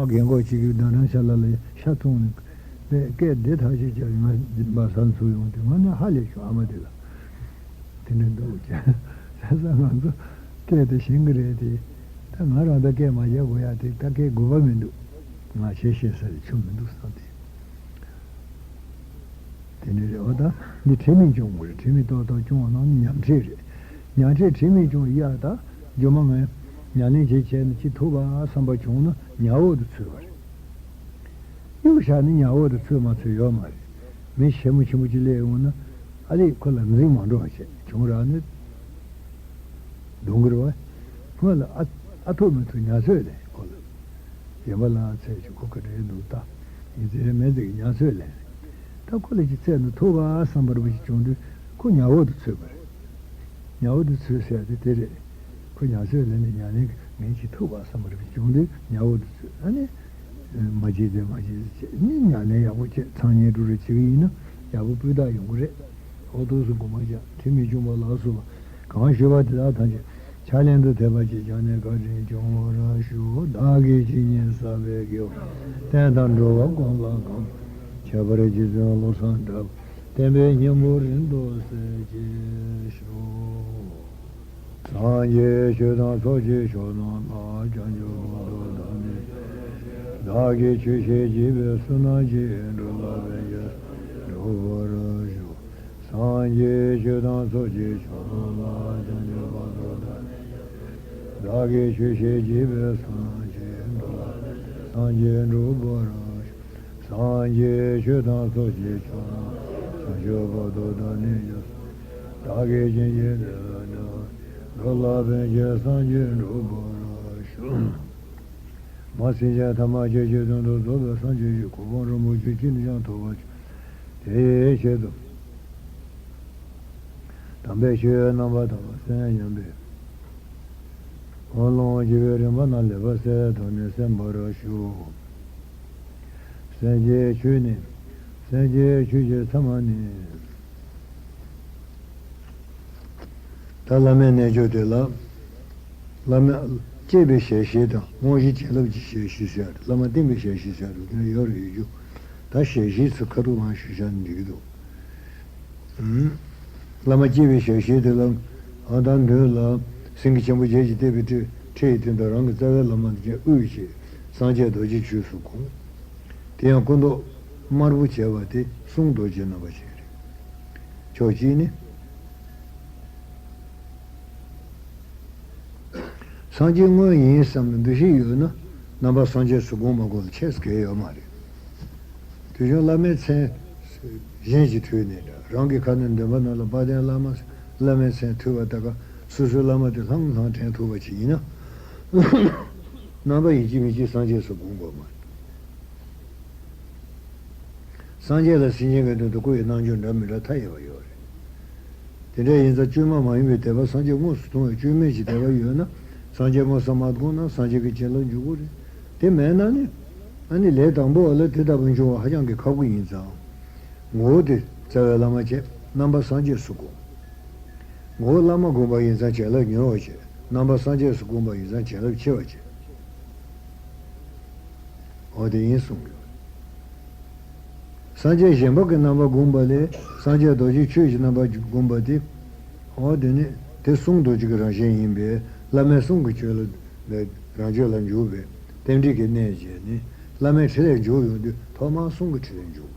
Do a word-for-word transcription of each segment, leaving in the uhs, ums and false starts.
རྒན་གོག་ཅིག་གིས་ད་རང་ཤ་ལ་ལ་ཤ་འཐུང་ནས་པས་སྐད་བདེ་ཐག་ཆོད་ཀྱང་ང་འབའ་སར་ཚུར་ཡོང་དུས་ང་ནི་ཧ་ལས་བྱུང་། ཨ་མ་དེ་ལ་དེ་འདྲ་འདུག་ཅེས་བྱས་ཙང་ང་ཚོ་སྐད་དེ་ཞན་གི་རེད་དེ། ད་ང་རང་ད་སྐད་མ་རྒྱག་དགོས་ཡ་དེ་ད་སྐད་དགོས་པ་མི་འདུག་ང་བྱས་བཤད་ས་ལ་ཆུ་མི་འདུག་བསམ་སྟེ། དེ་འདྲ་རེད། འོ་ད་འདི་དྲི་མས་སྐྱོང་དགོས་རེད། དྲི་མས་ཏོག་ཏོག་སྐྱོང་བ་ན་ཉ་ཁྲི་རེད། ཉ་ཁྲི་དྲི་མས་སྐྱོང་ཡ། ད་སྒྱུ་མ་ངས་ཉ་ལེན་བྱེད་བྱས་ནས་ཅི་ཐུབ་པ་བསམ་པ་བྱུང་ན་ཉ་འོག་ཏུ་ཚུད་པ་རེད། གཡུག་བཞག་ནས་ཉ་འོག་ཏུ་ཚུད་མ་ཚུད་ཡོད་མ་རེད། མི་ཞེ་མོ་ཆེན་པོ་ཅིག་སླེབས་འོང་ན་ཨ་ལས་ཁོ་ལ་འཛིང་མ་འགྲོ་བ་བྱས་བྱུང་རག་ནས། གདོང་གིར་བ། སྔོན་ལ་ཨ་ཨ་ཐུག་མི་ཐུག་ཉ་ཚོད་ལེན་ཁོ་ལ། གཞན་པ་ལ་ཚད་ཅིག་ཁོ་ག་འདྲའི་འདུག་ལྟ། ཡིན་ཚེ་མེད་ཚེ་གི་ཉ་ཚོད་ལེན། ད་ཁོ་ལ་ཅིག་ཚད་ནི་ཐུག་པ་བསམ་པར་བ་ཞིག་བྱུང་དུས་ཁོ་ཉ་འོག་ཏུ་ཚུད་པ་རེད། ཉ་འོག་ཏུ་ཚུད་ཟེར་ཏེ་དེ་རེད། ཁོ་ཉ་ཚོད་ལེན་ནས་ཉ་ལེན་གི་ངས་ཅིག་ཐུག་པ་བསམ་པར་བ་ཞིག་བྱུང་དུས་ཉ་འོག་ཏུ་ཚུད། ཨ་ནི། མ་བྱེད་ཚེ་མ་བྱེད་ཚེ་བྱེད་ནི་ཉ་ལེན་ཡག་པོ་བྱེད། སང་ཉིན་འགྲོ་རེ་བྱེད་གི་ཡིན་ན་ཡག་པོ་སྤུས་དག་ཡོང་གི་རེད། འོ་ཐུགས་སུ་དགོངས་པ་བཞག་དྲི་མི་འབྱུང་བ་ལགས་སོ། གང་ཞུ་བ་དེ་དག་ཐམས་ཅད་ཕྱག་ལེན་དུ་ཐེབས་པ་ཅིག་ཀྱང་ནས་བཀའ་དྲིན་སྐྱོང་བར་ཞུ། བདག་གིས་ཇི་སྙེད་བསགས་པའི་དགེ་བ་བསྟན་དང་འགྲོ་བ་ཀུན་ལ་གང་། ཁྱད་པར་རྗེ་བཙུན་བློ་བཟང་གྲགས་པ་བསྟན་པའི་སྙིང་པོ་རིང་དུ་གསལ་བྱེད་ཤོག་སངས་རྒྱས་ཆོས་དང་ཚོགས་ཀྱི་མཆོག་རྣམས་ལ། བྱང་ཆུབ་བར་དུ་བདག་ནི། བདག་གིས་ཆོས་བཤད་བགྱིས་པའི་བསོད་ནམས་ཀྱིས། འགྲོ་ལ་ཕན་ཕྱིར་འགྲུབ་པར་ཤོག་སངས་རྒྱས་ཆོས་དང་ཚོགས་ཀྱི་མཆོག་རྣམས་ལ། བྱང་ཆུབ་བར་དུ་བདག་ནི། བདག་གིས་ཆོས་བཤད་བགྱིས་པའི་བསོད་ནམས་ཀྱིས། འགྲོ་ལ་ཕན་ཕྱིར་སངས་རྒྱས་འགྲུབ་པར་ཤོག་སངས་རྒྱས་ཆོས་དང་ཚོགས་ཀྱི་མཆོག་རྣམས། བྱང་ཆུབ་བར་དུ་བདག་ནི་སྐྱབས། བདག་གིས་བྱིན་གྱིས་བརླབས་པའི། འགྲོ་ལ་ཕན་ཕྱིར་སངས་རྒྱས་འགྲུབ་པར་ཤོག་མ་སེམས་ཅན་ཐམས་ཅད་ཀྱི་དོན་དུ་རྫོགས་པའི་སངས་རྒྱས་ཀྱི་གོ་འཕང་རིན་པོ་ཆེ་ཅི་ནས་ཀྱང་ཐོབ་པར་བྱ། དེའི་ཆེད་དུ་དམ་པའི་ཆོས་རྣམ་པ་དག་གསན་སྙམ་པའི་ཀུན་སློང་བགྱི་བའི་རིམ་པ་རྣམས་ལེགས་པར་གསལ་དོན་ནི་གསན་པར་ཞུ། སེམས་ཀྱི་ཆོས་ནི། སེམས་ཀྱི་ཆོས་ཀྱི་མཚན་མ་ནི། ད་བླ་མའི་རྣལ་འབྱོར་དེ་ལ། བླ་མ་སྐྱེས་པའི་ཞལ་བཞེས་དང་དངོས་གཞི་བྱིན་རླབས་ཀྱི་ཞལ་བཞེས་ཟེར་ཡ་རེད། བླ་མ་བསྟན་པའི་ཞལ་བཞེས་ཟེར་ཡ་རེད། དེ་ནས་ཡོད་རེད་ཡོད་རྒྱུ། ད་ཞལ་བཞེས་ཚུལ་ཁ་ཐུག་ངང་ཞུས་བཞག་ན་འགྲིག་གི་འདུག་ཨུམ། བླ་མ་སྐྱེས་པའི་ཞལ་བཞེས་དེ་ལ། ཨ་ད་མདུན་ལ་སེང་གེ་ཆེན་པོ་བརྒྱད་ཀྱིས་བཏེགས་པའི་ཁྲི་ཁྲི་ཡི་སྟེང་དུ་རང་གི་རྩ་བའི་བླ་མ་དེ་དབུས་ཀྱི་སངས་རྒྱས་རྡོ་རྗེ་ཆོས་སུ་དགོངས། དེ་ཡང་སྐུ་མདོག་དམར་པོ་བྱས་པ་དེ་གསུང་རྡོ་རྗེ་རྣམ་པ་ཅན་རེད། ཕྱོགས་གཅིག་ནི། སངས་རྒྱས་དངོས་ཡིན་བསམ་ནས་འདུ་ཤེས་ཡོད་ན་རྣམ་པ་སངས་རྒྱས་སུ་དགོངས་མ་དགོངས་ལ་ཁྱད་གང་ཡང་ཡོད་མ་རེད། དེ་བཞིན་བླ་མའི་མཚན་གཞན་གྱིས་བྲིས་ནས་འདྲ། རང་གི་ཁ་ནས་འདོན་པ་རྣམས་ལ་དཔལ་ལྡན་བླ་མ། བླ་མའི་མཚན་བྲིས་པ་དེ་ག་སོ་སོའི་བླ་མ་དེ་ལྷང་ལྷང་དྲན་ཐུབ་པ་ཅིག་ཡིན་ན། རྣམ་པ་ཡིན་གཅིག་མིན་གཅིག་སངས་རྒྱས་སུ་དགོངས་དགོས་མ་རེད། སངས་རྒྱས་ལ་སེམས་ཅན་གྱི་དོན་དུ་སྐུ་ཡི་རྣལ་འབྱོར་འདྲ་མི་འདྲ་མཐའ་ཡས་པ་ཡོད་རེད། དེ་འདྲ་ཡིན་ཙང་བཅོས་མ་མ་ཡིན་པའི་དད་པ་སངས་རྒྱས་དངོས་སུ་མཐོང་བའི་བཅོས་མིན་གྱི་དད་པ་ཡོད་ན། སངས་རྒྱས་དངོས་སུ་མ་མཐོང་ན་སངས་རྒྱས་ཀྱི་བྱིན་རླབས་འཇུག་གི་རེད། དེ་མེད་ན་ནི། ཨ་ནི་ལས་དང་པོ་བ་ལ་དེ་ལྟ་བུ་འབྱུང་བ་ཧ་ཅང་གི་ཁག་པོ་ཡིན་ཙང་། ངོ་བོ་དེ་རྩ་བའི་བླ་མ་བྱས། རྣམ་པ་སངས་རྒྱས་སུ་དགོངས། ངོ་བོ་བླ་མ་དགོངས་པ་ཡིན་ཙང་བྱིན་རླབས་ཉུང་བ་བྱས། རྣམ་པ་སངས་རྒྱས་སུ་དགོངས་པ་ཡིན་ཙང་བྱིན་རླབས་ཆེ་བ་བྱས། འོ་དེ་ཡིན་གསུང་གི། སངས་རྒྱས་གཞན་པ་གི་རྣམ་པ་བསྒོམས་པ་ལས་སངས་རྒྱས་རྡོ་རྗེ་ཆོས་ཀྱི་རྣམ་པ་བསྒོམས་པ་དེ། འོ་དེ་ནི་དེ་གསུང་རྡོ་རྗེ་གི་རང་བཞིན་ཡིན་པས་བླ་མའི་གསུང་གི་ཆོས་ལ་རང་ཆོས་ལ་འཇུག་པའི་རྟེན་འབྲེལ་གྱི་གནད་བྱས་ནས་བླ་མའི་ཁྲི་ལས་འཇུག་ཡོང་དུས་ཐོག་མར་གསུང་གི་ཁྲི་ལས་འཇུག་དགོས་རེད།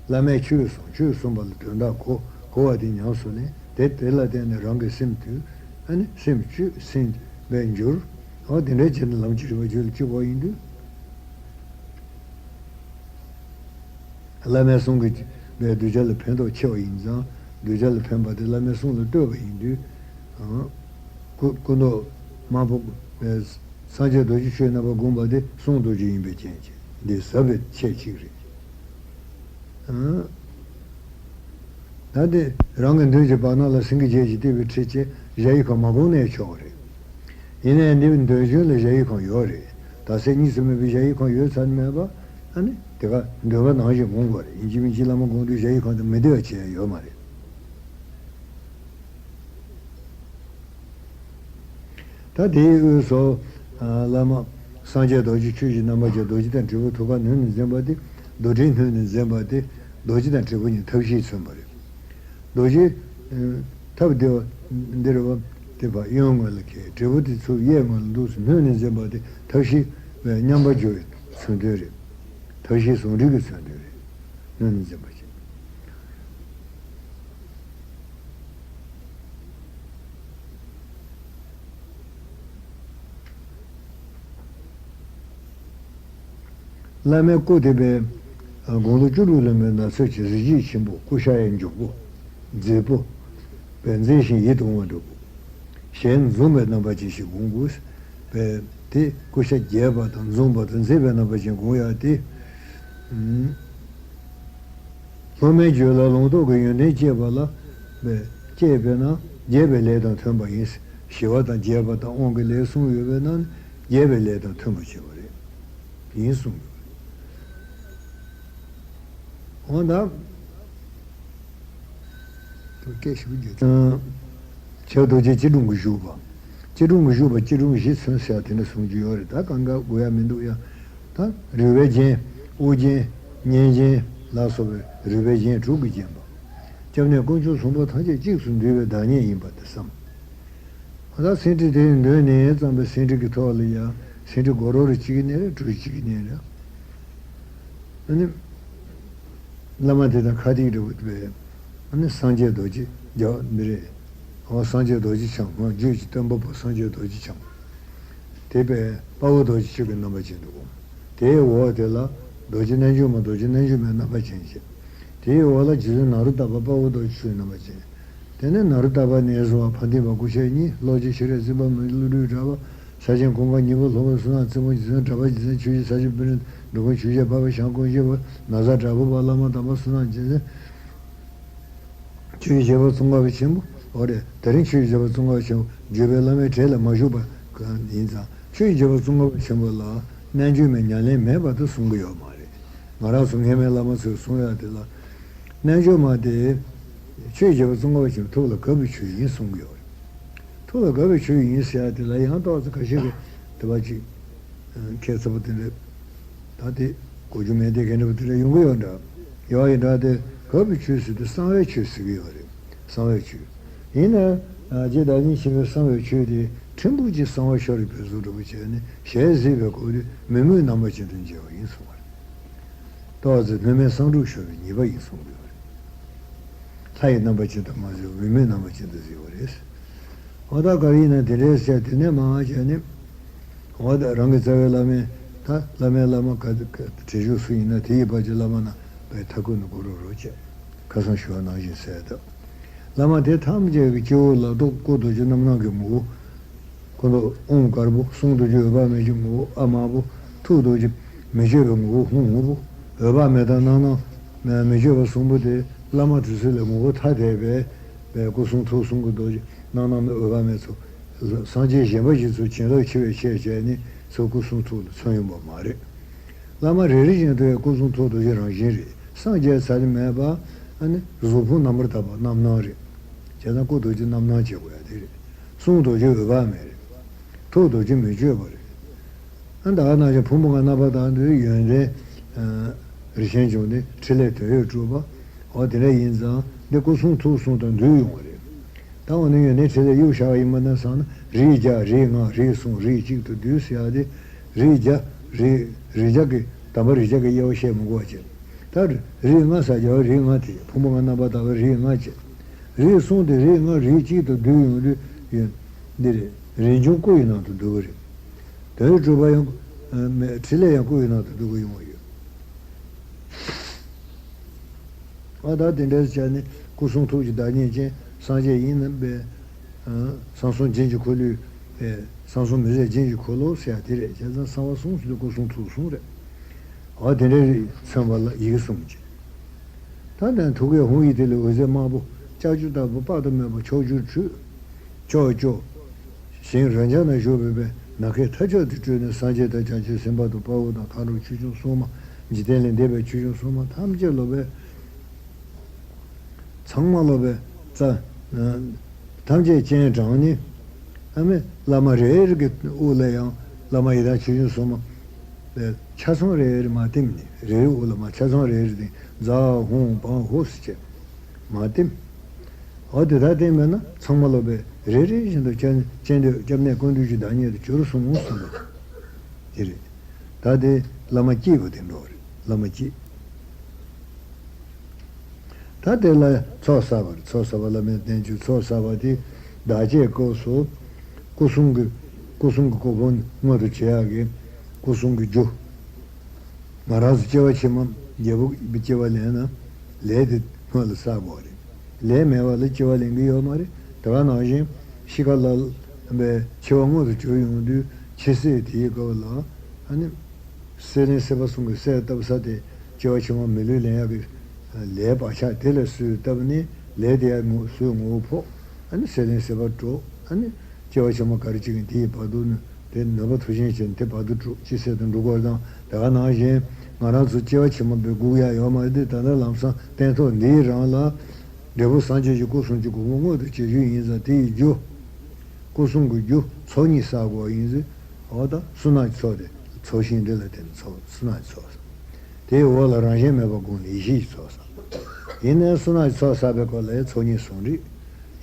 བླ་མས་ཆོས་གསུངས། ཆོས་གསུངས་པ་ལ་དོན་དག་གོ། གོ་བ་དེ་ཉམས་སུ་ལེན། དེ་དེ་ལ་བརྟེན་ནས་རང་གི་སེམས་དུལ། ཨ་ནི་སེམས་བཅོས། སེམས་པའི་འགྱུར། འོ་དེ་འདྲའི་བྱས་ནས་ལམ་གྱི་རིམ་པ་རྒྱུད་ལ་སྐྱེ་བ་ཡིན་དུས། བླ་མའི་གསུང་གི་པའི་གདུལ་བྱ་ལ་ཕན་ཐོགས་ཆེ་བ་ཡིན་ཙང་། གདུལ་བྱ་ལ་ཕན་པ་དེ་བླ་མའི་གསུང་ལ་ལྟོས་པ་ཡིན་དུས། ཨང་། སྐུ་སྐུ་མདོག་དམར་པོ་པའི་སངས་རྒྱས་རྡོ་རྗེ་ཆོས་རྣམ་པ་བསྒོམས་པ་དེ་གསུང་རྡོ་རྗེ་ཡིན་པའི་རྐྱེན་གྱིས་འདི་ཟབ་པའི་ཁྱད་ཅིག་རེད། ཨང་། ད་དེ་རང་གི་མདུན་གྱི་བར་སྣང་ལ་སེང་གེ་བརྒྱད་ཀྱིས་བཏེགས་པའི་ཁྲི་བྱས། གཞལ་ཡས་ཁང་མ་བསྒོམས་ནའི་ཆོག་རེད། ཡིན་ནའི་འདི་འདོན་རྒྱུན་ལ་གཞལ་ཡས་ཁང་ཡོད་རེད། ད་ཟེར་གཉིས་སུ་མེད་པའི་གཞལ་ཡས་ཁང་ཡོད་ཚར་མེད་པ། ཨ་ནི་དེ་ག་འདོན་པ་ནང་བཞིན་བསྒོམ་དགོས་རེད། ཡིན་གཅིག་མིན་གཅིག་བླ་མ་དགོངས་དུས་གཞལ་ཡས་ཁང་དུ་མི་བདེ་བ་བྱས་ཡོད་མ་རེད། ད་དེའི་དབུས་སུ་བླ་མ་ སངས་རྒྱས་རྡོ་རྗེ་ཆོས་ཀྱི་རྣམ་པ་ཅན། རྡོ་རྗེ་དང་དྲིལ་བུ་ཐུག་པ་ནོན་ནས་འཛིན་པ་དེ། རྡོར་དྲིལ་ནོན་ནས་འཛིན་པ་དེ། རྡོ་རྗེ་དང་དྲིལ་བུ་གཉིས་ཐབས་ཤེས་མཚོན་པ་རེད། རྡོ་རྗེ་ཐབས་དེ་འདིར་བ་དེ་བ་གཡོན་ངོས་ལ་འཁེལ། དྲིལ་བུ་དེ་ཚུར་གཡས་ངོས་ལ་འདུག་སེ་ནོན་ནས་འཛིན་པ་དེ་ཐབས་ཤེས་པའི་མཉམ་པར་སྦྱོར་བའི་མཚོན་དོན་རེད། ཐབས་ཤེས་ཟུང་འབྲེལ་གྱི་མཚོན་དོན་རེད། ནོན་ནས་འཛིན་པ་ཅན། བླ་མའི་སྐུ་དེ་བས་དགུང་ལོ་བཅུ་དྲུག་ལོན་པའི་ན་ཚོད་ཀྱི་གཟི་བརྗིད་ཆེན་པོ། སྐུ་ཤ་ཡི་མགྱོགས་པོ། མཛེས་པོ། བས་མཛེས་ཤིང་ཡིད་དུ་འོང་བ་འདྲ་པོ། ཞལ་འཛུམ་པའི་རྣམ་པ་ཅན་ཞིག་དགོངས་དགོས། བས་དེ་སྐུ་ཤ་རྒྱས་པ་དང་འཛུམ་པ་དང་མཛེས་པའི་རྣམ་པ་ཅན་དགོངས་ཡག་དེ། སློབ་མའི་རྒྱུད་ལ་ལུང་རྟོགས་ཀྱི་ཡོན་ཏན་སྐྱེས་པ་ལ། སྐྱེས་པས་ན་རྒྱས་པའི་ལས་དང་མཐུན་པ་ཡིན། ཞི་བ་དང་རྒྱས་པ་དང་དབང་གི་ལས་གསུངས་ཡོད་པས་ན། རྒྱས་པའི་ལས་དང་མཐུན་པར་བྱེད་པ་རེད། ཡིན་གསུངས་ཡོད་རེད། འོ་ད། སྐད་ཞིབ་རྒྱས། ཆེ་བ་རྡོ་རྗེ་སྐྱིལ་ཀྲུང་གིས་བཞུགས་པ། སྐྱིལ་ཀྲུང་གིས་བཞུགས་པ། སྐྱིལ་ཀྲུང་བཞི་མཚོན་ཟེར་ཡ་དེ་འདྲ་གསུང་རྒྱུ་ཡོད་རེད། ད་གང་ག་དགོས་ཡ་མི་འདུག་ཡ། ད་རུས་པའི་རྒྱན། དབུ་རྒྱན། སྙན་རྒྱན་ལ་སོགས་པའི་རུས་པའི་རྒྱན་དྲུག་གིས་བརྒྱན་པ། སྐྱབས་གནས་དཀོན་མཆོག་གསུམ་པོ་ཐམས་ཅད་གཅིག་ཏུ་འདུས་པའི་བདག་ཉིད་ཡིན་པ་དེ་བསམ། ད་ཟིན་བྲིས་དེའི་མདུན་ནས་བརྩམས་པའི་ཟིན་བྲིས་ཀྱི་ཐོག་ལ་ཡང་ཟིན་བྲིས་མགོ་རོལ་རེ་གཅིག་གི་ནས་རེ་གྲུ་གཅིག་གི་ནས་རེ། ཨ་ནི། བླ་མ་དེ་དང་ཁ་ཐུག་འདྲ་བོ་དེ་བས། ཨ་ནི་སངས་རྒྱས་རྡོ་རྗེ་རྒྱ་འདི་རེད། འོ་སངས་རྒྱས་རྡོ་རྗེ་འཆང་། འོ་རྒྱུད་ཀྱི་སྟོན་པ་པོ་སངས་རྒྱས་རྡོ་རྗེ་འཆང་། དེ་བས་དཔའ་བོ་རྡོ་རྗེ་ཆོས་ཀྱི་རྣམ་པ་ཅན་དུ་དགོངས། དེའི་འོག་དེ་ལ་རྡོ་རྗེ་རྣལ་འབྱོར་མ། རྡོ་རྗེ་རྣལ་འབྱོར་མའི་རྣམ་པ་ཅན་བྱས། དེའི་འོག་ལ་རྗེ་བཙུན་ནཱ་རོ་ཏ་པ། དཔའ་བོ་རྡོ་རྗེ་ཆོས་ཀྱི་རྣམ་པ་ཅན། དེ་ནས་ནཱ་རོ་ཏ་པ་ནས་བཟུང་བ་ཕ་མཐིང་བ་སྐུ་ཕྱྭ་གཉིས། ལྷོ་རྗེ་ཤྲཱི་རྩིས་པ་མི་ལུས་གྲགས་པ། ས་ཆེན་ཀུན་དགའ་སྙིང་པོ། ལྷོ་བོད་བསོད་ནམས་རྩེ་མོ། རྗེ་བཙུན་གྲགས་པ། རྗེ་བཙུན་ཆོས་ཀྱི་ས་ཆེན་པཎྜི་ཏ། འགྲོ་མགོན་ཆོས་རྒྱལ་འཕགས་པའི་ཞང་། དཀོན་མཆོག་པ། ན་བཟའ་གྲགས་པ་པ། བླ་མ་དམ་པ་བསོད་ནམས། རྗེ་བཙུན་ཆོས་ཀྱི་རྒྱལ་པོ་ཙོང་ཁ་པ་ཆེན་པོ། འོ་རེད། དེ་རིང་ཆོས་ཀྱི་རྒྱལ་པོ་ཙོང་ཁ་པ་ཆེན་པོ་བརྒྱུད་པའི་བླ་མའི་གྲས་ལ་མ་ཞུགས་པ་ཡིན་ཙང་། ཆོས་ཀྱི་རྒྱལ་པོ་ཙོང་ཁ་པ་ཆེན་པོ་ལ་རྣལ་འབྱོར་མའི་ཉམས་ལེན་མེད་པ་དེ་གསུང་གི་ཡོད་མ་རེད། ང་རང་ཚོ་སྔས་མའི་བླ་མ་ཚོས་གསུང་ཡག་དེ་ལ། རྣལ་འབྱོར་མ་དེ་ཆོས་ཀྱི་རྒྱལ་པོ་ཙོང་ཁ་པ་ཆེན་པོ་ཐུགས་ལ་དགའ་བའི་ཆོས་ཡིན་གསུང་གི་ཡོད་རེད། ཐུགས་ལ་དགའ་བའི་ཆོས་ཡིན་ཟེར་ཡག་དེ་ལ་ཡང་ཏོག་ཙམ་ཁ་ཤས་ཀྱིས་དེ་བ་ཅིག་ཁྱད་མཚར་པོ་དེ་འདྲ། ད་དེ་གོ་རྒྱུ་མེད་དེ་ག་འདྲ་པོ་དེ་འདྲ་ཡོང་གི་ཡོད་འདྲ། ཡོད་ཡིན་འདྲ། དེ་དགའ་བའི་ཆོས་ཟེར་དུས་གསང་བའི་ཆོས་ཟེར་གི་ཡོད་རེད། གསང་བའི་ཆོས། ཡིན་ན་རྗེ་བདག་ཉིད་ཆེན་པོའི་གསང་བའི་ཆོས་དེ་ཕྲན་བུ་ཅིག་གསང་བ་ཤོར་བའི་བཟོ་འདྲ་པོ་བྱས་ནས་ཞལ་གཟིགས་པའི་སྐབས་དུ་མི་མོས་རྣམ་པ་ཅན་དུ་མཇལ་བ་ཡིན་གསུངས་པ་རེད། ཏོག་ཙམ་སྣོད་མེད་གསང་སྒྲུབ་ཤོར་བའི་ཉེས་པ་ཡིན་གསུངས་ཡོད་རེད། ལྷ་ཡི་རྣམ་པ་ཅན་དུ་མ་གཟིགས་པར་མི་མོས་རྣམ་པ་ཅན་དུ་གཟིགས་པ་རེད། འོ་ད་ག་རེ་ཡིན་ན་དེ་འདྲའི་བཤད། དེ་ནས་མར་བྱས་ནས། འོ་ད་རང་གི་རྩ་བའི་བླ་མའི། ད་བླ་མའི་བླ་མ་ག་ག་བྲིས་བཞུགས་སུ་ཡིན་ན་དེ་ཡི་བར་གྱི་བླ་མ་རྣམས་པའི་མཐའ་ཀུན་ཏུ་གུ་རུ་རོ་བྱས། ཁ་སང་ཞུ་བ་ནང་བཞིན་གསལ་བཏབ། བླ་མ་དེ་ཐམས་ཅད་ཀྱི་སྤྱི་བོ་ལ་རྡོ་སྐུ་རྡོ་རྗེ་རྣམ་སྣང་གི་ངོ་བོ། སྐུ་མདོག་ཨོཾ་དཀར་པོ། གསུང་རྡོ་རྗེ་འོད་དཔག་མེད་ཀྱི་ངོ་བོ་ཨ་དམར་པོ། ཐུགས་རྡོ་རྗེ་མི་བསྐྱོད་པའི་ངོ་བོ་ཧཱུྃ་སྔོན་པོ། འོད་དཔག་མེད་དང་རྣམ་སྣང་མི་བསྐྱོད་པ་གསུམ་པོ་དེ་བླ་མ་དེ་ཚོ་ལས་ངོ་བོ་ཐ་དད་པའི་པའི་སྐུ་གསུང་ཐུགས་གསུང་གི་རྡོ་རྗེ་རྣམ་སྣང་མི་འོད་དཔག་མེད་ཚོ། སངས་རྒྱས་གཞན་པ་ཞིག་ཚོ་བྱིན་རླབས་ཆེ་བའི་ཆེད་བྱས་ནས་ཚོ་སྐུ་གསུང་ཐུགས་ལ་མཚོན་ཡོང་པ་མ་རེད། བླ་མ་རེ་རེ་བཞིན་དུ་ཡང་སྐུ་གསུང་ཐུགས་རྡོ་རྗེ་རང་བཞིན་རེད། སངས་རྒྱས་ས་ལེ་མེད་པ། ཨ་ནི་གཟུགས་ཕུང་རྣམ་པར་དག་པ་རྣམ་སྣང་རེད། བྱས་ཙང་སྐུ་རྡོ་རྗེ་རྣམ་སྣང་བྱེད་དགོས་ཡ་དེ་རེད། གསུང་རྡོ་རྗེ་འོད་དཔག་མེད་རེད། ཐུགས་རྡོ་རྗེ་མི་བསྐྱོད་པ་རེད། ཨ་ད་ག་ནང་བཞིན་ཕུང་པོ་ལྔ་རྣམ་པར་དག་དུས་ཡོན་ཏན་རིན་ཆེན་འབྱུང་ལྡན་ཕྲིན་ལས་དོན་ཡོད་གྲུབ་པ། འོ་དེ་འདྲ་ཡིན་ཙང་འདི་སྐུ་གསུང་ཐུགས་གསུམ་དང་འདུས་ཡོང་བ་རེད། ད་འོ་ན་ཡོན་ཏན་ཕྲིན་ལས་དབྱུག་བཞག་པ་ཡིན་པ་ན་བསམ་ན་རིགས་བརྒྱ་རིགས་ལྔ་རིགས་གསུམ་རིགས་གཅིག་ཏུ་བསྡུས་ཟེར་ཡ་དེ། རིགས་བརྒྱ། རིགས་རིགས་བརྒྱ་གི་དམ་པ་རིགས་བརྒྱ་གི་དབྱེ་བ་བཤད་མི་དགོས་པ་བྱས། ད་རིགས་ལྔ་ཟེར་རྒྱ་བ་རིགས་ལྔ་དེ་ཕུང་པོ་ལྔ་རྣམ་པར་དག་པའི་རིགས་ལྔ་བྱས། རིགས་གསུམ་དེ་རིགས་ལྔ་རིགས་གཅིག་ཏུ་བསྡུས་ཡོང་དུས་ཡོད། འདི་རེད། རིན་འབྱུང་སྐུ་ཡི་ནང་དུ་འདུ་གི་རེད། དོན་གྲུབ་པ་ཡང་མེད། ཕྲིན་ལས་ཡང་སྐུ་ཡི་ནང་དུ་འདུ་གི་ཡོང་བ་ཡོད། ཨ་ད་དེ་འདྲ་བྱས་ནས་སྐུ་གསུང་ཐུགས་ཀྱི་བདག་ཉིད་ཅན་སངས་རྒྱས་ཡིན་ན་པས། ཨ་གསང་གསུམ་རྒྱན་གྱི་འཁོར་ལོའི་ཨེ་གསང་གསུམ་མི་ཟད་རྒྱན་གྱི་འཁོར་ལོ་ཟེར་ཡ་དེ་རེད། བྱས་ཙང་གསང་བ་གསུམ་ཟེར་དུས་སྐུ་གསུང་ཐུགས་གསུམ་རེད། འོ་དེ་འདྲ་མཚོན་པ་ལ་ཡི་གེ་གསུམ་གྱི། ད་ནི་ཐུགས་ཀའི་ཧཱུྃ་ཡིག་དེ་ལས་འོད་ཟེར་དམར་པོ་ལྕགས་ཀྱུ་ལྟ་བུ་དཔག་ཏུ་མེད་པ་ཕྱོགས་བཅུར་འཕྲོས། ཕྱོགས་བཅུ། ཞིང་རབ་འབྱམས་ན་བཞུགས་པའི་པའི་ནམ་མཁའི་མཐའ་མཇུག་ཏུ་སྤྲོས་ནས་སངས་རྒྱས་དང་བྱང་ཆུབ་སེམས་དཔའ་དང་དཔའ་བོ་དང་མཁའ་འགྲོ་ཆོས་སྐྱོང་སྲུང་མ། འཇིག་རྟེན་ལས་འདས་པའི་ཆོས་སྐྱོང་སྲུང་མ་ཐམས་ཅད་ལ་པའི། ཚང་མ་ལ་པའི་རྩ། ཐམས་ཅད་སྤྱན་དྲངས་ནས། ཨ་མའི་བླ་མ་རེ་རེ་གི་དབུ་ལ་ཡང་ བླ་མ་ཡི་དམ་ཆོས་སྐྱོང་སྲུང་མ་ཆ་ཚང་རེ་རེ་མར་བསྟིམས་ནས། རེ་རེ་འོག་ལ་མར་ཆ་ཚང་རེ་རེ་བསྟིམས། ཛཿཧཱུྃ་བཾ་ཧོཿ་ཟེར་བྱས་མར་བསྟིམས། འོ་དེ་ལྟར་བསྟིམས་པས་ན་ཚང་མ་ལོག་པས་རེ་རེ་བཞིན་དུ་སྤྱན་སྤྱན་འདྲེན་སྐྱབས་གནས་ཀུན་འདུས་ཀྱི་བདག་ཉིད་དུ་གྱུར་སོང་གསུངས་པ་དེ་རེད། ད་དེ་བླ་མ་སྐྱེས་པ་དེ་འགྲོ་བ་རེད། བླ་མ་སྐྱེས། ད་དེ་ལ་ཚོགས་བསགས་པ་རེད། ཚོགས་བསགས་པ་བླ་མའི་བསྟན་བཅོས་ཚོགས་བསགས་པ་དེ་བདག་བསྐྱེད་སྐབས་སུ་སྐུ་གསུང་གི་སྐུ་གསུང་གི་གོ་འཕང་མངོན་དུ་བྱེད་ཡག་གི་སྐུ་གསུང་གི་རྒྱུ། ང་རང་ཚོ་སྐྱེ་བ་ཕྱི་མ་རྒྱལ་པོ་གི་སྐྱེ་བ་ལེན་ན་ལས་དེ་སྔོན་ལ་བསགས་དགོས་རེད། ལས་མེད་པ་ལ་སྐྱེ་བ་ལེན་གི་ཡོད་མ་རེད། དེ་ག་ནང་བཞིན་ཤི་ཁ་ལ་པའི་འཆི་བ་མངོན་དུ་གྱུར་ཡོང་དུས་འཆི་སྲིད་དེའི་སྐབས་ལ་ཨ་ནི་སྲེད་ལེན་སྲེད་པ་གསུམ་གྱི་སྲེད་བཏབ་ས་དེ་སྐྱེ་བ་ཕྱི་མ་མི་ལུས་ལེན་ཡག་གི་ལས་བག་ཆགས་དེ་ལ་སོས་བཏབ་ནས་ལས་དེ་ཡང་ངོ་སོས་ངོ་བོ་ཕོག་ཨ་ནི་སྲེད་ལེན་སྲེད་པ་གྲོལ། ཨ་ནི་སྐྱེ་བ་ཕྱི་མ་ག་རེ་བྱེད་ཀྱི་དེའི་བར་དུ་ནི་དེ་ནུས་པ་མཐུ་ཆེན་བྱས་ནས་དེ་བར་དུ་གྲོལ་ཅི་ཟེར་དུ་འགྲོ་དགོས་དང་། དེ་ག་ནང་བཞིན་ང་རང་ཚོ་སྐྱེ་བ་ཕྱི་མ་པའི་སྒུག་ཡག་ཡོད་མ་རེད། དེ་ད་ལྟ་ལམ་སང་སྟན་ཐོག་འདིའི་རང་ལ་འབྲས་བུ་སངས་རྒྱས་ཀྱི་སྐུ་གསུམ་གྱི་གོ་འཕང་མངོན་དུ་བྱེད་རྒྱུ་ཡིན་ཙང་། དེ་ཡི་རྒྱུ་སྐུ་གསུམ་གྱི་རྒྱུ་ཚོགས་གཉིས་བསགས་དགོས་ཡིན་ཟེར། འོ་ད་བསོད་ནམས་ཀྱི་ཚོགས་དེ་ཚོགས་ཞིང་འདི་ལ་བརྟེན་ནས་ཚོགས་བསོད་ནམས་ཀྱི་ཚོགས། དེའི་འོག་ལ་རང་གཞན་མེད་པ་བསྒོམས་ནས་ཡེ་ཤེས་ཀྱི་ཚོགས་བསགས། ཡིན་ནའི་བསོད་ནམས་ཀྱི་ཚོགས་བསགས་པའི་སྐོར་ལ་ཡང་ཚོགས་གཉིས་གསུངས་རེད།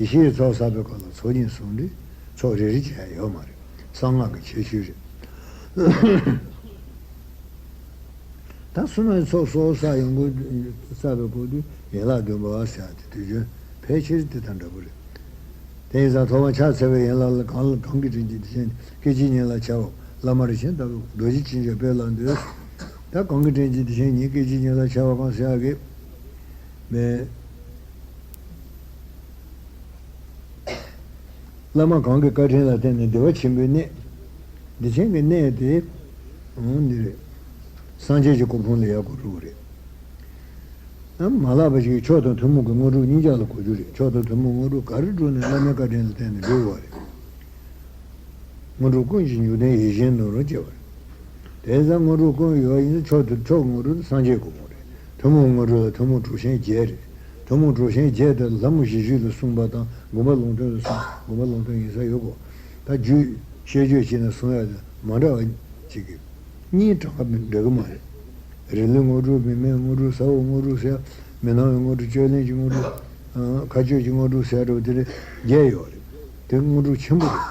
ཡེ་ཤེས་ཀྱི་ཚོགས་བསགས་པའི་སྐོར་ལ་ཚོགས་གཉིས་གསུངས་རེད། ཚོགས་རེ་རེ་བྱས་ཡོད་མ་རེད། གསང་སྔགས་ཀྱི་ཁྱད་ཆོས་རེད། ད་བསོད་ནམས་ཀྱི་ཚོགས་གསོག་བསགས་ཡོང་དགོས། བསགས་པའི་སྐོར་དུས་ཡན་ལག་བདུན་པ་ཟེར་ཡག་དེ་དུས་རྒྱུན་ཕལ་ཆེར་དེ་དང་འདྲ་པོ་རེད། དེ་ཡིན་ཙང་ཐོག་མར་ཕྱག་འཚལ་བའི་ཡན་ལག་ལ་གང་ལ་གང་གི་དྲིན་གྱིས་དེ་བཞིན་སྐད་ཅིག་ཉིད་ལ་འཆར་བ། བླ་མ་རིན་ཆེན་ལྟ་བུ་རྡོ་རྗེ་ཅན་མཆོག་དཔལ་ལ་འདུད། ད་གང་གི་དྲིན་གྱིས་དེ་བཞིན་ཉིད་སྐད་ཅིག་ཉིད་ལ་འཆར་བ་གང་ཟེར་ཡག་གི་མེད། བླ་མ་གང་གི་བཀའ་དྲིན་ལ་བརྟེན་ནས་བདེ་བ་ཆེན་པོའི་གནས། བདེ་ཆེན་གྱི་གནས་དེ་འོང་ནི་རེད། སངས་རྒྱས་ཀྱི་གོ་འཕང་ལ་ཡར་འགྲོ་རྒྱུ་རེད། ཨ་མ་ལགས་པ་ཞིག་མཆོག་དང་ཐུན་མོང་གི་དངོས་གྲུབ་གཉིས་ཆར་ལ་གོ་རྒྱུ་རེད། མཆོག་དང་ཐུན་མོང་དངོས་གྲུབ་ག་རེ་བསྒྲུབས་ནས་བླ་མའི་བཀའ་དྲིན་ལ་བརྟེན་ནས་འགྲུབ་པ་རེད། དངོས་གྲུབ་ཀུན་གྱི་འབྱུང་ལྡན་ཡིད་བཞིན་ནོར་བུ་སྐྱེ་བ་རེད། དེ་ཙང་དངོས་གྲུབ་ཀུན་ཡོད་ཡིན་ན་མཆོག་ཏུ་མཆོག་དངོས་གྲུབ་དེ་སངས་རྒྱས་གོ་འཕང་རེད། ཐུན་མོང་དངོས་གྲུབ་ལ་ཐུན་མོང་གྲུབ་ཆེན་བརྒྱད་རེད། ཐུན་མོང་གྲུབ་ཆེན་བརྒྱད་དེ་ལྷ་མོ་བཞི་བཅུ་ལ་གསུངས་པ་དང་། མགོན་པོ་ལུང་སྟོན་ལ་གསུངས། མགོན་པོ་ལུང་སྟོན་ཡིན་ས་ཡོད་གོ། ད་རྒྱུད་བཤད་རྒྱུད་བྱས་ན་གསུང་ཡག་དེ་མ་འདྲ་བ་ཅིག་གི་གཉིས་གྲངས་ཀ་འདྲ་གི་མ་རེད། རིགས་ལུས་དངོས་གྲུབ། མི་མེད་དངོས་གྲུབ། ས་འོག་དངོས་གྲུབ་ཟེར། མི་སྣང་བའི་དངོས་གྲུབ། སྤྱོད་ལེན་གྱི་དངོས་གྲུབ། ཨ། མཁའ་སྤྱོད་ཀྱི་དངོས་གྲུབ་ཟེར་འདྲ་བོ་དེ་འདྲ་བརྒྱད་ཡོད་རེད། དེ་དངོས་གྲུབ་ཆེན་པོ་རེད།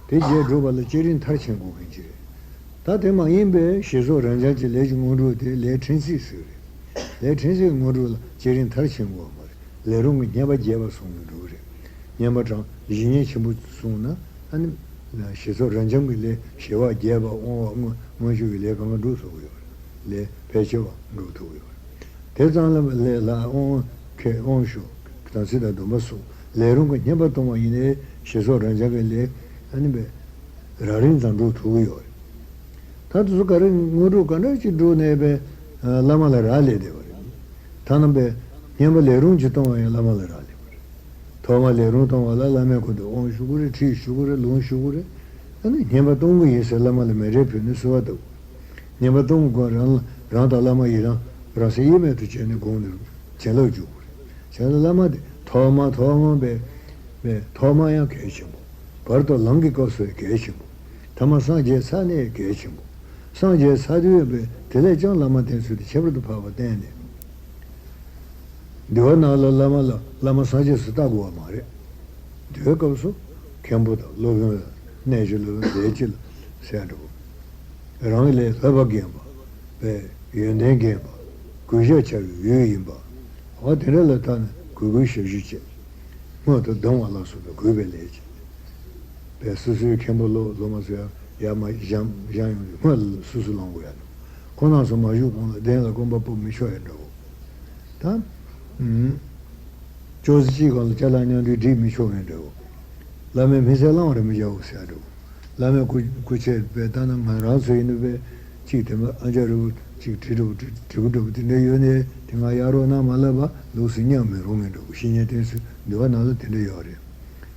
དེ་བརྒྱད་སྒྲུབ་པ་ལ་བསྐྱེད་རིམ་མཐར་ཕྱིན་དགོས་མཁན་ཅིག་རེད། ད་དེ་མ་ཡིན་པའི་ཞེས་སོགས་རབ་འབྱམས་ཀྱི་ལས་ཀྱི་དངོས་གྲུབ་དེ་ལས་ཕྲན་ཚེགས་ཟེར་རེད། ལས་ཕྲན་ཚེགས་ཀྱི་དངོས་གྲུབ་ལ་བསྐྱེད་རིམ་མཐར་ཕྱིན་དགོས་པ་མ་རེད། ལས་རུང་གི་བསྙེན་པ་རྒྱས་པ་གསུངས་ནས་འགྲོ་གི་རེད། བསྙེན་པ་གྲངས་བཞི་བསྙེན་ཆེན་པོ་གསུངས་ན། ཨ་ནི་ཞེས་སོགས་རབ་འབྱམས་ཀྱི་ལས་ཞི་བ་རྒྱས་པ་དབང་བ་མངོན་མངོན་ཤེས་ཀྱི་ལས་གང་ག་འགྲུབ་ཐུབ་ཀྱི་ཡོད་རེད། ལས་ཕལ་ཆེ་བ་འགྲུབ་ཐུབ་ཀྱི་ཡོད་རེད། དེ་ཙམ་ལ་ལས་ལ་དབང་ཁྱད་དབང་ཞུ་དམ་ཚིག་དང་སྡོམ་པ་སོགས་ལས་རུང་གི་བསྙེན་པ་གཏོང་བ་ཡིན་ནའི་ཞེས་སོགས་རབ་འབྱམས་ཀྱི་ལས་ཨ་ནི་བས་རབ་རིམ་ཙམ་འགྲུབ་ཐུབ་ཀྱི་ཡོད་རེད། ད་དེ་ཚོ་ག་རེ་དངོས་གྲུབ་ག་འདྲ་ཅིག་སྒྲུབ་ནས་པའི་བླ་མ་ལ་རག་ལས་བསྡད་པ་རེད། ཐ་ན་པའི་བསྙེན་པ་ལས་རུང་ཅིག་གཏོང་བ་ཡང་བླ་མ་ལ་རག་ལས་པ་རེད། ཐོག་མར་ལས་རུང་གཏོང་བ་ལ་བླ་མས་ཁོ་ཚོ་དབང་ཞུ་དགོས་རེད། ཁྲིད་ཞུ་དགོས་རེད། ལུང་ཞུ་དགོས་རེད། ཨ་ནི་བསྙེན་པ་གཏོང་གི་ཡིན་ཟེར་བླ་མ་ལ་མཎྜལ་ཕུལ་ནས་གསོལ་བ་བཏབ་དགོས་རེད། བསྙེན་པ་གཏོང་དགོས་རང་རང་དང་བླ་མ་ཡི་རང་རང་སེམས་དབྱེར་མེད་དུ་བྱས་ནས་དགོངས་ནས་བྱིན་རླབས་འཇུག་དགོས་རེད། བྱས་ཙང་བླ་མ་དེ་ཐོག་མ་ཐོག་མ་པའི་པའི་ཐོག་མ་ཡང་གལ་ཆེན་པོ། བར་དུ་ལམ་གྱི་སྐབས་སུ་ཡང་གལ་ཆེན་པོ། ཐ་མ་སངས་རྒྱས་ཚར་ནས་ཡང་གལ་ཆེན་པོ། སངས་རྒྱས་ཚར་དུས་པའི་དེ་ལས་ཀྱང་བླ་མ་བསྟེན་ཚུལ་དེ་ཁྱད་པར་དུ་འཕགས་པ་བསྟན་ནས། འདུལ་བ་ནང་ལ་བླ་མ་ལ་བླ་མ་སངས་རྒྱས་སུ་བལྟ་དགོས་པ་མ་རེད། འདུལ་བའི་སྐབས་སུ་མཁན་པོ་དང་སློབ་དཔོན་ལ་གནས་ཀྱི་སློབ་དཔོན་ལས་ཀྱི་ལ་ཟེར་འགྲོ། རང་གི་ལས་བསླབ་པ་རྒན་པ། པའི་ཡོན་ཏན་རྒན་པ། གུས་ཞབས་བྱ་བའི་ཡུལ་ཡིན་པ། འོ་དེ་འདྲ་ལ་བལྟས་ནས་གུས་གུས་ཞབས་ཞུ་བྱེད། སྔོན་དུ་ལྡང་བ་ལ་སོགས་པའི་གུས་པའི་ལས་བྱེད། པས་སོ་སོའི་མཁན་པོ་སློབ་སློབ་མ་ཚོ་ཡང་ཡར་མར་བཞེངས་བཞེངས་ཡོང་དུས་སྔོན་ལ་སོ་སོ་ལངས་དགོས་ཡ་འདུག་ཁོང་རྣམ་ཚོ་མ་བཞུགས་གོང་ལ་གདན་ལ་སྐོམ་པ་སྤོ་མི་ཆོག་ཡ་འདྲ་བོ། ད། ཨུམ། ཅོག་ཙེ་གཅིག་སྒང་ལ་ཅ་ལག་མཉམ་འདུས་སྒྲིག་མི་ཆོག་མཁན་འདྲ་བོ། བླ་མའི་མི་ཚེ་བླང་བར་མི་བྱའོ་ཟེར་ཡ་འདྲ་བོ། བླ་མའི་སྐུ་སྐུ་ཆས་པའི་ལྟ་ན་ང་རང་ཚོ་ཡིན་ནོ་པས་གཅིག་དེ་མ་ཨ་ཅག་རི་བོ་གཅིག་བྲིས་འདྲ་བོ་བྲིས་བྲིས་གུ་འདྲ་བོ་དེ་འདྲ་ཡོད་ནས་དེ་ང་གཡར་རོགས་གནང་མ་ལབ་པ་ལུགས་སུ་མཉམ་མི་རུང་མཁན་འདྲ་བོ། བཤེས་གཉེན་བསྟེན་ཚུལ་འདུལ་བ་ནང་ལ་དེ་འདྲ་ཡོད་རེད།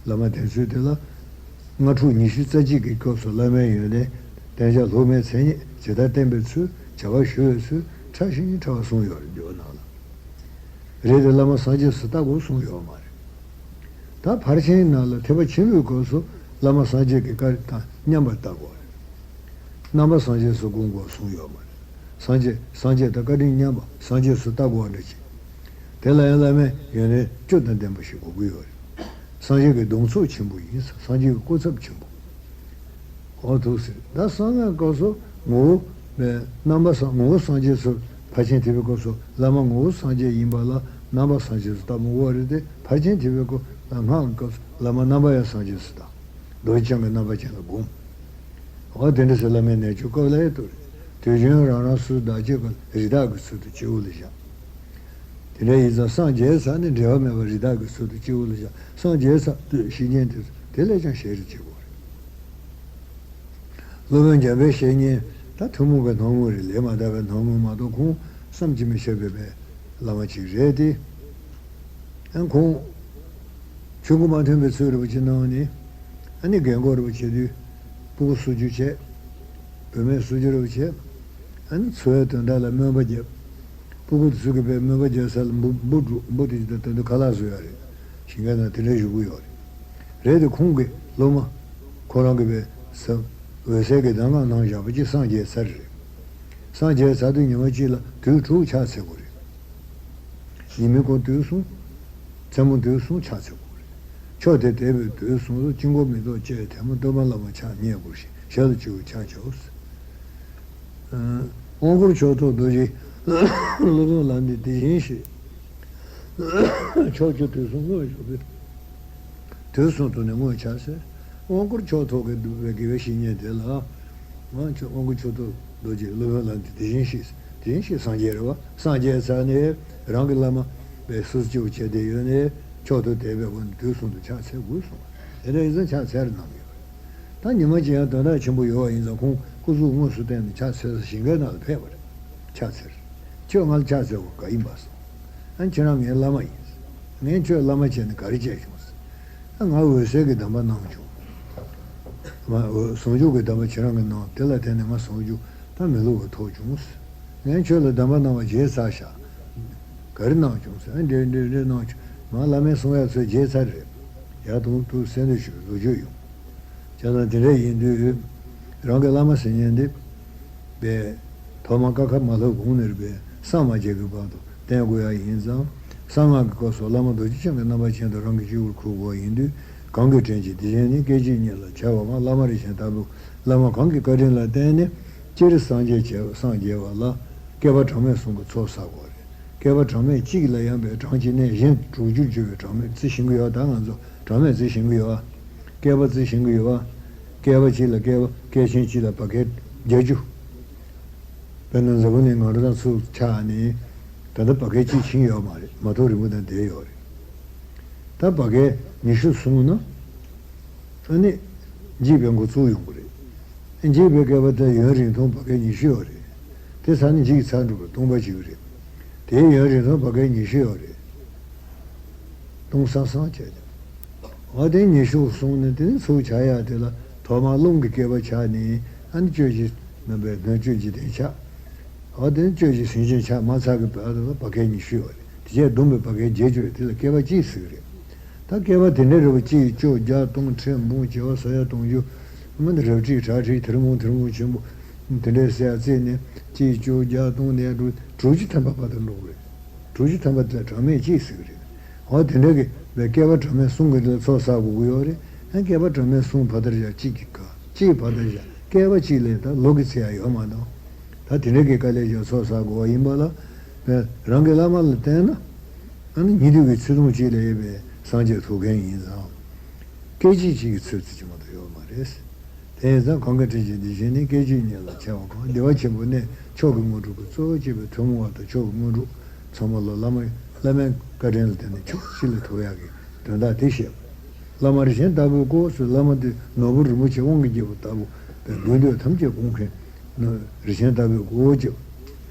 བླ་མ་བསྟེན་ཚུལ་དེ་ལ། ལྔ་དྲུག་ཉི་ཤུ་རྩ་གཅིག་གི་སྐབས་སུ་བླ་མའི་ཡོན་ཏན་བསྟེན་བྱ་སློབ་མའི་མཚན་ཉིད་ཇི་ལྟར་བསྟེན་པའི་ཚུལ་བྱ་བ་ཞུ་བའི་ཚུལ་ཕྲ་ཞིང་ཕྲ་བ་གསུངས་ཡོད་རེད་འདུལ་བ་ནང་ལ། རེད་དེ་བླ་མ་སངས་རྒྱས་སུ་བལྟ་དགོས་གསུངས་ཡོད་མ་རེད། ད་ཕར་ཕྱིན་ནང་ལ་ཐེག་པ་ཆེན་པོའི་སྐབས་སུ་བླ་མ་སངས་རྒྱས་ཀྱི་བཀའ་དང་མཉམ་པར་བལྟ་དགོས་རེད། རྣམ་པ་སངས་རྒྱས་སུ་སྒོམ་དགོས་གསུངས་ཡོད་མ་རེད། སངས་རྒྱས་སངས་རྒྱས་དང་བཀའ་དྲིན་མཉམ་པ་སངས་རྒྱས་སུ་ལྟ་དགོས་པ་འདྲ་ཅིག་དེ་ལ་ཡང་བླ་མའི་ཡོན་ཏན་བཅུ་དང་ལྡན་པ་ཞིག་དགོས་ཀྱི་ཡོད་རེད། སངས་རྒྱས་ཀྱི་གདུང་འཚོབ་ཆེན་པོ་ཡིན། སངས་རྒྱས་ཀྱི་སྐུ་ཚབ་ཆེན་པོ། འོ་འདུག་ཟེར། ད་གསང་སྔགས་སྐབས་སུ་ངོ་བོ་རྣམ་པ་སངས་ངོ་བོ་སངས་རྒྱས་སུ་ཕར་ཕྱིན་ཐེག་པའི་སྐབས་སུ་བླ་མ་ངོ་བོ་སངས་རྒྱས་ཡིན་པ་ལ་རྣམ་པ་སངས་རྒྱས་སུ་ལྟ་མི་དགོས་པ་རེད་དེ། ཕར་ཕྱིན་ཐེག་པའི་སྐབས་སྔགས་ཀྱི་སྐབས་སུ་བླ་མ་རྣམ་པ་ཡང་སངས་རྒྱས་སུ་ལྟ། རྡོ་རྗེ་འཆང་གི་རྣམ་པ་ཅན་ལ་སྒོམ། འོ་དེ་འདྲ་ཟེར། བླ་མའི་རྣལ་འབྱོར་སྐབས་ལ་ཡང་ལྟོས། དུས་རྒྱུན་རང་རང་སོ་སོའི་བདག་བསྐྱེད་ཀྱི་རིགས་བདག་གི་ཚུལ་དུ་སྤྱི་བོ་ལ་བཞག་དེ་འདྲ་ཡིན་ཙང་སངས་རྒྱས་ཚར་ནས་འབྲལ་བ་མེད་པར་རིགས་བདག་གི་ཚུལ་དུ་སྤྱི་བོ་ལ་བཞག་སངས་རྒྱས་ཚར་དུས་བཤེས་གཉེན་དེ་ཚོ་དེ་ལས་ཀྱང་ཞེ་རུ་གཅིག་པོ་རེད། སློབ་དཔོན་འཇམ་དཔལ་བཤེས་གཉེན་ད་ཐུན་མོང་གི་སྣང་ངོ་རེད། ལས་མ་དག་པའི་སྣང་ངོ་མ་གཏོགས་ཁོང་བསམ་གྱིས་མི་ཁྱབ་པའི་བའི་བླ་མ་ཅིག་རེད་དེ། ཨ་ཁོང་ཆོས་སྐུ་མ་ཐོན་པའི་ཚུལ་རིན་པོ་ཆེ་གནང་ནས། ཨ་ནི་རྒན་གོག་རིན་པོ་ཆེ་དུས་སྤུ་གུ་གསོ་རྒྱུ་བྱས། བུད་མེད་གསོ་རྒྱུ་རིན་པོ་ཆེ། ཨ་ནི་འཚོ་བའི་དོན་དག་ལ་སྨོན་པ་བརྒྱབ། སྤུ་གུ་དེ་ཚོ་གིས་དཔེ་སྨོན་པ་བརྒྱབ་ས་ལ་འབུ་འབུ་སྒྲུག་འབུ་དེ་ད་དུང་ཁ་ལག་བཟོ་ཡ་རེད། ཞིང་ཁ་ནང་དེ་འདྲ་བཞུགས་ཀྱི་ཡོད་རེད། རེད་དེ་ཁོང་གི་སློབ་མ་ཁོ་རང་གི་དཔེ་ས་འོད་གསལ་གྱི་གདམས་ངག་གནང་བཞག་པ་ཅིག་སངས་རྒྱས་ཚར་རེད། སངས་རྒྱས་ཚར་དུས་ཉི་མ་གཅིག་ལ་དུས་དྲུག་ཕྱག་འཚལ་དགོས་རེད། ཉི་མའི་འཁོར་དུས་གསུམ། མཚན་མོ་དུས་གསུམ་ཕྱག་འཚལ་དགོས་རེད། ཕྱོགས་དེ་དེ་བས་དུས་གསུམ་དུ་དཀྱིལ་འཁོར་མེ་ཏོག་བཅས་ཐལ་མོ་སྟོན་པ་བླ་མ་ཕྱག་བརྙེས་དགོས་ཤིང་ཞལ་ལ་གཅིག་པུ་ཕྱག་བྱའོ། དབང་བསྐུར་ཕྱོགས་ཐོག་རྡོ་རྗེ་སློབ་དཔོན་ལག་འདི་དེ་བཞིན་གཤེགས། ཕྱོགས་བཅུ་དུས་གསུམ་དངོས་བཞུགས་པའི། དུས་གསུམ་དུ་ནི་དངོས་ཕྱག་འཚལ། དབང་བསྐུར་ཕྱོགས་ཐོག་གི་འདུས་པའི་དགེ་བའི་བཤེས་གཉེན་དེ་ལ། ང་ཚོ་དབང་བསྐུར་ཕྱོགས་ཐོག་རྡོ་རྗེ་སློབ་དཔོན་ལགས་འདི་དེ་བཞིན་གཤེགས། དེ་བཞིན་གཤེགས་སངས་རྒྱས་རེད་བ། སངས་རྒྱས་ཚར་ནས་རང་གི་བླ་མ་བའི་སུ་སྐྱེ་བོ་བྱས་ཏེ་ཡོད་ནས་ཕྱོགས་ཐོག་དེ་བས་ཁོང་དུས་གསུམ་དུ་ཕྱག་འཚལ་དགོས་གསུངས་པ། དེ་འདྲ་ཡིན་ཙང་ཕྱག་འཚལ་རེ་གནང་གི་ཡོད་རེད། ད་ཉི་མ་གཅིག་ཡང་དོན་དག་ཆེན་པོ་ཡོད་པ་ཡིན་ཙང་ཁོང་སྐུ་གཟུགས་དངོས་སུ་བསྟན་ནས་ཕྱག་འཚལ་ས་ཞིང་ཁའི་ནང་ལ་ཕེབས་པ་རེད། ཕྱག་འཚལ། ཁྱོད་ང་ལ་ཕྱག་འཚལ་དགོས་ག་ཡིན་པ་སོང་། ཨ་ཁྱེད་རང་ངའི་བླ་མ་ཡིན། ངས་ཁྱོད་བླ་མ་བྱས་ནས་ག་རེ་བྱས་བྱུང་། ཨ་ང་འོད་གསལ་གྱི་གདམས་པ་གནང་བྱུང་། ང་འོད་ཟུང་འཇུག་གི་གདམས་པ་ཁྱེད་རང་གིས་གནང་། དེ་ལ་བརྟེན་ནས་ང་ཟུང་འཇུག་ད་མི་སླུ་བ་ཐོབ་བྱུང་། ངས་ཁྱོད་ལ་གདམས་པ་གནང་བ་བརྗེད་ཚར་ཤག་ག་རེ་གནང་བྱུང་ཟེར། ཨ་འདྲེ་འདྲེ་འདྲེ་གནང་བྱུང་། ང་བླ་མས་གསུང་ཡ་ཚོ་བརྗེད་ཚར་རེད། ཡར་དུང་དུ་གསན་དུ་ཞུ་ལོ་རྒྱུས་ཡོང་། བྱས་ཙང་དེ་འདྲ་ཡིན་དུས། རང་གི་བླ་མ་ཟེར་མཁན་འདི། པས། ཐོག་མར་ཀ་ཁ་མ་ལྷོ་གོང་ནས་པས་སངས་མ་རྒྱས་ཀྱི་བར་དུ་བསྟེན་དགོས་ཡ་ཡིན་ཙང་། གསང་སྔགས་ཀྱི་སྐབས་སུ་བླ་མ་རྡོ་རྗེ་འཆང་གི་རྣམ་པ་ཅན་དུ་རང་གི་སྤྱི་བོར་འཁུར་དགོས་ཡིན་དུས། གང་གི་དྲིན་གྱིས་དེ་བཞིན་ནི། སྐད་ཅིག་ཉིད་ལ་བྱ་བ་མང་། བླ་མ་རིན་ཆེན་ལྟ་བུ། བླ་མ་གང་གི་བཀའ་དྲིན་ལ་བརྟེན་ནས་སྤྱིར་སངས་རྒྱས་བྱེད་སངས་རྒྱས་པ་ལ་བསྐལ་པ་གྲངས་མེད་གསུམ་གྱི་ཚོགས་བསགས་དགོས་རེད། བསྐལ་པ་གྲངས་མེད་གཅིག་ལ་ཡང་པའི་གྲངས་ཀྱི་གནས་གཞན་དྲུག་ཅུར་གྱུར་པའི་གྲངས་མེད་བརྩི་ཤེས་ཀྱི་ཡོད། ད་ང་ཚོ་གྲངས་མེད་བརྩི་ཤེས་ཀྱི་ཡོད། བསྐལ་པ་བརྩི་ཤེས་ཀྱི་ཡོད། བསྐལ་པ་གཅིག་ལ་བསྐལ་པ་བསྐལ་ཆེན་གཅིག་ལ་བར་བསྐལ་བརྒྱད་ཅུ། དཔེར་ན་འཛམ་བུ་གླིང་ང་རང་ཚོ་ཆགས་ནས་ད་ལྟ་བར་བསྐལ་གཅིག་ཕྱིན་ཡོད་མ་རེད། མ་ཐུག་རིང་པོ་དང་བསྡད་ཡོད་རེད། ད་བར་བསྐལ་ཉི་ཤུ་སོང་ན། ཨ་ནི། འཇིག་པའི་འགོ་ཚུགས་ཡོང་གི་རེད། འཇིག་པའི་བསྐལ་པ་དེ་ཡུན་རིང་ཐུང་བར་བསྐལ་ཉི་ཤུ་ཡོད་རེད། དེ་ཚར་ནས་འཇིག་ཚར་འགྲོ་བའི་སྟོང་པ་ཅིག་རེད། དེའི་ཡུན་རིང་ཐུང་བར་བསྐལ་ཉི་ཤུ་ཡོད་རེད། སྟོང་སང་སང་བྱས་ཏེ། འོ་དེ་ཉི་ཤུ་སོང་ནས་དེ་ནི་ཚུར་ཆགས་ཡག་དེ་ལ་ཐོག་མར་རླུང་གི་བསྐལ་པ་ཆགས་ནས་ཨ་ནི་བཅུ་བཞི་རྣམ་པའི་སྣོད་བཅུད་ཀྱི་དེ་ཆགས། འོ་དེ་ནི་བཅུ་བཞི་ཟིན་ཅིང་ཆགས་མ་ཚར་གི་བར་དུ་བར་བསྐལ་ཉི་ཤུ་ཡོད་རེད། དེ་རྗེས་བསྡོམས་པའི་བར་བསྐལ་བརྒྱད་ཅུ་རེད། དེ་ལ་བསྐལ་པ་གཅིག་ཟེར་གི་རེད། ད་བསྐལ་པ་དེ་འདྲ་རེད་པ། གཅིག་བཅོ་བརྒྱད་སྟོང་ཁྲི་འབུམ་བྱེ་བ་ས་ཡ་སྟོང་ཡུ། མི་འདི་རབ་ཁྲི་གྲགས་ཁྲི་ཐེར་འབུམ་ཐེར་འབུམ་ཆེན་པོ། དེ་འདྲའི་ཟེར་ཡ་བརྩིས་ནས་གཅིག་བཅོ་བརྒྱད་སྟོང་ནས་དྲུག་དྲུག་ཅུ་ཐམ་པ་བར་དུ་འགྲོ་གི་རེད། དྲུག་ཅུ་ཐམ་པ་དེ་ལ་གྲངས་མེད་གཅིག་ཟེར་གི་རེད། འོ་དེ་འདྲ་གི་བའི་བསྐལ་པ་གྲངས་མེད་གསུམ་གི་དེ་ལ་ཚོགས་བསགས་དགོས་ཀྱི་ཡོད་རེད། ཡང་བསྐལ་པ་གྲངས་མེད་གསུམ་བར་དར་བཞག་གཅིག་གི་ཀ་གཅིག་བར་དར་བཞག་བསྐལ་པ་གཅིག་ལས་ད་ལོ་གི་ཚེ་ཡང་ཡོད་མ་གཏོགས། ད་དེ་འདྲ་གི་དཀའ་ལས་བཞག་ཚོགས་བསགས་དགོས་པ་ཡིན་པ་ལ། བས་རང་གི་བླ་མ་ལ་བརྟེན་ན། ཨ་ནི་ཉིད་དུ་གི་ཚེ་ཐུང་གཅིག་ལ་ཡོད་པའི་སངས་རྒྱས་ཐུག་མཁན་ཡིན་ཙང་། སྐད་ཅིག་གཅིག་གི་ཚོད་ཙམ་ཅིག་མ་གཏོགས་ཡོད་མ་རེད། དེ་ཡིན་ཙང་གང་གི་དྲིན་གྱིས་འདི་བཞིན་ནི། སྐད་ཅིག་ཉིད་ལ་བྱ་བ་གང་། བདེ་བ་ཆེན་པོ་གནས་མཆོག་གི་དངོས་གྲུབ་ཀྱི། གཙོ་བོ་སྐྱེས་བུ་ཐུན་མོང་བ་དང་མཆོག་གི་དངོས་གྲུབ། ཚང་མ་ལ་བླ་མ་བླ་མའི་བཀའ་དྲིན་ལ་བརྟེན་ནས་ཕྱོགས་གཅིག་ལ་ཐུག་ཡག་གི་དོན་དག་དེ་བཤད་པ། བླ་མ་རིན་ཆེན་ལྟ་བུའི་སྐུ་ཟེར། བླ་མ་དེ་ནོར་བུ་རིན་པོ་ཆེ་དབང་གི་རྒྱལ་པོ་ལྟ་བུ་དང་དགོས་འདོད་ཐམས་ཅད་སྐོང་མཁན་ནོར་རིན་ཆེན་ལྟ་བུའི་སྐུ་ཟེར།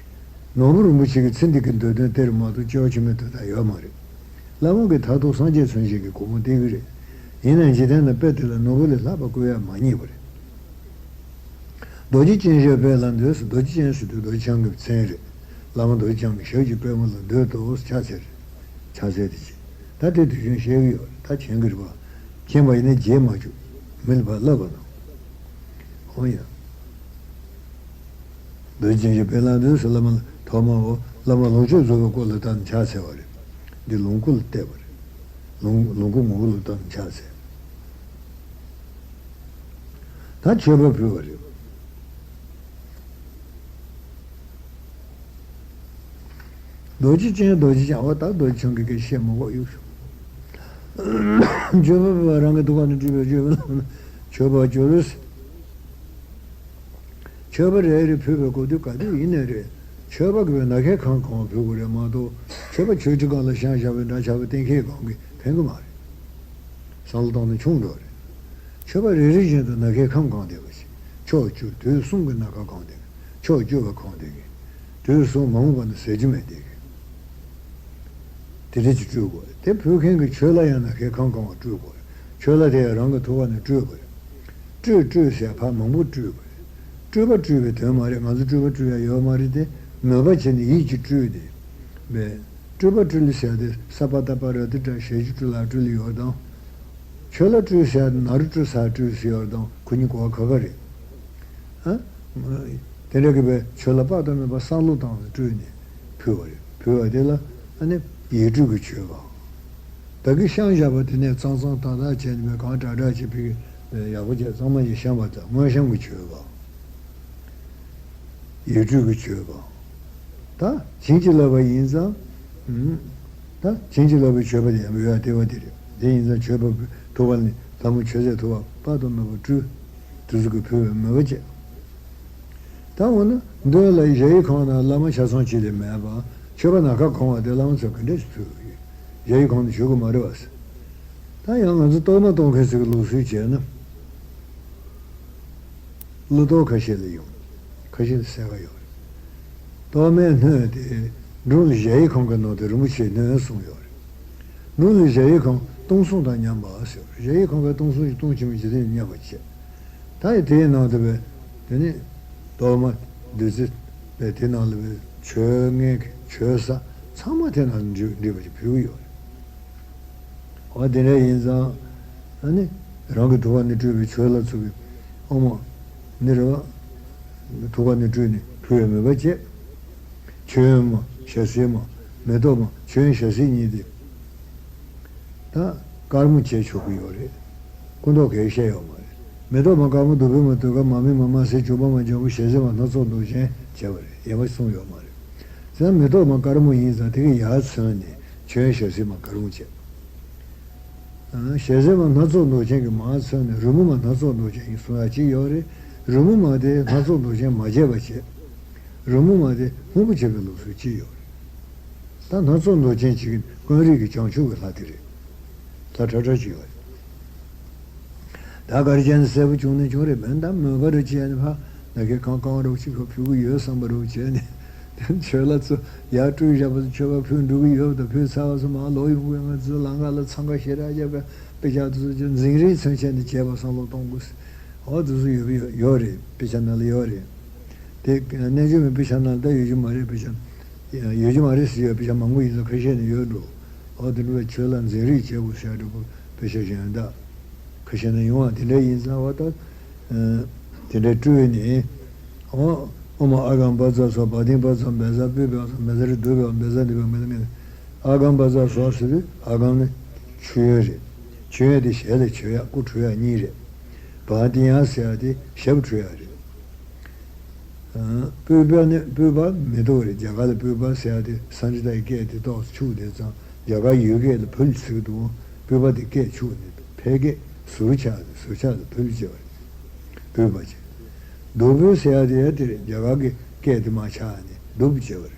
ནོར་བུ་རིན་པོ་ཆེ་གི་ཚེ་འདི་གི་འདོད་དོན་དེར་མ་གཏོགས་སྐྱེ་བ་ཕྱི་མའི་དོན་དག་ཡོད་མ་རེད། བླ་མ་གི་མཐར་ཐུག་སངས་རྒྱས་མཚོན་བྱེད་ཀྱི་སྒོ་མོ་དེ་གི་རེད། ཡིན་ནའང་འཇིག་རྟེན་ན་དཔེ་དེ་ལ་ནོར་བུ་ལས་ལྷག་པ་བཀོད་ཡ་མ་རྙེད་པ་རེད། རྡོ་རྗེ་ཅན་ཞབས་པད་ལ་འདུད་ཟེར། རྡོ་རྗེ་ཅན་ཟེར་དུས་རྡོ་རྗེ་འཆང་གི་མཚན་རེད། བླ་མ་རྡོ་རྗེ་འཆང་གི་ཞབས་ཀྱི་པད་མོ་ལ་འདུད་དོ་ཟེར། ཕྱག་འཚལ་རེད། ཕྱག་འཚལ་དེ་བྱས། ད་དེ་དུས་རྒྱུན་བཤད་གི་ཡོད་རེད། ད་མཁྱེན་གི་རེད་པ། མཁྱེན་པ་ཡིན་ན་རྗེས་མ་འཇུག་མི་ལ་ཕར་བསླབ་པ་དང་། འོ་ཡ། རྡོ་རྗེ་འཆང་གི་དཔེ་བླངས་དུས་སུ་བླ་མ་ཐོག་མ་འོ་བླ་མ་ལོངས་སྤྱོད་རྫོགས་པའི་སྐུ་ལ་བལྟས་ནས་ཕྱག་འཚལ་བ་རེད། འདི་ལོངས་སྐུ་ལ་བལྟས་པ་རེད། ལོངས་ལོངས་སྐུ་ངོ་བོ་ལ་བལྟས་ནས་ཕྱག་འཚལ། ད་མཆོད་པ་ཕུལ་བ་རེད། རྡོ་རྗེ་ཅན། རྡོ་རྗེ་འཆང་། འོ་ད་རྡོ་རྗེ་འཆང་གི་སྐད་བཤད་མ་དགོས་གཡུག་ཤོག་མཆོད་པ་ཕུལ་བ་རང་གི་ཐུགས་ཀ་ནས་སྤྲུལ་པའི་སྤྱོད་པ་ལ་མཆོད་པར་གྱུར། མཆོད་པ་རེ་རེ་ཕུལ་བའི་གོ་དུས་ག་དུས་ཡིན་ནའི་རེད། མཆོད་པ་གི་ནམ་མཁའི་ཁམས་གང་བ་ཕུལ་དགོས་རེད་མ་གཏོགས། མཆོད་པ་ཆོས་ཁྲི་སྒང་ལ་བཤམས་བཞག་པའི་འདྲ་ཆགས་པའི་གཏན་འཁེལ་སྒང་གིས་ཕན་གི་མ་རེད། བསམ་བློ་བཏང་ན་ཆུང་འགྲོ་རེད། མཆོད་པ་རེ་རེ་བཞིན་དུ་ནམ་མཁའི་ཁམས་གང་བསྡད་པ་ཞིག་ཕྱོགས་བཅུ་དུས་གསུམ་གྱི་ནམ་མཁའ་གང་བསྡད་མཁན། ཕྱོགས་བཅུ་པ་གང་བསྡད་མཁན། དུས་གསུམ་མ་འོངས་པ་ན་ཟད་རྒྱུ་མེད་བསྡད་མཁན། དེ་འདྲ་ཅིག་སྤྲུལ་དགོས། དེ་ཕུལ་མཁན་གྱི་ཆོས་ལ་ཡང་ནམ་མཁའི་ཁམས་གང་བ་སྤྲུལ་དགོས། ཆོས་ལ་དེ་ཡང་རང་གི་ཐུགས་ཀ་ནས་སྤྲུལ་དགོས། སྤྲུལ་སྤྲུལ་ཟེར་ཕར་མང་པོ་སྤྲུལ་དགོས། སྤྲུལ་པ་སྤྲུལ་པའི་དོན་མ་རེད། ང་ཚོ་སྤྲུལ་པ་སྤྲུལ་ཡ་ཡོད་མ་རེད་དེ། མོས་པ་བྱས་ནས་ཡིད་ཀྱིས་སྤྲུལ་ཏེ། མེད། སྤྲུལ་པ་སྤྲུལ་ཟེར་དེ་ས་པ་ཏ་པ་ར་ཏི་ཏྲ་ཞབས་ཀྱུ་སྤྲུལ་ལག་སྤྲུལ་ཡོད་དང་། ཆོས་ལ་སྤྲུལ་ཟེར་དེ་ནཱ་རོ་སྤྲུལ་ས་སྤྲུལ་ཟེར་ཡོད་དང་། ཁོ་གཉིས་གོ་བ་ཁ་ཁ་རེད། ཨ། དེ་འདྲ་གི་བའི་ཆོས་ལ་དཔག་ཏུ་མེད་པ་བསམ་བློ་བཏང་ནས་སྤྲུལ་ནས་ཕུལ་བ་རེད། ཕུལ་བ་དེ་ལ་ཨ་ནི་ཡིད་སྤྲུལ་གྱི་མཆོད་པ། ད་གི་བཤམས་བཞག་པ་དེ་ནས་གཙང་གཙང་ཏག་ཏག་བྱས་ནས་གང་དྲག་དྲག་བྱས་ཕུལ་གི་ཡག་པོ་བྱས། གཙང་མ་ཞིག་བཤམས་པ་དང་། དངོས་བཤམས་ཀྱི་མཆོད་པ། ཡིད་སྤྲུལ་གྱི་མཆོད་པ། ད་བྱིན་གྱིས་བརླབས་པ་ཡིན་ཙང་། ཨུམ། ད་བྱིན་གྱིས་བརླབས་པའི་མཆོད་པ་དེ་ཡང་འབུལ་ཡ་ལྟེ་བ་དེ་རེད། དེ་ཡིན་ཙང་མཆོད་པ་ཐུགས་ཀ་ནས་ལྷ་མོ་མཆོད་རྫས་ཐུགས་ཀ་དཔག་ཏུ་མེད་པ་སྤྲུལ། དེ་ཚོ་གི་ཕུལ་བའི་མོས་པ་བྱས། ད་འོ་ན་མདུན་ལ་གཞལ་ཡས་ཁང་ནང་བླ་མ་ཆ་ཚང་གཅིག་ལས་མེད་པ། མཆོད་པ་ནམ་མཁའ་གང་བ་དེ་བླ་མ་ཚོས་ག་འདྲས་ཕུལ་གི་ཡོད། གཞལ་ཡས་ཁང་ནས་ཞུ་གི་མ་རེད་བ་ཟེར། ད་ཡང་ང་ཚོ་གཏོར་མ་གཏོང་མཁན་ཚོ་གི་ལུགས་སྲོལ་བྱས་ན། ཀླུ་གཏོར་ཁ་ཤས་ལ་ཡོང་། ཁ་ཤས་ལ་གསལ་ཁ་ཡོད་རེད། གཏོར་མའི་སྣོད་དེ་འབྲུ་ལ་གཞལ་ཡས་ཁང་གི་ནང་དུ་རིན་པོ་ཆེའི་སྣོད་གསུངས་ཡོད་རེད། འབྲུ་ལ་གཞལ་ཡས་ཁང་སྟོང་གསུམ་དང་མཉམ་པ་ཟེར། གཞལ་ཡས་ཁང་གི་སྟོང་གསུམ་གྱི་སྟོང་ཆེན་པོའི་འཇིག་རྟེན་མཉམ་པར་བྱས། ད་ཡི་དེའི་ནང་དུ་བས་དེ་ནི་གཏོར་མ་བདུད་རྩི་བས་དེ་ནང་ལ་བས་མཆོད་མཁན་གྱི་མཆོད་ས་ཚང་མ་དེ་ནང་འདྲེས་འདྲེས་པ་ཞིག་ཕུལ་གྱི་ཡོད་རེད། འོ་དེ་འདྲ་ཡིན་ཙང་། ཨ་ནི་རང་གི་ཐུགས་ཀ་ནས་སྤྲུལ་པའི་ཆོས་ལ་ཚུགས་པའི་ཨོ་མ་ནི་རེད་བ། ཐུགས་ཀ་ནས་སྤྲུལ་ནས་ཕུལ་བའི་མོས་པ་བྱས། མཆོད་ཡོན་མ་ཞལ་བསིལ་མ་མེ་ཏོག་མ། མཆོད་ཡོན་ཞལ་བསིལ་གཉིས་དེ་ད་དཀར་མོ་བྱས་ཆོག་གི་ཡོད་རེད། སྐུ་མདོག་གས་བཤད་ཡོད་མ་རེད། མེ་ཏོག་མ་དཀར་མོ་བདུག་སྤོས་མ་དུད་ཁ་མ་སྨན་མ་དམར་སེར་བྱུག་པ་མ་ལྗང་གུ་ཞལ་བསིལ་མ་སྣ་ཚོགས་མདོག་ཅན་བྱས་པ་རེད། ཡང་པ་གསུངས་ཡོད་མ་རེད། ཟེར་ན་མེ་ཏོག་མ་དཀར་མོ་ཡིན་ཙང་དེ་གི་ཡར་མཚོན་ནས་མཆོད་ཡོན་ཞལ་བསིལ་མ་དཀར་མོ་བྱས། ཨ། ཞལ་བསིལ་མ་སྣ་ཚོགས་མདོག་ཅན་གྱི་མར་མཚོན་ནས་རོལ་མོ་མ་སྣ་ཚོགས་མདོག་ཅན་ཡིན་གསུང་ཡ་གཅིག་ཡོད་རེད། རོལ་མོ་མ་དེ་སྣ་ཚོགས་མདོག་ཅན་མ་བྱས་པ་བྱས། རོལ་མོ་མ་དེ་སྔོན་པོ་བྱས་པའི་ལུགས་སྲོལ་གཅིག་ཡོད་རེད། ད་སྣ་ཚོགས་མདོག་ཅན་གཅིག་གི་ཀུན་རིག་གི་བྱང་ཆུབ་ཀྱི་ལྷ་དེ་རེད། ལྷ་ཁྲ་ཁྲ་ཅིག་ཡོད་རེད། ད་གར་བྱས་ནས་གསལ་པོ་བྱུང་ནས་བྱུང་རེད། མིན་ད་མོས་པ་རུ་བྱས་ནས་ཕ་ནམ་མཁའི་ཁམས་གང་རུ་ཅིག་ཕ་ཕུལ་གི་ཡོད་བསམ་པ་རུ་བྱས་ནས། དེ་ཆོས་ལ་ཚོ་ཡར་སྤྲུལ་བཞག་པ་ཚོ་མཆོད་པ་ཕུལ་འགྲོ་གི་ཡོད་དང་། ཕུལ་ཚར་བ་ཚོ་མར་ལོག་ཡོང་གི་ཡོད། ང་ཚོ་ལམ་ཁ་ལ་འཚང་ཁ་ཞེ་དྲག་བརྒྱབ་པའི་དཔེ་ཆ་དེ་ཚོ་ཅིག་འཛིང་རེས་མཚོན་བྱས་ནས་བྱས་པ་བསམ་བློ་གཏོང་དགོས། འོ་དེ་ཚོ་ཡོད་ཡོད་རེད། དཔེ་ཆ་ནང་ལ་ཡོད་རེད། དེ་གནས་འཇོམས་པའི་དཔེ་ཆ་ནང་ལ་ད་ཡོད་རྒྱུ་མ་རེད། དཔེ་ཆ་ཡོད་རྒྱུ་མ་རེད་ཟེར་ཡོད། དཔེ་ཆ་མང་པོ་ཡིན་ཙང་ཁ་ཤས་ནས་ཡོད་འགྲོ། འོ་དེ་འདྲ་བའི་ཆོས་ལ་འཛིང་རེས་བྱེད་དགོས་ཟེར་ཡ་འདྲ་པོ་དཔེ་ཆ་གཞན་དག་ཁ་ཤས་ནས་ཡོང་བ་དེ་འདྲ་ཡིན་ཙང་། འོ་ད་དེ་འདྲ་སྤྲུལ་ནས། འོ་ཨོ་མ་ཨ་གམ་པ་ཙ་སོ་བ་དིང་པ་ཙ་བེ་ཛ་པུས་པ་ཙ་མེ་ཛ་རི་དུ་བེ་བ་མེ་ཛ་དི་བ་མེ་ཛ་ངེ་ཨ་གམ་པ་ཙ་སོ་ཟེར་དུས། ཨ་གམ་ནི་མཆོད་ཡོན་རེད། མཆོད་ཡོན་དེ་ཞལ་ལས་མཆོད་ཡ་སྐུ་འཁྲུ་ཡ་གཉིས་རེད། བ་དི་ཡང་ཟེར་ཡ་དེ་ཞབས་འཁྲུ་ཡ་རེད། ཨ། སྤོས་པ་ནི་སྤོས་པ་མེ་ཏོག་རེད། རྒྱ་གར་ལ་སྤོས་པ་ཟེར་ཡ་དེ་སཾ་སྐྲྀ་ཏའི་སྐད་དེ་ཏོག་ཙམ་འཆུག་དེ་ཙང་རྒྱ་གར་ཡུལ་སྐད་ལ་ཕུལ་ཟེར་གི་འདུག་སྤོས་པ་དེ་སྐད་འཆུག་ནས་ཕལ་སྐད་ཟུར་ཆག་ནས་ཟུར་ཆག་ཏུ་ཕུལ་བྱས་པ་རེད། སྤོས་པ་བྱས། བདུག་སྤོས་ཟེར་ཡ་དེ་ཡང་དེ་རེད། རྒྱ་གར་གྱི་སྐད་དེ་མར་ཆག་ནས་བདུག་བྱས་པ་རེད།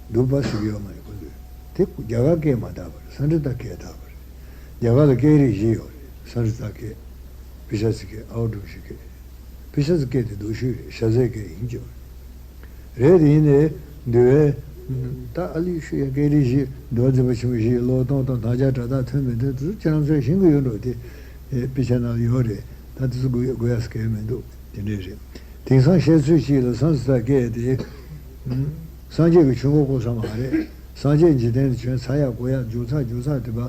བདུག་པ་ཟེར་གི་ཡོད་མ་རེད་ཁོ་ཚོས། དེ་རྒྱ་གར་སྐད་མ་དག་པ་རེད། སཾ་སྐྲྀ་ཏ་སྐད་དག་པ་རེད། རྒྱ་གར་ལ་སྐད་རིགས་བཞི་ཡོད་རེད། སཾ་སྐྲྀ་ཏ་སྐད། པི་ཤ་ཙི་སྐད། ཨའོ་ཌི་བི་ཤི་སྐད། པི་ཤ་ཙི་སྐད་དེ་སྡུག་ཤོས་རེད། ཤ་ཟའི་སྐད་ཡིན་གྱི་རེད། རེད་དེ་ཡིན་ནའི་འདུལ་བའི་ད་ཨ་ལི་ཤུ་ཡ་སྐད་རིགས་བཞི། འདུལ་བ་འཛིན་པ་ཆེན་པོ་བཞི་ཡི་ཀློག་སྟངས་དང་། ལྷག་ཆད་སྒྲ་དག་ཐོན་མི་ཐོན་དེ་ཚོ་ཁྱེད་རང་ཚོས་ཤེས་ཀྱི་ཡོད་འགྲོ། དེ་དཔེ་ཆ་ནང་ལ་ཡོད་རེད། ད་དེ་ཚོ་དགོས་དགོས་ཡ་ཟེར་མཁན་མི་འདུག་དེ་འདྲས་རེད། དེང་སང་བཤད་ཚུལ་གཅིག་ལ་སཾ་སྐྲྀ་ཏ་སྐད་དེ་སངས་རྒྱས་ཀྱི་ཆོས་འཁོར་བསྐོར་ས་མ་རེད། སངས་རྒྱས་འཇིག་རྟེན་དུ་བྱོན་ཚར་ཡག་གོ་ཡག་མཇུག་ཚག་མཇུག་ཚག་དེ་བ་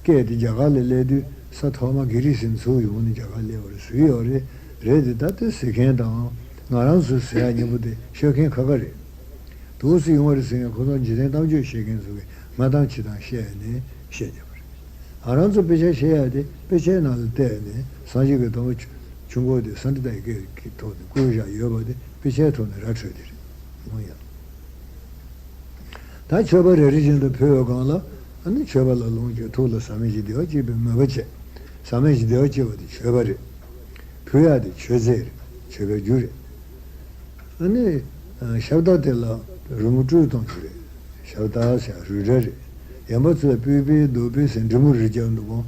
སྐད་དེ་རྒྱ་གར་ལ་སླེབས་དུས་ས་ཐོག་མ་གྷི་རི་སིའི་ཚུར་ཡོང་ནས་རྒྱ་གར་སླེབས་པ་རེད། ཟེར་གྱི་ཡོད་རེད། རེད་དེ་ད་དེ་ཟེར་མཁན་དང་ ང་རང་ཚོས་ཟེར་ཡག་སྙན་པོ་དེ་ཤོད་མཁན་ཁ་ཁ་རེད། དུས་སུ་ཡོང་བ་རེད་ཟེར་མཁན་ཁོ་ཚོ་འཇིག་རྟེན་གཏམ་བརྗོད་བཤད་མཁན་ཚོ་གིས་སྨྲ་གཏམ་འཆི་གཏམ་བཤད་ནས་བཤད་བསྡད་པ་རེད། ང་རང་ཚོ་དཔེ་ཆ་བཤད་ཡག་དེ་དཔེ་ཆའི་ནང་ལ་བལྟས་ནས་སངས་རྒྱས་ཀྱི་སྟོན་པ་ཆུ་ཆུ་འགོ་དེ་སཾ་སྐྲྀ་ཏའི་སྐད་ཀྱི་ཐོག་ནས་བཀོད་བཞག་ཡོད་པ་དེ་དཔེ་ཆའི་ཐོག་ནས་ར་འཕྲོད་དེ་རེད། འོ་ཡ། ད་མཆོད་པ་རེ་རེ་བཞིན་དུ་ཕུལ་བའི་སྒང་ལ་ཨ་ནི་མཆོད་པ་ལ་ལོངས་སྤྱོད་ཐུགས་ལ་ཟག་མེད་ཀྱི་བདེ་བ་སྐྱེད་པའི་མོས་པ་བྱས། ཟག་མེད་ཀྱི་བདེ་བ་སྐྱེ་བ་དེ་མཆོད་པ་རེད། ཕུལ་ཡག་དེ་མཆོད་རྫས་རེད། མཆོད་པའི་རྒྱུ་རེད། ཨ་ནི་ཨ་ཤབ་དག་དེ་ལ་རོལ་མོ་དཀྲོལ་གཏོང་རྒྱུ་རེད། ཤབ་དག་ཟེར་རུལ་སྒྲ་རེད། ཡན་པ་ཚོས་པུས་པས་རྡོ་པས་ཟེར་འབྲི་མོ་རེ་རྒྱག་འདུག་གོ།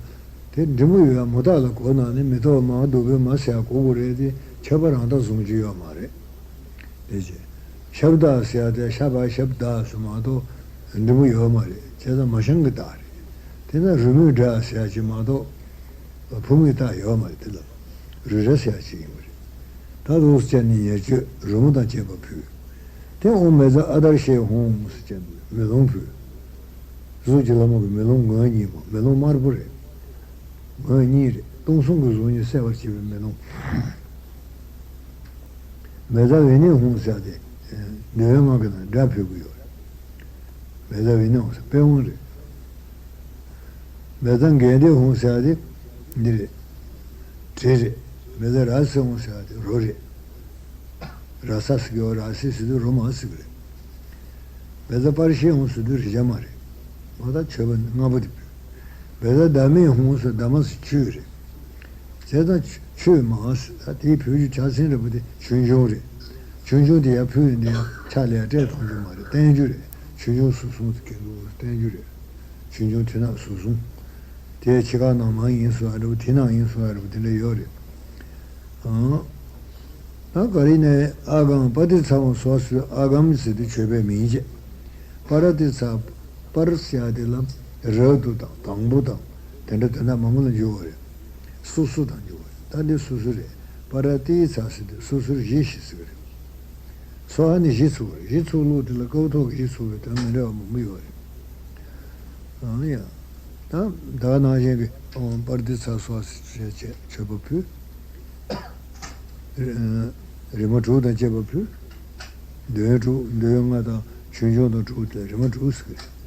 དེ་འབྲི་མོ་ཡོད་ཡག་མོ་རྟགས་ལ་གོ་ན་ནི་མེ་ཏོག་མ་རྡོ་པས་མ་ཟེར་ཡག་གོ་དགོས་རེད་དེ་མཆོད་པ་རང་རྟགས་བཟུང་རྒྱུ་ཡོད་མ་རེད། དེ་བཞིན། ཤབ་དག་ཟེར་ཡག་དེ་ཤ་བ་ཤབ་དག་ཟེར་མ་གཏོགས་འབྲི་མོ་ཡོད་མ་རེད། བྱས་ཙང་མ་ཤང་གི་རྟགས་རེད། དེ་ན་རོལ་མོའི་སྒྲ་ཟེར་ཡག་ཅིག་མ་གཏོགས་ཕུང་བོའི་རྟགས་ཡོད་མ་རེད། དེ་ལ་རུལ་སྒྲ་ཟེར་ཡག་ཅིག་ཡིན་པ་རེད། ད་ལོགས་སུ་བྱས་ནས་ཉེར་སྤྱོད་རོལ་མོ་དང་བཅས་པ་ཕུལ། དེ་ཨོཾ་མེ་ཛ་ཨ་དར་ཤེ་ཧཱུྃ་ཟེར་བྱས་ནས་མེ་ལོང་ཕུལ། གཟུགས་ཀྱི་ལྷ་མོ་གི་མེ་ལོང་ངོས་གཉིས་མ་མེ་ལོང་དམར་པོ་རེད། ངོས་གཉིས་རེད། སྟོང་གསུམ་གྱི་གཟུགས་བརྙན་གསལ་བར་བྱེད་པའི་མེ་ལོང་། མེ་ཛ་ཝེ་ནེ་ཧཱུྃ་ཟེར་ཏེ། འདོད་ཡོན་ལྔ་གི་ནང་སྒྲ་ཕུལ་གྱི་ཡོད་རེད། མེ་ཛ་ཝེ་ནེ་ཧཱུྃ་ཟེར་དཔེ་དབང་རེད། མེ་ཛ་གྷན་དྷེ་ཧཱུྃ་ཟེར་ཏེ། འདི་རེད། དྲི་རེད། མེ་ཛ་ར་སེ་ཧཱུྃ་ཟེར་ཏེ་རོ་རེད། ར་ས་ཟེར་གྱི་ཡོད། ར་སེ་ཟེར་དུས་རོ་མ་ཟེར་གྱི་རེད། མེ་ཛ་པར་ཤེ་ཧཱུྃ་ཟེར་དུས་རེག་བྱ་མ་རེད། འོ་ད་མཆོད་པ་ནི་ལྔ་པོ་དེ་ཕུལ། མེ་ཛ་དྷརྨེ་ཧཱུྃ་ཟེར་དྷརྨ་ཟེར་ཆོས་རེད། བྱས་ཙང་ཆོས་མ་ཟེར་ད་དེའི་ཕུལ་རྒྱུ་ཆ་ཚང་རེད་པ་དེ་ཆོས་འབྱུང་རེད། ཆོས་འབྱུང་དེ་ཡར་ཕུལ་ཡོང་དུས་ཡང་ཕྱག་ལས་སྤྲད་གཏོང་རྒྱུ་མ་རེད། བསྟན་རྒྱུ་རེད། ཆོས་འབྱུང་ཟུར་གསུམ་ཟེར་གྱི་འདུག་བསྟན་རྒྱུ་རེད། ཆོས་འབྱུང་མཐུན་རྣམ་ཟུར་གསུམ། དེ་ཕྱི་ཁ་ནང་མ་ཡིན་ཟེར་བ་རེད་པ། དེ་ནང་ཡིན་ཟེར་བ་རེད་པ། དེ་འདྲ་ཡོད་རེད། ཨང་། ད་ག་རེ་ནས་ཨ་གམ་པ་ཏི་ཚ་འོང་སོ་སོའི་ཨ་གམ་ཟེར་དུས་མཆོད་པའི་མིང་བྱས། པ་ར་ཏི་ཚ། པར་ཟེར་ཡག་དེ་ལ་རབ་ཏུ་དང་དང་པོ་དང་དེ་འདྲ་དོན་དག་མང་པོ་ལ་འཇུག་པ་རེད། སོ་སོ་དང་འཇུག་པ་རེད། ད་འདི་སོ་སོ་རེད། པ་ར་ཏི་ཚ་ཟེར་དུས་སོ་སོར་གཞི་ཞེས་ཟེར་གི་རེད། སོ་ཧ་ནི་གཞི་ཚུགས་པ་རེད། གཞི་ཚུགས་ལུགས་དེ་ལ་ཀའུ་ཐོག་གི་གཞི་ཚུགས་པའི་དོན་མི་འདྲ་བ་མང་པོ་ཡོད་རེད། ཨང་ཡ། ད་ད་ག་ནང་བཞིན་གྱི་ཨོཾ་པར་ཏི་ཚ་སྭཱ་ཧཱ་ཞེས་བྱས་མཆོད་པ་ཕུལ། རི་མོ་དྲུག་དང་བཅས་པ་ཕུལ། འདོད་ཡོན་དྲུག་འདོད་ཡོན་ལྔ་དང་ཆོས་འབྱུང་དང་དྲུག་དེ་རི་མོ་དྲུག་ཟེར་གྱི་རེད།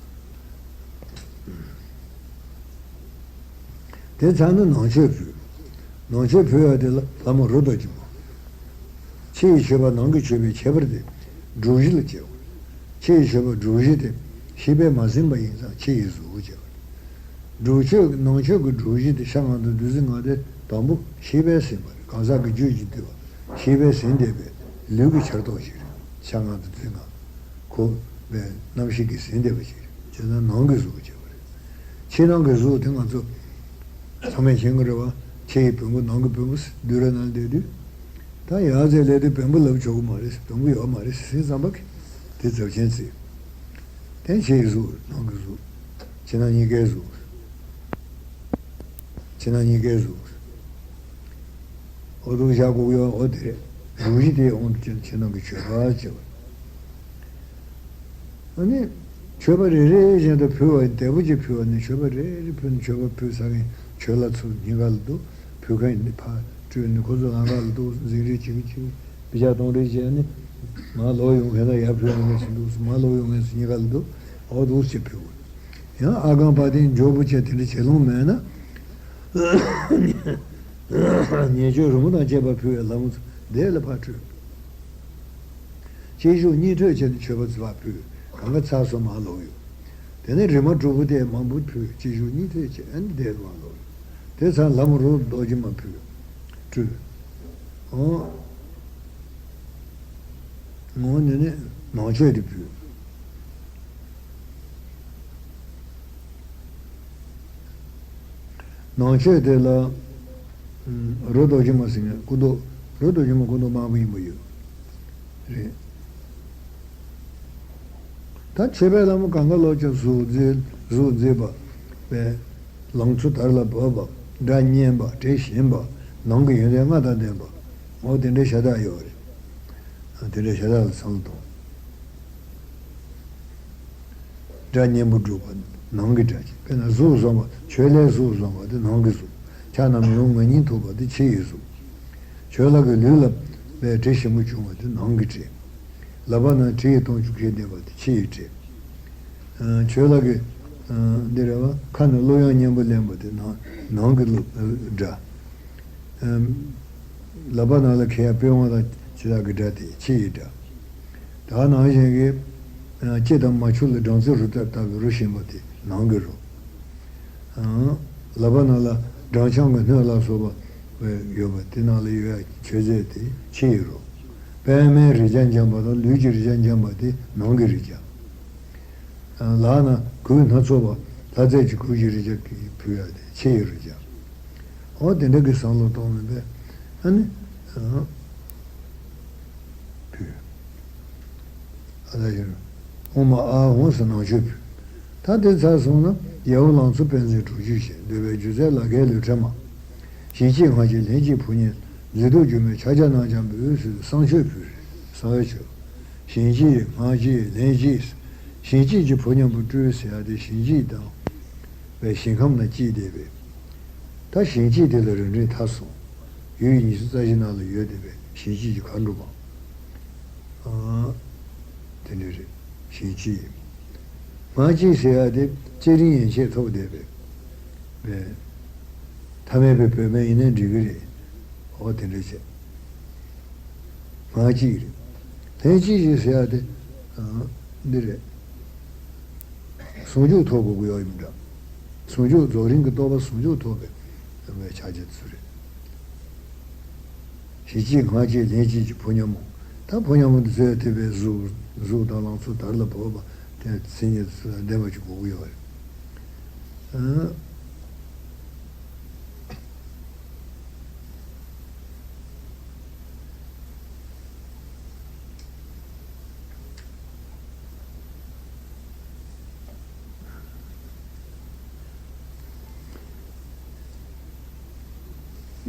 དེ་ཚར་ན་ནང་མཆོད་ཕུལ། ནང་མཆོད་ཕུལ་བ་དེ་ལ་ལྷ་མོ་རོ་རྡོ་རྗེ་མ། ཕྱི་ཡི་མཆོད་པ་ནང་གི་མཆོད་པའི་ཁྱད་པར་དེ་སྒྲུབ་གཞི་ལ་སྐྱེལ་བ། ཕྱི་ཡི་མཆོད་པ་སྒྲུབ་གཞི་དེ་ཤེས་པས་མ་ཟིན་པ་ཡིན་ཙང་ཕྱི་ཡི་གཟུགས་སྐྱེལ་བ། སྒྲུབ་མཆོད་ནང་མཆོད་ཀྱི་སྒྲུབ་གཞི་དེ་ཤ་ལྔ་དང་བདུད་རྩི་ལྔ་དེ་དང་པོ་ཤེས་པས་ཟིན་པ་རེད། གང་ཟག་གི་རྒྱུད་ཀྱི་འདུས་པ་ཤེས་པས་ཟིན་བསྡད་པའི་ལུས་ཀྱི་ཆར་གཏོགས་ཤིག་རེད། ཤ་ལྔ་དང་བདུད་རྩི་ལྔ། ཁོ་པའི་རྣམ་ཤེས་ཀྱིས་ཟིན་བསྡད་པ་ཞིག་རེད། བྱས་ཙང་ནང་གི་གཟུགས་བྱས་པ་རེད། ཕྱི་ནང་གི་གཟུགས་དེ་ང་ཚོ་ཚང་མས་མཁྱེན་གྱི་རེད་བ། ཕྱི་ཡི་བེམ་པོ་ནང་གི་བེམ་པོ་ཟེར་བསྡུས་གྲྭ་ནང་བསྡད་དུས། ད་ཡ་ཟེར་ལས་དེ་བེམ་པོ་ལབ་ཆོག་གི་མ་རེད། བེམ་པོ་ཡོད་མ་རེད་ཟེར་བསམ་པ་གི་དེ་ཚབས་ཆེན་བརྩི། དེ་ཕྱི་ཡི་གཟུགས་ནང་གི་གཟུགས། ཕྱི་ནང་གཉིས་ཀའི་གཟུགས། ཕྱི་ནང་གཉིས་ཀའི་གཟུགས། འོ་དུ་བཞག་དགོས་ཡོད། འོ་དེ་རེད། སྒྲུབ་གཞི་དེའི་དབང་དུ་བྱས་ནས་ཕྱི་ནང་གི་མཆོད་པ་བྱེད་པ། ཨ་ནི། མཆོད་པ་རེ་རེ་བཞིན་དུ་ཕུལ་བ་ཡིན། དལ་པོ་ཅིག་ཕུལ་བ་ནི་མཆོད་པ་རེ་རེ་ཕུལ་ནས་མཆོད་པ་ཕུལ་ཚར་མཁན་མཆོད་ལྭ་ཚོ་སྙིང་ག་ལ་འདུག་ཕུལ་མཁན་ནི་ཕར་སྤྲོད་ནས་ཁོ་ཚོ་ལམ་ཁ་ལ་འདུག་འཛིང་རེས་བྱེད་ཀྱི་བྱེད་ཀྱི་བི་ཅག་གཏོང་རེས་བྱས་ནས་མར་ལོག་ཡོང་མཁན་དང་ཡར་ཕུལ་ཡོང་མཁན་ཚོ་འདུག་མར་ལོག་ཡོང་མཁན་ཚོ་སྙིང་ག་ལ་འདུག་འོ་འདུག་ཅེས་ཕུལ་བ། ཡང་ཨ་གམ་པ་ཏིའི་འཇོག་པོ་བྱས་དེ་འདྲ་བྱེད་ལོང་མེད་ན། ཉེས་སྤྱོད་རི་མོ་དང་བཅས་པ་ཕུལ་བའི་ལྷ་མོ་ཚོ་དེ་ལ་ཕར་སྤྲོད། གཅིག་ཞུགས་གཉིས་འཕྲོས་བྱས་ནས་མཆོད་པ་ཚོ་ཕར་ཕུལ། གང་ག་ཚར་སོང་མར་ལོག་ཡོང་། དེ་ནས་རི་མོ་དྲུག་པོ་དེ་མང་པོ་ཕུལ། གཅིག་ཞུགས་གཉིས་འཕྲོས་བྱས་ཨ་ནི་དེ་ལ་མར་ལོག་ཡོང་། དེ་ཚར་ལྷ་མོ་རོ་རྡོ་རྗེ་མ་ཕུལ། སྤྲུལ། འོ། ངོ་ནས་ནི་ནང་མཆོད་དེ་ཕུལ། ནང་མཆོད་དེ་ལ། རོ་རྡོ་རྗེ་མ་ཟེར་མཁན་སྐུ་མདོག་རོ་རྡོ་རྗེ་མ་སྐུ་མདོག་དམར་པོ་ཡིན་པ་ཡོད། རེད། ད་མཆོད་པའི་ལྷ་མོ་གང་ག་ལོག་ཀྱང་གཟུགས་མཛེས་གཟུགས་མཛེས་པ། པའི། ལང་ཚོ་དར་ལ་བབས་པ། སྒྲ་སྙན་པ། དྲི་ཞིམ་པ། ནང་གི་ཡོན་ཏན་ལྔ་དང་ལྡན་པ། འོ་དེ་འདྲའི་ཤ་སྟག་ཡོད་རེད། དེ་འདྲའི་ཤ་སྟག་ལ་བསམ་བློ་གཏོང་། སྒྲ་སྙན་པོ་སྒྲོག་པ་ནང་གི་སྒྲ་ཅིག་དཔེར་ན་གཟུགས་བཟང་བ་ཁྱོད་ལས་གཟུགས་བཟང་བ་དེ་ནང་གི་གཟུགས། ཕྱག་ན་མེ་ལོང་ང་གཉིས་ཐུག་པ་དེ་ཕྱི་ཡི་གཟུགས། ཁྱོད་ལ་གི་ལུས་ལ་ པའི་དྲི་ཞིམ་པོ་བྱུང་བ་དེ་ནང་གི་དྲི། ལག་པ་ན་དྲི་ཡི་དྭངས་ཆུ་ཁྱེར་ལྡན་པ་དེ་ཕྱི་ཡི་དྲི། ཨ། ཁྱོད་ལ་གི། ཨ། འདི་རེད་བ། ཁ་ནས་གླུ་དབྱངས་སྙན་པོ་ལེན་པ་དེ་ནང་ནང་གི་གླུ་སྒྲ། ཨ། ལག་པ་ནང་ལ་འཁྱེར་ཡ་པི་ཝང་དང་ཇི་ཏར་གྱི་སྒྲ་དེ་ཕྱི་ཡི་སྒྲ། ད་ནང་བཞིན་གྱི། ཨ། སྐྱེ་དང་མ་ཆུ་ལ་སྦྲང་རྩི་རུ་ཏྲ་ལྟ་བུའི་རོ་ཞིམ་པོ་དེ་ནང་གི་རོ། ཨང་། ལག་པ་ནང་ལ་སྦྲང་ཆང་གི་སྣོད་ལ་སོགས་པ་ཡོད་པ་དེ་ནང་ལ་ཡོད་ཡ་མཆོད་རྫས་དེ་ཕྱི་ཡི་རོ། པདྨའི་རེག་བྱ་འཇམ་པ་དང་ལུས་ཀྱི་རེག་བྱ་འཇམ་པ་དེ་ནང་གི་རེག་བྱ། ཨང་། ལག་ན་གོས་སྣ་ཚོགས་པ་ལྷ་རྫས་ཀྱི་གོས་ཀྱི་རེག་བྱ་ཕུལ་ཡ་དེ་ཕྱི་ཡི་རེག་བྱ། འོ་དེ་འདྲ་གི་བསམ་བློ་གཏོང་མིན་པས། ཨ་ནི། ཨང་། ཕུལ། ཨ་ད་ཡིན། ཨོཾ་མ་ཨཱཿཧཱུྃ་ཟེར་ནང་མཆོད་ཕུལ། ད་དེ་ཚར་སོང་ན་ཡ་ཧུ་ལང་ཚོ་པད་མཚན་དྲུག་ཅུ་བཞེས། འདོད་པའི་སྒྱུ་རྩལ་ལག་ཁྱེར་ལུས་ཕྲ་མ། ཞིང་གཅིག་ངག་གཅིག་ལྷན་ཅིག་ཕོ་ཉ་མོ། མཛེས་སྡུག་སྒྱུ་མའི་ཕྱག་རྒྱ་གནང་སྦྱངས་པའི་འོད་ཟེར་བསང་མཆོད་ཕུལ་རེད། གསང་བའི་མཆོད། ཞིང་གཅིག་ངག་གཅིག་ལྷན་ཅིག་ཞིང་གཅིག་གི་ཕོ་ཉ་མོ་སྤྲུལ་ཟེར་ཡ་དེ་ཞིང་གཅིག་དང་བའི་ཞིང་ཁམས་ན་སྐྱེས་བསྡད་པའི། ད་ཞིང་གཅིག་དེ་ལ་རིང་རིང་ཐལ་སོང་། ཡུལ་ཉི་ཤུ་རྩ་བཞི་ནང་ལ་ཡོད་བསྡད་པའི་ཞིང་གཅིག་གི་མཁའ་འགྲོ་མ། ཨ། དེ་འདྲ་རེད། ཞིང་གཅིག་ངག་གཅིག་ཟེར་ཡ་དེ་བསྐྱེད་རིམ་ཡན་ཆད་ཐོབ་བསྡད་པའི། པའི། ཐ་མལ་པའི་བུད་མེད་ཡིན་ན་འགྲིག་གི་རེད། འོ་དེ་འདྲ་བྱས། ངག་གཅིག་རེད། ལྷན་ཅིག་ཅིག་ཟེར་ཡ་དེ། ཨ། འདི་རེད། ཟུང་འཇུག་ཐོབ་དགོས་ཀྱི་ཡོད་ཡིན་འདྲ། ཟུང་འཇུག་རྫོགས་རིམ་གྱི་རྟོགས་པ་ཟུང་འཇུག་ཐོབ་པའི་ཕྱག་རྒྱ་དེ་ཚོ་རེད། ཞིང་གཅིག་ངག་གཅིག་ལྷན་ཅིག་གི་ཕོ་ཉ་མོ། ད་ཕོ་ཉ་མོ་འདི་ཚོས་དེ་བས་གཟུགས་གཟུགས་དང་ལང་ཚོ་དར་ལ་བབས་པ་དེ་མཚན་ཉིད་དེ་ཚོ་དང་ལྡན་པ་ཅིག་དགོས་ཀྱི་ཡོད་རེད། ཨ།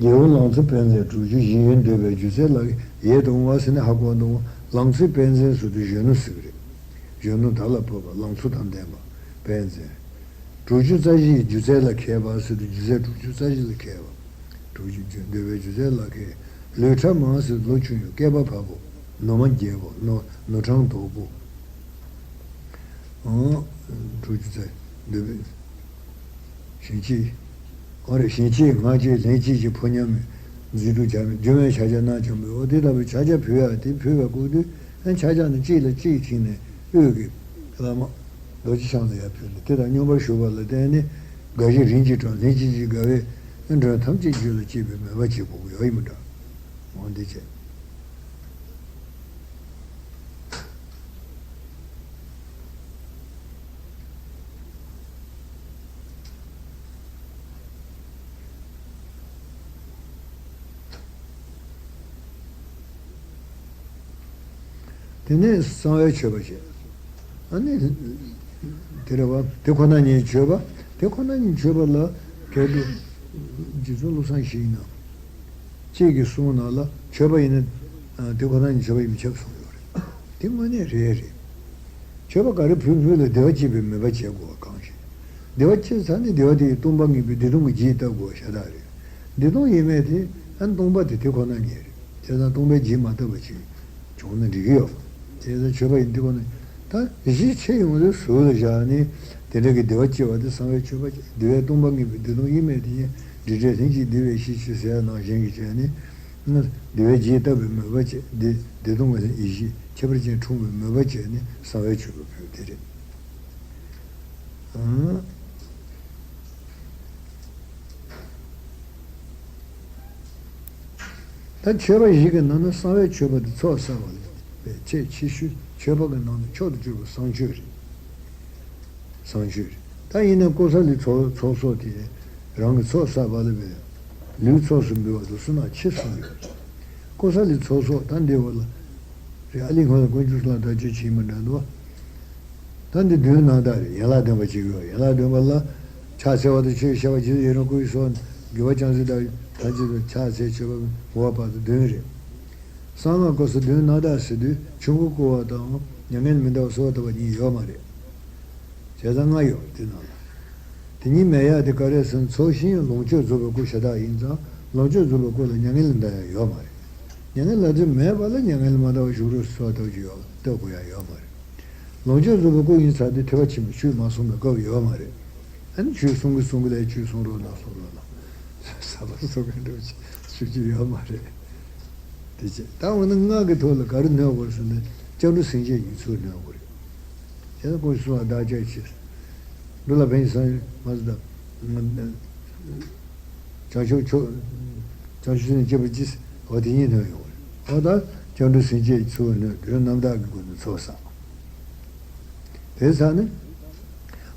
ཡ་ཧུ་ལང་ཚོ་པད་མཚན་དྲུག་ཅུ་བཞེས། འདོད་པའི་སྒྱུ་རྩལ་ལག་ཡས་དང་བ་ཟེར་ནས་ཧ་གོ་འདུག་ལང་ཚོའི་པད་མཚན་ཟེར་དུས་གཞོན་ནུ་ཟེར་གི་རེད། གཞོན་ནུ་དར་ལ་བབས་པ་ལང་ཚོ་དང་ལྡན་པ་པད་མཚན། དྲུག་ཅུ་རྩ་བཞི་ཡི་སྒྱུ་རྩལ་ལ་མཁས་པ་ཟེར་དུས་སྒྱུ་རྩལ་དྲུག་ཅུ་རྩ་བཞི་ལ་མཁས་པ། དྲུག་ཅུ་འདོད་པའི་སྒྱུ་རྩལ་ལག་ཁྱེར་ལུས་ཕྲ་མ་ཟེར་ལོ་ཆུང་ཡང་སྐལ་པ་བབས་པོ། ནུ་མ་རྒྱས་པོ། ནུ་ནུ་གྲངས་དོག་པོ། ཨང་། དྲུག་ཅུ་རྩ་འདོད་པའི་ཞིང་གཅིག་ཨོ་རེད། ཞིང་གཅིག་ངག་གཅིག་ལྷན་ཅིག་གི་ཕོ་ཉ་མོ། མཛེས་སྡུག་སྒྱུ་མའི་ཕྱག་རྒྱ་གནང་སྦྱངས་པའི་འོ་དེ་ལྟ་བུའི་ཕྱག་རྒྱ་ཕུལ་ཡ་དེ་ཕུལ་བའི་སྐབས་དུས་ཨ་ཕྱག་རྒྱ་ནི་གཅིག་ལ་གཅིག་བྱིན་ནས་དབུས་ཀྱི་བླ་མ་རྡོ་རྗེ་འཆང་ལ་ཡར་ཕུལ་ནས་དེ་དང་སྙོམས་པར་ཞུགས་པ་ལ་བརྟེན་ནས་དགའ་བཞི་རིམ་གྱིས་དྲངས། ལྷན་ཅིག་གི་དགའ་བས་མགྲོན་ཐམས་ཅད་རྒྱུད་ལ་སྐྱེས་པའི་མོས་པ་བྱེད་དགོས་ཀྱི་ཡོད་ཡིན་པ་འདྲ། འོ་འདི་བྱས། དེ་ནས་གསང་བའི་མཆོད་པ་བྱས། ཨ་ནི། དེ་རེད་བ། དེ་ཁོ་ན་ཉིད་མཆོད་པ། དེ་ཁོ་ན་ཉིད་མཆོད་པ་ལ་གལ་ཏེ་རྗེ་བཙུན་བློ་བཟང་ཞིག་ཡིན་ན། གཅིག་གི་གསུང་ནང་ལ་མཆོད་པ་ཡིན་ན། ཨ། དེ་ཁོ་ན་ཉིད་མཆོད་པ་ཡིན་པས་ཁྱབ་གསུངས་ཡོད་རེད། དེ་དངོས་གནས་རེད་རེད། མཆོད་པ་ག་རེ་ཕུལ་ཕུལ་ལ་བདེ་བ་སྐྱེད་པའི་མོས་པ་བྱེད་དགོས་པ་གང་ཞིག་བདེ་བ་སྐྱེས་ཚར་ནས་བདེ་བ་དེ་ཡིས་སྟོང་པ་ཉིད་པའི་བདེ་སྟོང་གི་རྒྱས་བཏབ་དགོས་པ་ཤ་སྟག་རེད། བདེ་སྟོང་ཡིན་མེད་དེ་ཨ་སྟོང་པ་དེ་དེ་ཁོ་ན་ཉིད་རེད། བྱས་ཙང་སྟོང་པའི་རྒྱས་མ་བཏབ་པ་ཅིག་བྱུང་ན་འགྲིག་གི་ཡོད། བྱས་ཙང་མཆོད་པ་ཡིན་དེ་ཁོ་ན། ད་གཞི་ཆེ་ཡོང་དུས་ཟུར་ལ་བཞག་ནས་དེ་འདྲ་གི་བདེ་བ་སྐྱེ་བ་དེ་གསང་བའི་མཆོད་པ་བྱས། བདེ་བས་སྟོང་པ་ཉིད་པའི་བདེ་སྟོང་ཡིན་མེད་དེ་ཉིད་འདྲིས་བྲལ་ལྷན་ཅིག་བདེ་བའི་གཤིས་ཆེ་ཟེར་ཡ་ནང་བཞིན་གྱི་བྱས་ནས། བདེ་བའི་རྒྱས་བཏབ་པའི་མོས་པ་བྱས། བདེ་བདེ་སྟོང་གི་ཡེ་ཤེས་ཁྱད་པར་ཅན་འཁྲུངས་པའི་མོས་པ་བྱས་ནས་གསང་བའི་མཆོད་པ་ཕུལ་དེ་རེད། ཨང་། ད་མཆོད་པ་བཞི་གི་ནང་ན་གསང་བའི་མཆོད་པ་དེ་ཚོགས་བསགས་པ་ལས་ཆེས་ཆེ་ཤོས། མཆོད་པ་གི་ནང་ན་མཆོག་ཏུ་གྱུར་པ་གསང་མཆོད་རེད། གསང་མཆོད་རེད། ད་ཡིན་ན་ཀོ་ས་ལི་ཚོགས་ཚོགས་གསོག་དེ་རང་གི་ཚོགས་བསགས་པ་ལ་བས་ལུས་ཚོགས་སུ་འབུལ་བ་དང་བསོད་ནམས་ཆེ་གསུངས་ཡོད་རེད། ཀོ་ས་ལི་ཚོགས་གསོག་ད་འདི་བ་ལ་རེད། ཨ་ལི་ཁོང་ལ་དཀོན་མཆོག་གསུམ་ལ་བདག་སྐྱབས་མཆི་མ་འདྲ་འདུག་ད་འདི་མདུན་ནང་ད་རེད། ཡན་ལག་བདུན་པ་གཅིག་ཡོད། ཡན་ལག་བདུན་པ་ལ་ཕྱག་འཚལ་བ་དང་ཆོས་བཤད་པ། རྗེས་སུ་ཡི་རང་བསྐུལ་སོགས་དགེ་བ་ཅུང་ཟད་དང་ཐམས་ཅད་དུ་ཕྱག་འཚལ་མཆོད་པ་བསྔོ་བ་བར་དུ་བདུན་རེད། གསང་སྔགས་ཀོ་ས་བདུན་ནང་ད་ཟེར་དུས་ཆོས་འཁོར་བསྐོར་བ་དང་མྱ་ངན་མི་འདའ་བ་གསོལ་བ་བཏབ་པ་གཉིས་ཡོད་མ་རེད། བྱས་ཙང་ལྔ་ཡོད་དེ་ནང་ལ། དེ་གཉིས་མེད་ཡག་དེ་ག་རེ་ཟེར་ན་ཚོགས་ཞིང་ལོངས་སྤྱོད་རྫོགས་པའི་སྐུ་ཤ་སྟག་ཡིན་ཙང་ལོངས་སྤྱོད་རྫོགས་པའི་སྐུ་ལ་མྱ་ངན་ལས་འདའ་ཡག་ཡོད་མ་རེད། མྱ་ངན་ལབ་རྒྱུ་མེད་པ་ལ་མྱ་ངན་ལས་མ་འདའ་བར་བཞུགས་རོགས་ཟེར་བ་ལྟ་བུ་ཅིག་ཡོད་ལ་ལྟ་དགོས་ཡ་ཡོད་མ་རེད། ལོངས་སྤྱོད་རྫོགས་པའི་སྐུ་ཡིན་ཚར་དུས་ཐེག་པ་ཆེན་པོའི་ཆོས་མ་གསུངས་པའི་སྐབས་ཡོད་མ་རེད། ཨ་ནི་ཆོས་གསུང་གི་གསུང་གི་ལས་ཆོས་གསུང་རོགས་གནང་གསུང་རོགས་གནང་ཟབ་པ་གསུང་མཁན་འདྲ་བོ་ཅིག་ཞུ་རྒྱུ་ཡོད་མ་རེད། དེ་བྱས་ད་འོ་ན་སྔགས་ཀྱི་ཐོག་ལ་ག་རེ་ནོན་དགོས་ཟེར་ན་སྐྱབས་འགྲོ་སེམས་བསྐྱེད་ཀྱི་ཚུལ་ནོན་དགོས་རེད། དེ་ལ་ཀུན་སློང་བདག་ཅག་ཕྱིར། འགྲོ་ལ་ཕན་ཕྱིར་སངས་རྒྱས་མ་ཟེར་ད། བྱང་ཆུབ་མཆོག་བྱང་ཆུབ་སེམས་སྐྱེས་པ་ཅི། འོ་དེ་གཉིས་ནོན་ཡོང་བ་རེད། འོ་ད་སྐྱབས་འགྲོ་སེམས་བསྐྱེད་ཚུལ་ནོན་དུས་རྣམ་དག་གི་སྒོ་ནས་ཚོགས་བསགས། དེ་ཚར་ནས་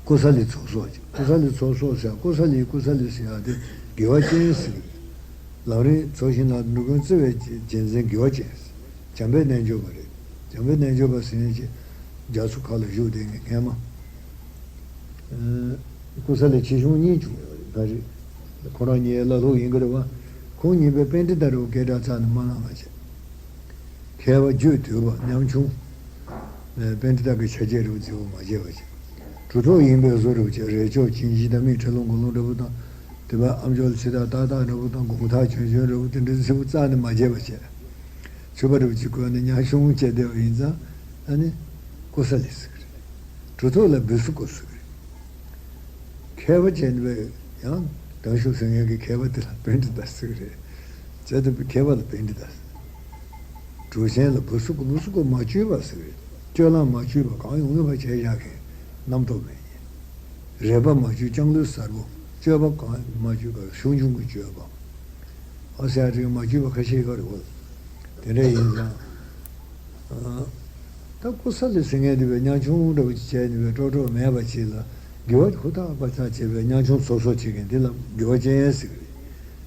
ཀུ་ས་ལི་ཚོགས་གསོག་ཅིག་ཀུ་ས་ལི་ཚོགས་གསོག་ཟེར་ཀུ་ས་ལི་ཀུ་ས་ལི་ཟེར་ཡག་དེ་དགེ་བ་ཅན་ཟེར་གི་རེད། ལམ་རིམ་ཚོགས་ཞིང་ལ་འགྲོ་མགོན་བརྩེ་བའི་རྒྱལ་མཚན་དགེ་བ་ཅན། བྱམས་པའི་རྣལ་འབྱོར་པ་རེད། བྱམས་པའི་རྣལ་འབྱོར་པ་ཟེར་མཁན་ཅིག་རྒྱ་མཚོ་ཁ་ལ་བཞུགས་བསྡད་མཁན་སྔན་མ། ཀུ་ས་ལི་ཆེ་ཆུང་གཉིས་བྱུང་ཡོད་རེད་ད་རེད། ཁོ་རང་གཉིས་བླ་སློབ་ཡིན་གྱི་རེད་བ། ཁོང་གཉིས་པོས་པཎྜི་ཏ་རུ་སྐད་གྲགས་རྩ་ནས་མ་བླངས་པ་བྱས། མཁས་པ་རྒྱུད་དུལ་བ་ཉམ་ཆུང་། པཎྜི་ཏ་གི་ཆ་བྱད་རེ་བ་རྫིག་པོ་མ་བྱས་པ་བྱས། གྲུབ་ཐོབ་ཡིན་པའི་བཟོ་རེ་བ་བྱས་རས་ཆོག་ཅིང་ཇི་ད་མིག་ཁྲ་ལུང་གོ་ལུང་འདྲ་བོ་དང་། དེ་བ་ཨམ་ཅོག་ལ་ཕྱི་ཐག་ཏག་ཏག་འདྲ་བོ་དང་དགོང་ཐག་གྱོན་གྱོན་འདྲ་བོ་དེ་འདྲ་རྫིག་པོ་རྩ་ནས་མ་བྱས་པ་བྱས། ཆོས་པ་རེ་བ་གཅིག་བཀོལ་ནས་ཉམ་ཆུང་བྱས་བསྡད་པ་ཡིན་ཙང་ཨ་ནི་ཀུ་ས་ལི་ཟེར་གི་རེད། གྲུབ་ཐོབ་ལ་བི་སུ་ཀུ་ཟེར་གི་རེད། མཁས་པ་ཅན་པས་ཡང་དང་ཤུགས་ཟེར་མཁན་གྱི་མཁས་པ་དེ་ལ་པཎྜི་ཏ་ཟེར་གི་རེད། བྱས་ཙང་མཁས་པ་ལ་པཎྜི་ཏ་ཟེར། གྲུབ་ཆེན་ལ་བི་སུ་ཀུ་བི་སུ་ཀུ་མ་བཅོས་པ་ཟེར་གི་རེད། སྤྱོད་ལམ་མ་བཅོས་པ་གང་ཡོང་ཡོང་བ་བྱས་བཞག་མཁན་རྣམ་རྟོག་མེད་ཡིན། རེད་པ་མ་བཅོས་ལྕང་ལོའི་གསར་བུ་སྤྱོད་པ་གང་མ་བཅོས་པ་ཤུགས་འབྱུང་གི་སྤྱོད་པ། ཨ་སེ་ཨ་རིག་མ་བཅོས་པ་ཁ་ཤས་ཡོད་རེད་བ། དེ་འདྲ་ཡིན་ཙང་། ད་ཀུ་ས་ལི་ཟེར་མཁན་དེ་བས་ཉམ་ཆུང་འདྲ་བོ་ཅིག་བྱས་ནས་བས་སྤྲོ་སྤྲོ་མེད་པ་ཅིག་ལ་དགེ་བ་ཧུར་ཐག་པ་ཐག་བྱས་པའི་ཉམ་ཆུང་ཚོགས་གསོག་བྱེད་མཁན་དེ་ལ་དགེ་བ་ཅན་ཟེར་གི་རེད།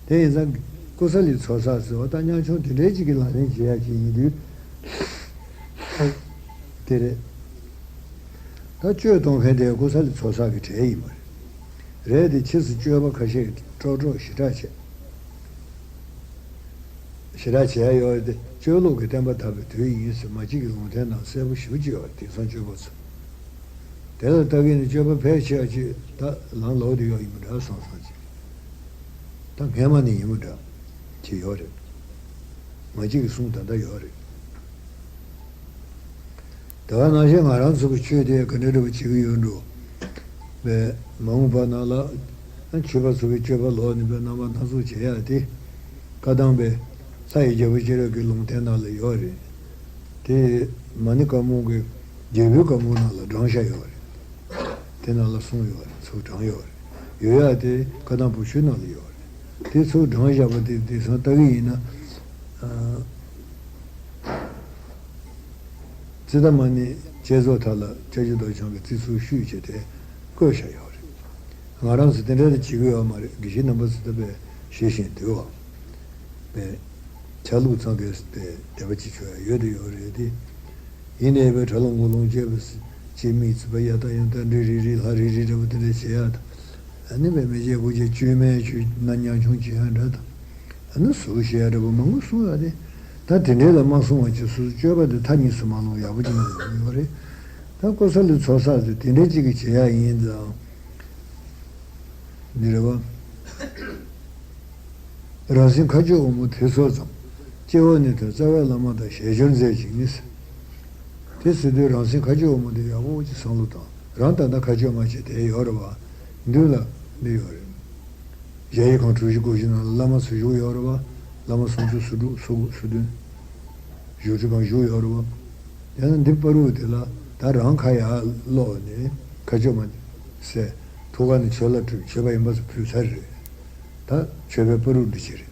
དེ་ཡིན་ཙང་ཀུ་ས་ལི་ཚོགས་བསགས་ཟེར་བ་ད་ཉམ་ཆུང་དེ་འདྲའི་ཅིག་གི་ལག་ལེན་བྱེད་ཡག་ཅིག་ཡིན་དུས། དེ་རེད། ད་གཅོད་གཏོང་མཁན་དེ་ཀུ་ས་ལི་ཚོགས་བསགས་ཀྱི་གྲས་ཡིན་པ་རེད། རེད་དེ་ཕྱིས་སུ་གཅོད་པ་ཁ་ཤས་ཀྱིས་སྤྲོ་སྤྲོ་ཞེ་དྲག་བྱས། ཞེ་དྲག་བྱས་ཡོད་རེད་དེ་གཅོད་ལུགས་ཀྱི་བསྟན་པ་དར་བའི་དུས་ཡིན་ཟེར་མ་གཅིག་གི་ལུང་བསྟན་ནང་གསལ་པོ་ཞེ་པོ་ཅིག་ཡོད་རེད་དེང་སང་གཅོད་པ་ཚོ། དེ་ལ་ལྟ་གི་ནི་གཅོད་པ་ཕལ་ཆེ་བ་ཅིག་ད་ལམ་ལོག་དེ་ཡོད་ཡིན་པ་འདྲ་སོང་སོང་ཅིག་ད་སྔན་མ་ནས་ཡིན་པ་འདྲ་ཅིག་ཡོད་རེད། མ་གཅིག་གི་གསུང་ད་ལྟ་ཡོད་རེད། དེ་བ་ནང་བཞིན་ང་རང་ཚོ་གི་ཆོས་དེ་ག་འདྲ་འདྲ་བོ་བྱེད་ཀྱི་ཡོད་འགྲོ། བས་མ་འོངས་པ་ནང་ལ་ཆོས་པ་ཚོ་གི་སྤྱོད་པ་ལོག་ནས་པའི་རྣམ་པ་སྣ་ཚོགས་བྱེད་ཡ་དེ། བཀའ་གདམས་པའི་ལྷ་ཡི་རྒྱལ་པོ་སྤྱན་རས་ཀྱི་ལུང་བསྟན་ནང་ལ་ཡོད་རེད། དེ་མ་ཎི་བཀའ་འབུམ་གྱི་རྒྱལ་པོའི་བཀའ་འབུམ་ནང་ལ་བགྲངས་བཞག་ཡོད་རེད། དེ་ནང་ལ་གསུངས་ཡོད་རེད་ཚུར་བགྲངས་ཡོད་རེད། ཡོད་ཡ་དེ་བཀའ་གདམས་བུ་ཆུ་ནང་ལ་ཡོད་རེད། དེ་ཚུར་བགྲངས་བཞག་པ་དེ་དེང་སང་ལྟ་གི་ཡིན་ན། ཙིཏྟ་མ་ཎི་བསྐྱེད་རྫོགས་མཐའ་ལ་ལྕགས་ཀྱུ་རྡོ་རྐྱང་གི་ཚིག་ཟུར་བཤུས་བྱས་ཏེ་བཀོད་བཞག་ཡོད་རེད། ང་རང་ཚོ་དེ་འདྲ་དེ་བྱེད་ཀྱི་ཡོད་མ་རེད་དགེ་བཤེས་རྣམ་པ་ཚོ་ལྟ་བས་ཤེས་བཞིན་འདུག་བ། པས་ཆ་ལུགས་ཚང་གས་ཏེ་དད་པ་ཅིག་ཆོད་ཡ་ཡོད་དེ་ཡོད་རེད་དེ། ཡིན་ནའི་པའི་གྲྭ་ལོ་མགོ་ལོང་བཅས་པ་ཅེས་མིག་ཙི་པ་ཡ་ད་ཡང་ད་འདྲེ་རི་རི་ལྷ་རི་རི་འདྲ་པོ་དེ་འདྲ་བྱེད་ཡ་ད། ཨ་ནི་བས་མི་བརྗེད་དགུ་བརྗེད་བཅོས་མའི་ཆོས་ན་ཉམ་ཆུང་བྱེད་ཡ་འདྲ་ད། ཨ་ནི་ཟུག་བཤད་ཡ་འདྲ་པོ་མང་པོ་གསུང་ཡ་དེ། ད་དེ་འདྲའི་ལ་མ་གསུང་བ་ཅིག་སོ་སོ་སྤྱོད་པ་དེ་མཐའ་གཉིས་སུ་མ་ལྷུང་ཡག་པོ་ཅིག་མ་ཡོང་ཡོད་རེད། ད་ཀུ་ས་ལི་ཚོགས་བསགས་ཟེར་དེ་འདྲའི་གཅིག་གིས་བྱེད་ཡག་ཡིན་ཙང་། འདི་རེད་བ། རང་སེམས་མཁའ་སྤྱོད་འོག་མ་དེ་ཚོ་ཙམ། སྐྱེ་བ་ནས་ཐོན་རྩ་བའི་བླ་མ་དང་ཞལ་བསྒྱུར་མཛད་ཅིང་ནི། དེ་ཟེར་དུས་རང་སེམས་མཁའ་སྤྱོད་འོག་མ་དེ་ཡག་པོ་ཅིག་བསམ་བློ་བཏང་། རང་ད་ལྟ་མཁའ་སྤྱོད་མ་བྱས་དེ་ཡོད་རེད་བ། མདུན་ལ་འདི་ཡོད་རེད། གཞལ་ཡས་ཁང་གྲུ་བཞི་སྒོ་བཞི་ནང་ལ་བླ་མ་ཚོ་བཞུགས་ཡོད་རེད་བ། བླ་མ་སུམ་ཅུ་སོ་དྲུག་སོ་དགུ་སོ་བདུན། བཞུགས་ཁྲི་སྒང་བཞུགས་ཡོད་རེད་བ། ཡང་ན་འདི་བར་དུ་དེ་ལ་ད་རང་ཁ་ཡར་སློག་ནས་མཁའ་སྤྱོད་མ་ཟེར། ཐུགས་ཀ་ནས་མཆོད་ལྭ་སྤྲུལ་མཆོད་པ་ཡིན་པ་ཚོ་ཕུལ་ཚར་རེད། ད་མཆོད་པའི་བར་དུ་འདི་ཅི་རེད།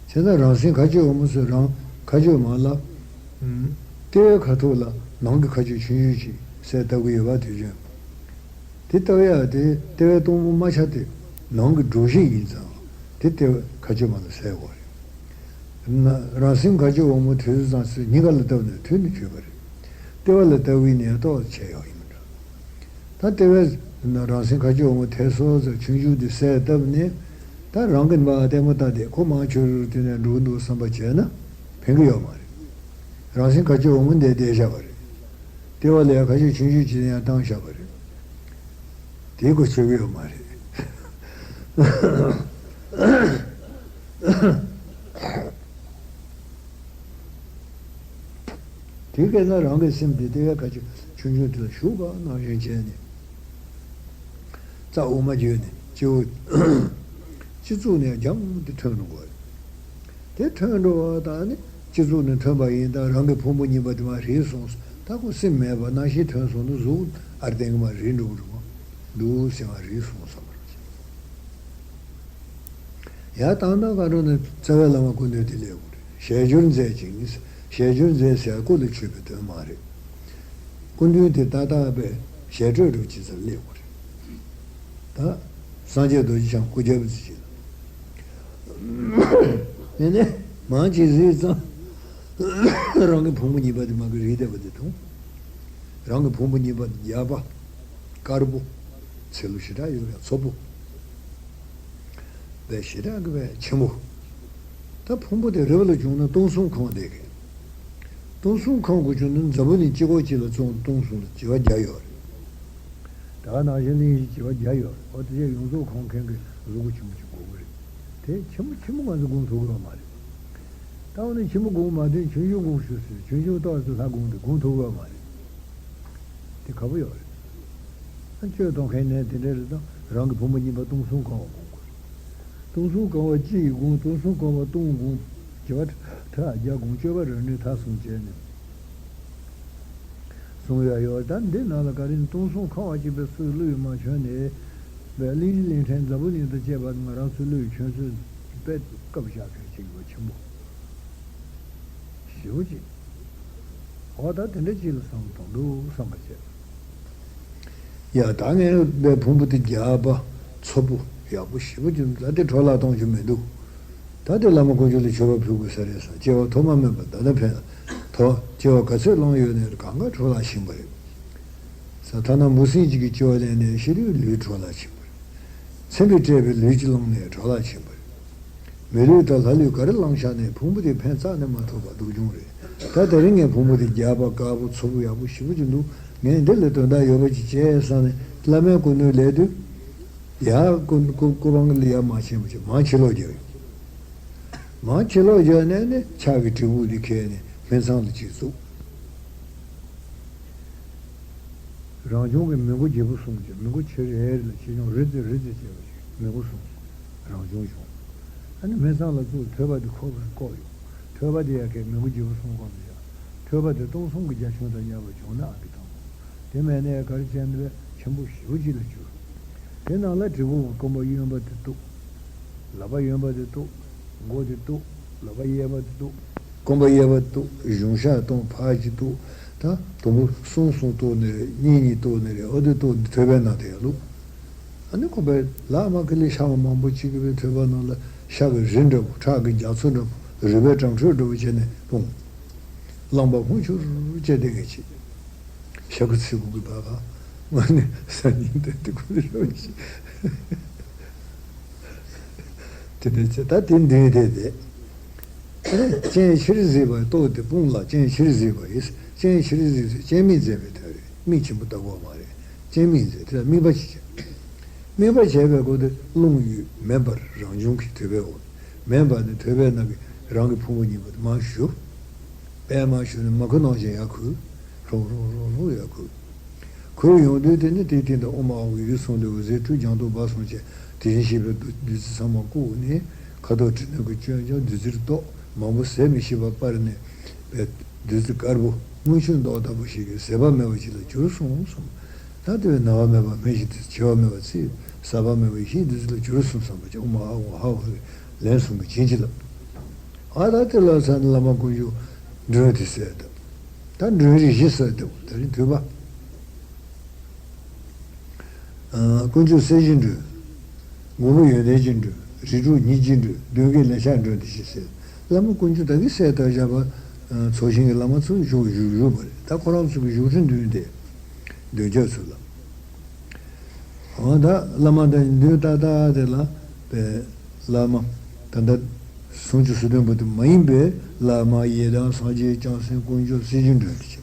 བྱས་ཙང་རང་སེམས་མཁའ་སྤྱོད་འོག་མ་ཟེར་རང་མཁའ་སྤྱོད་མ་ལ། ལྟེ་བའི་ཁ་ཐུག་ལ་ནང་གི་མཁའ་སྤྱོད་ཆུང་ཆུང་ཅིག་ཟེར་ལྟ་གི་ཡོད་པ་དེ་བཞིན། དེ་ལྟ་བ་ཡང་དེ་ལྟེ་བའི་སྟོང་པ་མ་ཆགས་ཏེ་ནང་གི་སྒྲོ་བཞི་ཡིན་ཙང་དེ་ལྟེ་བའི་མཁའ་སྤྱོད་མ་ལ་ཟེར་དགོས་རེད། ན་རང་སེམས་མཁའ་སྤྱོད་འོག་མ་དེ་ཚོ་ཚང་སོ་སོའི་སྙིང་ག་ལ་བཏབ་ནས་ཐོན་ནས་བྱོས་པ་རེད། ལྟེ་བ་ལ་ལྟ་བའི་ནས་ཏོག་ཙམ་བྱས་ཡོང་ཡིན་མི་འདྲ། ད་ལྟེ་བའི་ན་རང་སེམས་མཁའ་སྤྱོད་འོག་མ་དེ་སོ་སོ་ཆུང་ཆུང་དེ་གསལ་བཏབ་ནས་ད་རང་གི་མ་ལྟད་མོ་ལྟ་དེ་ཁོ་མང་ཆོས་རུ་དེ་ནས་འགྲོ་གི་འདུག་བསམ་པ་བྱས་ན་ཕན་གི་ཡོད་མ་རེད། རང་སེམས་མཁའ་སྤྱོད་འོག་མ་འདི་བསྡད་བཞག་པ་རེད། ལྟེ་བ་ལ་ཡང་ཁ་ཤས་ཆུང་ཆུང་བྱས་ནས་ཡང་བཏང་བཞག་པ་རེད། དེའི་སྐོར་ཆོད་གི་ཡོད་མ་རེད། དེ་སྐད་ན་རང་གི་སེམས་དེ་དེ་བས་ཁ་ཅིག་ཆུང་ཆུང་དེ་ལ་ཞུགས་པ་ནང་བཞིན་བྱས་ནས། རྩ་དབུ་མ་བརྒྱུད་ནས་སྤྱི་བོ། སྤྱི་གཙུག་ནས་རྒྱང་དུ་ཐོན་འགྲོ་བ་རེད། དེ་ཐོན་འགྲོ་བ་དང་ནི་སྤྱི་གཙུག་ནས་ཐོན་པ་ཡིན་ད་རང་གི་ཕུང་པོ་གཉིས་པ་དེ་མར་རིལ་སོང་། ད་ཁོ་སེམས་མེད་པ་སྣང་ཤས་ཐོན་སོང་ན་གཟུགས་ཨར་ཏེང་གི་མར་རིལ་འགྲོ་གི་རེད་མ། འདུག་སེ་མར་རིལ་སོང་བསམ་པ་རེད། ཡ་དང་ད་ག་འགྲོ་ནས་རྩ་བའི་བླ་མ་སྐུ་མདུན་དེ་སླེབས་དགོས་རེད། ཞལ་བསྒྱུར་མཛད་ཅིང་ནི། ཞལ་བསྒྱུར་མཛད་ཟེར་སྐུ་ལ་མཆོད་པའི་དོན་མ་རེད། སྐུ་མདུན་དེ་ཏག་ཏག་པའི་ཞལ་སྤྲོད་འགྲོ་ཅི་ཙམ་སླེབས་དགོས་རེད། ད་སངས་རྒྱས་རྡོ་རྗེ་འཆང་སྐུ་རྒྱལ་པོ་ཚོ་ཅིག་ལ། དེ་ནས་མང་ཅིག་གཟིགས་ཙང་། རང་གི་ཕུང་པོ་གཉིས་པ་དེ་མ་གི་རིལ་བསྡད་པ་དེ་མཐོང་། རང་གི་ཕུང་པོ་གཉིས་པ་དེ་རྒྱགས་པ། དཀར་པོ། ཚེ་ལོ་ཞེ་དྲག་ཡོད་ཀྱང་ཚོ་པོ། བས་ཞེ་དྲག་གི་བས་ཆེན་པོ། ད་ཕུང་པོ་དེ་རིལ་བ་ལ་བྱུང་ན་སྟོང་གསུམ་གང་བསྡད་མཁན། སྟོང་གསུམ་གང་དགོས་བྱུང་ན་འཛམ་བུ་གླིང་སྤྱི་ཁོག་གཅིག་ལ་བཙོང་སྟོང་གསུམ་ལ་བྱེ་བ་བརྒྱ་ཡོད་རེད། ད་ག་ནང་བཞིན་གླིང་བཞི་བྱེ་བ་བརྒྱ་ཡོད་རེད། འོ་དེ་ཚོ་ཡོངས་རྫོགས་གང་མཁན་གྱི་གཟུགས་པོ་ཆེན་པོ་ཅིག་དགོས་ཀྱི་རེད། དེ་ཆེན་པོ་ཆེན་པོ་ང་ཚོ་སྒོམ་ཐུབ་ཀྱི་ཡོད་མ་རེད། ད་འོ་ན་ཆེན་པོ་སྒོམ་མ་ཐུབ་ཆུང་ཆུང་སྒོམ་ཤོག་ཟེར་ཆུང་ཆུང་ཏོག་ཙམ་ལྷ་སྒོམ་དེ་སྒོམ་ཐུབ་ཀྱི་ཡོད་མ་རེད། དེ་ཁག་པོ་ཡོད་རེད། ཨ་བཅོས་གཏོང་མཁན་ནས་དེ་འདྲ་རེད་དང་རང་གི་ཕུང་པོ་གཉིས་པ་སྟོང་གསུམ་གང་བ་སྒོམ་དགོས་རེད། སྟོང་གསུམ་གང་བ་གཅིག་གིས་སྒོམ། སྟོང་གསུམ་གང་བ་སྟོང་སྒོམ། བྱེ་བ་ཕྲག་བརྒྱ་སྒོམ། སྤྱོད་པ་རིམ་གྲོ་མཐའ་གསུམ་བྱས་ནས། གསུང་ཡ་ཡོད། ད་འདི་ནང་ལ་ག་རེ་ནི་སྟོང་གསུམ་གང་བ་གཅིག་པའི་སུའི་བློས་མ་བྱོན་ནས། བའི་གླིང་བཞི་གླིང་ཕྲན་འཛམ་བུ་གླིང་དང་བཅས་པ་ང་རང་ཚོའི་བློས་བྱོན་ཚུལ་དཔེ་སྐབས་བཞག་མཁན་ཅིག་ཡོད་ཆེན་པོ། ཞེ་པོ་ཅིག་འོ་ད་དེ་འདྲ་ཅིག་ལ་བསམ་བློ་གཏོང་འདུག་བསམ་པ་བྱས། ཡ་ད་ངས་པའི་ཕུང་པོ་དེ་རྒྱགས་པ་ཚོ་པོ་ཡག་པོ་ཞེ་པོ་ཅིག་ད་དེ་འཕྲོ་བརླག་གཏོང་རྒྱུ་མི་འདུག་ད་དེ་བླ་མ་དཀོན་མཆོག་ལ་མཆོད་པ་ཕུལ་དགོས་ས་རེད་བསམ། སྐྱེ་བ་ཐོག་མ་མེད་པ་ད་ལྟ་ཕན་ལ་ཐོག་སྐྱེ་བ་ག་ཚོད་བླངས་ཡོད་ནའི་གང་ག་འཕྲོ་བརླག་ཕྱིན་པ་རེད། ས་ཐ་ན་འབུ་སྲིན་གཅིག་གི་སྐྱེ་བ་ལེན་ནས་ཤི་དུས་ལུས་འཕྲོ་བརླག་ཕྱིན་པ་རེད། ཚེ་འདི་སྤྲད་པའི་ལུས་གཅིག་བླངས་ནས་འཕྲོ་བརླག་ཕྱིན་པ་རེད། མི་ལུས་དང་ལྷ་ལུས་ག་རེ་བླངས་བཞག་ནས་ཕུང་པོ་དེ་ཕན་རྩ་ནས་མ་ཐོགས་པ་སྡུག་གྱོང་རེད། ད་དེ་རིང་ངས་ཕུང་པོ་དེ་རྒྱགས་པ་དཀར་པོ་ཚོ་པོ་ཡག་པོ་ཞེ་པོ་ཅིག་འདུག་ངས་འདི་ལ་དོན་དག་ཡོད་པ་ཅིག་བྱས་བསམ་ནས་བླ་མའི་སྐུ་མདུན་སླེབས་དུས། ཡར་སྐུ་སྐུ་སྐུ་པང་ལ་ཡར་མར་ཕྱིན་པ་ཅིག་མར་ཕྱི་ལོགས་རྒྱག་ཡོང་། མར་ཕྱི་ལོགས་རྒྱག་ནས་ནི་ཕྱག་གི་དྲིལ་བུ་དེ་ཁྱེར་ནས་སྨན་ཚང་ལ་ཅིག་བཙུགས། རང་བྱུང་གི་མི་མགོ་རྒྱལ་པོ་གསུམ་གྱིས་མི་མགོ་ཆེ་རེ་རེ་ལ་ཆེ་ཆུང་རེ་ཙེ་རེ་ཙེ་བྱས་པ་ཞིག་མི་མགོ་གསུམ་རང་བྱུང་བྱུང་། ཨ་ནི་སྨན་ཚང་ལ་བཙུགས། ཐོད་པ་དེ་ཁོ་གིས་བཀོག་ཡོང་། ཐོད་པ་དེ་ཡ་གའི་མི་མགོ་རྒྱལ་པོ་གསུམ་བཀོག་ནས་བཞག་ཐོད་པ་དེ་སྟོང་གསུམ་གྱི་རྒྱ་ཁྱོན་དང་མཉམ་པ་བྱུང་ན་ཨ་གི་དང་པོ། དེ་མེད་ནས་ག་རེ་བྱས་ནས་ཆེན་པོ་ཞེ་པོ་ཅིག་ལ་གྱུར། དེ་ནང་ལ་དྲིལ་བུ་གི་རྐང་པ་གཡོན་པ་དེ་གཏུགས། ལག་པ་གཡོན་པ་དེ་གཏུགས། མགོ་དེ་གཏུགས། ལག་པ་གཡས་པ་དེ་གཏུགས། རྐང་པ་གཡས་པ་གཏུགས། གཞུང་ཞྭ་གཏོང་ཕར་གཅིག་གཏུགས། ད་དུམ་བུ་གསུམ་གསུམ་གཏུགས་ནི་རེད། གཉིས་གཉིས་གཏུགས་ནི་རེད། ཨོ་དེ་གཏུགས་ནི་ཐོད་པའི་ནང་དེ་ཡར་བླུགས། ཨ་ནི་ཁོ་པའི་ལག་མ་ཁི་ལི་ཤ་བ་མང་པོ་གཅིག་གི་པའི་ཐོད་པ་ནང་ལ་ཤ་གི་རི་འདྲ་པོ་ཁྲག་གི་རྒྱ་མཚོ་འདྲ་པོ་རུས་པའི་གྲང་འཕྲོས་འདྲ་པོ་བྱས་ནས་སྤུངས། རླངས་པ་ལྷུང་ཆུར་བཅད་དེ་ངས་བྱེད། ཤ་ཁུ་ཚི་གུ་གི་བ་བ་ང་ནི་ས་ཉིན་དེ་དུ་ཁུ་ལི་རོ་ཞིག་དེ་ནས་ཚེ་ད་དེ་འདུས་དེ་དེ། སྤྱན་ཕྱིར་གཟིགས་པ་ལྟོ་དེ་དཔུང་ལ་སྤྱན་ཕྱིར་གཟིགས་པ་ཡིས། སྤྱན་ཕྱིར་གཟིགས་ཟེར་སྤྱན་མིག་མཛད་པའི་དོན་རེད། མིག་ཆེན་པོ་ལྟ་བུ་མ་རེད། སྤྱན་མིག་མཛད་དེ་ལ་དམིགས་པ་ཅིག་བྱས། དམིགས་པ་བྱས་པའི་སྒོ་དེ་རླུང་ཡུལ་མེ་འབར་རང་བྱུང་གི་དུད་པའི་འོག་མེ་འབར་ནས་དུད་པའི་ནང་གི་རང་གི་ཕུང་པོ་གཉིས་པོ་དེ་མར་ཞུ། པདྨ་ཞུ་ནས་མ་ཁུ་ནང་བཞིན་ཡར་ཁུ། ལྷུང་ལྷུང་ལྷུང་ལྷུང་ཡར་ཁུ། ཁུ་ཡོང་དུས་དེ་ནི་དེའི་སྟེང་དུ་ཨོཾ་ཨཱཿཧཱུྃ་ཡིག་གསུམ་ལས་འོད་ཟེར་འཕྲོས་རྒྱ་མཚོ་འབབ་སོང་བྱས། དེ་བཞིན་གཤེགས་པའི་བདུད་བདུད་རྩི་ཚང་མ་བཀུག་ནས་ཁ་དོག་དྲི་ནག་གི་སྐྱོན་ཀྱང་བདུད་རྩིར་གཏོགས། མང་པོ་ཟད་མི་ཤེས་པ་སྤར་ནས་པའི་བདུད་རྩི་དཀར་པོ་དངུལ་ཆུ་མདོག་ལྟ་བུ་ཞིག་གི་ཟད་པ་མེད་པ་ཞིག་ལ་གྱུར་སོང་གསུངས། ད་དེ་བས་ན་བ་མེད་པ་མེ་བཞིན་དུ། འཆི་བ་མེད་པ་ཚེ་ཟད་པ་མེད་པ་ཡེ་ཤེས་བདུད་རྩི་ལ་གྱུར་སོང་བསམ་པ་ཅིག་ཨོཾ་ཨཱཿཧཱུྃ་ཧཱུྃ་ལན་གསུམ་གྱིས་བྱིན་གྱིས་བརླབས། ཨ་ད་དེ་ལ་ས་ནི་བླ་མ་དཀོན་མཆོག་མགྲོན་དེ་གསལ་བཏབ། ད་མགྲོན་རིགས་བཞི་གསལ་བཏབ། ད་རིང་དུས་པ། ཨ་དཀོན་མཆོག་གསལ་བྱེད་མགྲོན། མགོན་པོ་ཡོན་ཏན་གྱི་མགྲོན། རིགས་དྲུག་ཉིད་ཀྱི་མགྲོན། མདུན་བསྐྱེད་ལན་ཆགས་མགྲོན་དེ་བཞི་གསལ། བླ་མ་དཀོན་མཆོག་ད་གིན་གསལ་བཏབ་བཞག་པ། ཚོགས་ཞིང་གི་བླ་མ་ཚོ་བཞུགས་བཞུགས་བཞུགས་པ་རེད། ད་ཁོ་རང་ཚོ་གི་བཞུགས་ཁྲི་མདུན་དེ། མདུན་ཅོག་ཚུར་ལ། འོ་ད་བླ་མ་དང་མདུན་ཏག་ཏག་དེ་ལ་པའི་བླ་མ། ད་ལྟ་སུམ་ཅུ་སོ་བདུན་པོ་དེ་མ་ཡིན་པའི་བླ་མ་ཡི་དམ་སངས་རྒྱས་བྱང་སེམས་དཀོན་མཆོག་སྲིད་ཞིའི་མགྲོན་དེ་བྱས།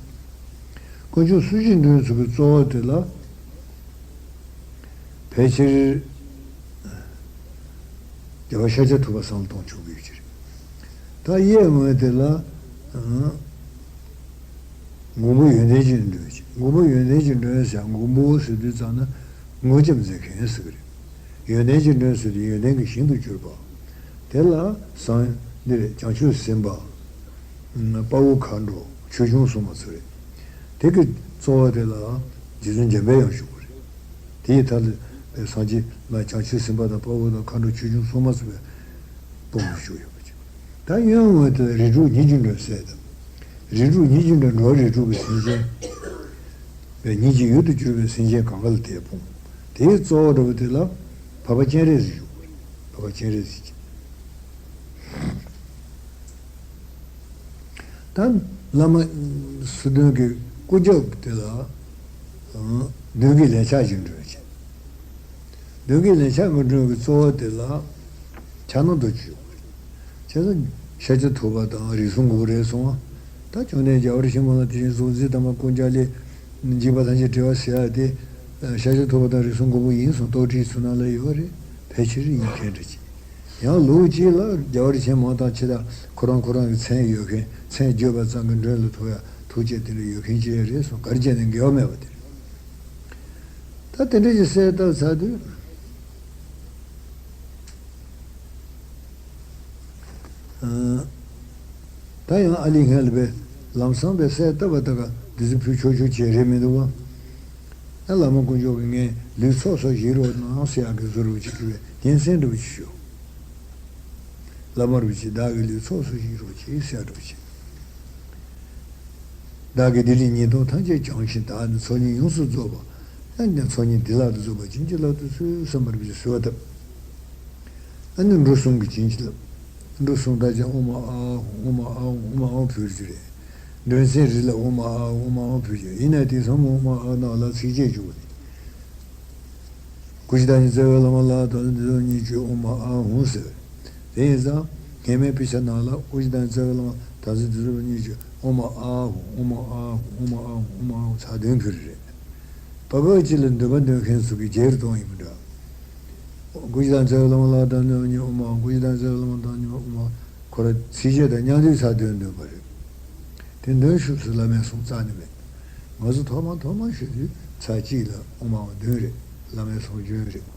དཀོན་མཆོག་སྲིད་ཞིའི་མགྲོན་ཚོ་གི་གཙོ་བོ་དེ་ལ་ཕལ་ཆེར་རྒྱལ་བ་ཤཱཀྱ་ཐུབ་པ་བསམ་བློ་གཏོང་ཆོག་གི་ཡོད་ཀྱི་རེད། ད་གཡས་ངོས་དེ་ལ། མགོན་པོ་ཡོན་ཏན་གྱི་མགྲོན་ཞེས། མགོན་པོ་ཡོན་ཏན་གྱི་མགྲོན་ཟེར། མགོན་པོ་ཟེར་དུས་ཙམ་ན་མགོན་སྐྱབས་མཛད་མཁན་ཟེར་གི་རེད། ཡོན་ཏན་གྱི་མགྲོན་ཟེར་དུས་ཡོན་ཏན་གྱི་ཞིང་དུ་གྱུར་པ། དེ་ལ་སངས་འདི་རེད། བྱང་ཆུབ་སེམས་དཔའ། དཔའ་བོ་མཁའ་འགྲོ་ཆོས་སྐྱོང་སྲུང་མ་ཚོ་རེད། དེ་གི་གཙོ་བོ་དེ་ལ་རྗེ་བཙུན་འཇམ་པའི་དབྱངས་བཞུགས་པ་རེད། དེ་ཡི་མཐའ་ལ་སངས་རྒྱས་ལ་བྱང་ཆུབ་སེམས་དཔའ་དང་དཔའ་བོ་དང་མཁའ་འགྲོ་ཆོས་སྐྱོང་སྲུང་མ་ཚོ་བའི་དཔུང་གིས་བཞུགས་ཡོད་པ་ཅིག། ད་གཡོན་ངོས་དེ་ལ་རིགས་དྲུག་ཉིད་ཀྱི་མགྲོན་ཟེར་དང་། རིགས་དྲུག་ཉིད་ཀྱི་མགྲོན། འགྲོ་བ་རིགས་དྲུག་གི་སེམས་ཅན། པའི་ཉིད་ཀྱི་ཡུལ་དུ་གྱུར་པའི་སེམས་ཅན་གང་ག་ལ་དེའི་དཔུང་། དེའི་གཙོ་བོ་འདྲ་བོ་དེ་ལ་འཕགས་པ་སྤྱན་རས་གཟིགས་བཞུགས་པ་རེད། འཕགས་པ་སྤྱན་རས་གཟིགས་ཀྱི། ད་བླ་མ་སུ་འདོན་གྱི་སྐུ་རྒྱབ་དེ་ལ་མདུན་གྱི་ལན་ཆགས་ཀྱི་མགྲོན་བྱས། མདུན་གྱི་ལན་ཆགས་ཀྱི་མགྲོན་གྱི་གཙོ་བོ་དེ་ལ་ཕྱག་ན་རྡོ་རྗེ་བཞུགས་པ་རེད། བྱས་ཙང་ཤཱཀྱ་ཐུབ་པ་དང་རིགས་གསུམ་མགོན་པོ་རེད་སོང་བ། ད་བཅོམ་ལྡན་རྒྱལ་བ་རིན་པོ་ཆེ་མ་ལ་དེ་བཞིན་གཟུགས་མཛེས་དམ་པ་ཀུན་ཀྱང་ལེགས། འཇིགས་པ་ཐམས་ཅད་བྲལ་བ་ཟེར་ཡ་དེ་ཤཱཀྱ་ཐུབ་པ་དང་རིགས་གསུམ་མགོན་པོ་ཡིན་སོང་། རྟོགས་བྲིས་ཚུལ་ནང་ལ་ཡོད་རེད། ཕལ་ཆེར་ཡིན་མཁན་འདྲ་ཅིག། ཡང་ལུགས་གཅིག་ལ་རྒྱལ་བ་རིན་པོ་ཆེ་མ་དང་ཆེ་ད་ཁོ་རང་ཁོ་རང་གི་མཚན་ཡོད་མཁན། མཚན་བརྗོད་པ་ཙམ་གྱིས་མགྲོན་ལ་ཐོབ་ཡ་ཐུགས་བསྐྱེད་དེ་འདྲ་ཡོད་མཁན་ཅིག་རེད་སོང་། ག་རེ་བྱས་ནས་འགལ་བ་མེད་པ་དེ་རེད། ད་དེ་འདྲ་ཞིག་གསལ་བཏབ་ཚར་དུས། ཨ། ད་ཡང་ཨ་ལི་སྔན་ལ་བས་ལམ་སང་བས་གསལ་བཏབ་པ་ད་ག་དེ་ཚོ་ཕུལ་ཆོག་ཆོག་བྱས་རེད་མི་འདུག་བ། ཨ། བླ་མ་དཀོན་མཆོག་གིས་ངའི་ལུས་ཚོགས་སུ་བཞེས་རོགས་གནང་ཟེར་ཡག་གི་བཟོ་འདྲ་བོ་ཅིག་གི་བས་སྙན་སེང་འདྲ་བོ་ཅིག་ཞུ། བླ་མ་རིན་པོ་ཆེ་བདག་གི་ལུས་ཚོགས་སུ་བཞེས་རོགས་གྱིས་ཟེར་ཡག་འདྲ་བོ་ཅིག། བདག་གིས་འདི་ལས་ཉེས་ལྟུང་ཐམས་ཅད་བྱང་ཞིང་དག་ནས་ཚོགས་གཉིས་ཡོངས་སུ་རྫོགས་པ། ཡང་ན་ཚོགས་གཉིས་བདེ་བླག་ཏུ་རྫོགས་པ་བྱིན་གྱིས་བརླབ་ཏུ་གསོལ་བསམ་པར་བྱས་གསོལ་བ་བཏབ། ཨ་ནི་འབྲུ་གསུམ་གྱིས་བྱིན་གྱིས་བརླབས། འབྲུ་གསུམ་དག་ཀྱང་ཨོཾ་ཨཱཿཧཱུྃ་ཨོཾ་ཨཱཿཧཱུྃ་ཨོཾ་ཨཱཿཧཱུྃ་ཕུལ་རྒྱུ་རེད། མགྲོན་ཚན་རེ་ལ་ཨོཾ་ཨཱཿཧཱུྃ་ཨོཾ་ཨཱཿཧཱུྃ་ཕུལ་རྒྱུ་ཡིན་ན། དེང་སང་ཨོཾ་ཨཱཿཧཱུྃ་ནང་ལ་ཚིགས་བཅད་བཅུག་པ་རེད། སྐུ་བཞི་བདག་ཉིད་རྩ་བའི་བླ་མ་ལ་དང་འདི་ཚོ་གཉིས་ཀྱིས་ཨོཾ་ཨཱཿཧཱུྃ་ཟེར། དེ་ཡིན་ཙང་ངེས་མེད་དཔེ་ཆ་ནང་ལ་སྐུ་བཞི་བདག་ཉིད་རྩ་བའི་བླ་མ་དང་འདི་ཚོ་གཉིས་ཀྱིས་ཨོཾ་ཨཱཿཧཱུྃ་ཨོཾ་ཨཱཿཧཱུྃ་ཨོཾ་ཨཱཿཧཱུྃ་ཨོཾ་ཨཱཿཧཱུྃ་ཨོཾ་ཨཱཿཧཱུྃ་ཚར་བདུན་ཕུལ་རེད། བར་སྐབས་ཅིག་ལ་འདོན་པ་འདོན་མཁན་ཚོ་གིས་བརྗེད་གཏོང་ཡིན་པ་འདྲ། སྐུ་བཞི་བདག་ཉིད་རྩ་བའི་བླ་མ་ལ་དང་འདི་ཚོ་གཉིས་ཨོཾ་ཨཱཿཧཱུྃ། སྐུ་བཞི་བདག་ཉིད་རྩ་བའི་བླ་མ་དང་འདི་ཚོ་གཉིས་ཨོཾ་ཨཱཿཧཱུྃ། ཁོ་ར་ཚིགས་བཅད་དང་མཉམ་དུ་ཚར་བདུན་འདོན་པ་རེད། དེ་འདོན་ཤུགས་སུ་བླ་མའི་གསུང་རྩ་ནས་མེད། ང་ཚོ་ཐོག་མ་ཐོག་མ་ཞུ་དུས་ཚར་གཅིག་ལ་ཨོཾ་ཨཱཿཧཱུྃ་བདུན་རེད། བླ་མའི་གསུང་རྒྱུན་རེད།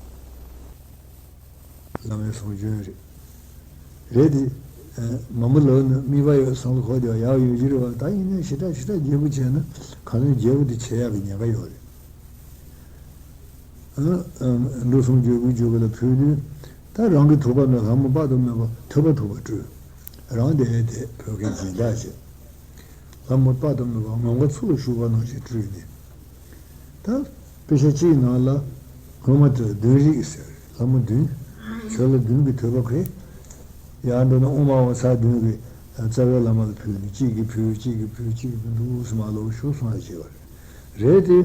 བླ་མའི་གསུང་རྒྱུན་རེད། རེད་དེ། ཨ། མང་པོ་ལབ་ན་དམིགས་པ་ཡོད་བསམ་བློ་འཁོར་དེ་ཡག་ཡོད་ཀྱི་རེད་བ། ད་ཡིན་ནའི་ཞེ་དྲག་ཞེ་དྲག་རྒྱས་པོ་བྱས་ན་གང་ལྟར་རྒྱས་པོ་དེ་བྱེད་ཡག་གི་ཉེན་ཁ་ཡོད་རེད། ཨ། ཨ། འབྲུ་གསུམ་བརྗོད་དགུ་བརྗོད་དགུ་ལ་ཕུལ་དུས། ད་རང་གི་ཐུབ་པ་ན་ལྷ་མོ་དཔག་ཏུ་མེད་པ་ཐོས་པ་ཐོབ་པ་སྤྲུལ། རང་དེ་དེ་བོད་སྐད་སྦྱིན་བདག་བྱས། ལྷ་མོ་དཔག་ཏུ་མེད་པ་ངང་པ་མཚོ་ལ་ཞུགས་པ་ནང་བཞིན་སྤྲུལ་ནས། ད་དཔེ་ཆ་གཅིག་ནང་ལ་སྔོན་མ་དེ་བདུན་རིགས་ཟེར། ལྷ་མོ་བདུན། ཆོས་ལ་བདུན་གྱི་ཐོས་པ་ཁེ། ཡང་འདོད་ན་ཨོཾ་ཨཱཿཧཱུྃ་ཚར་བདུན་གྱི་རྩ་བའི་བླ་མ་ལ་ཕུལ་ནས་གཅིག་གིས་ཕུལ། གཅིག་གིས་ཕུལ། གཅིག་གིས་ཕུལ། འདུག་སེ་མར་ལོག་ཞུགས་སོང་ཡ་བྱས་པ་རེད། རེད་དེ།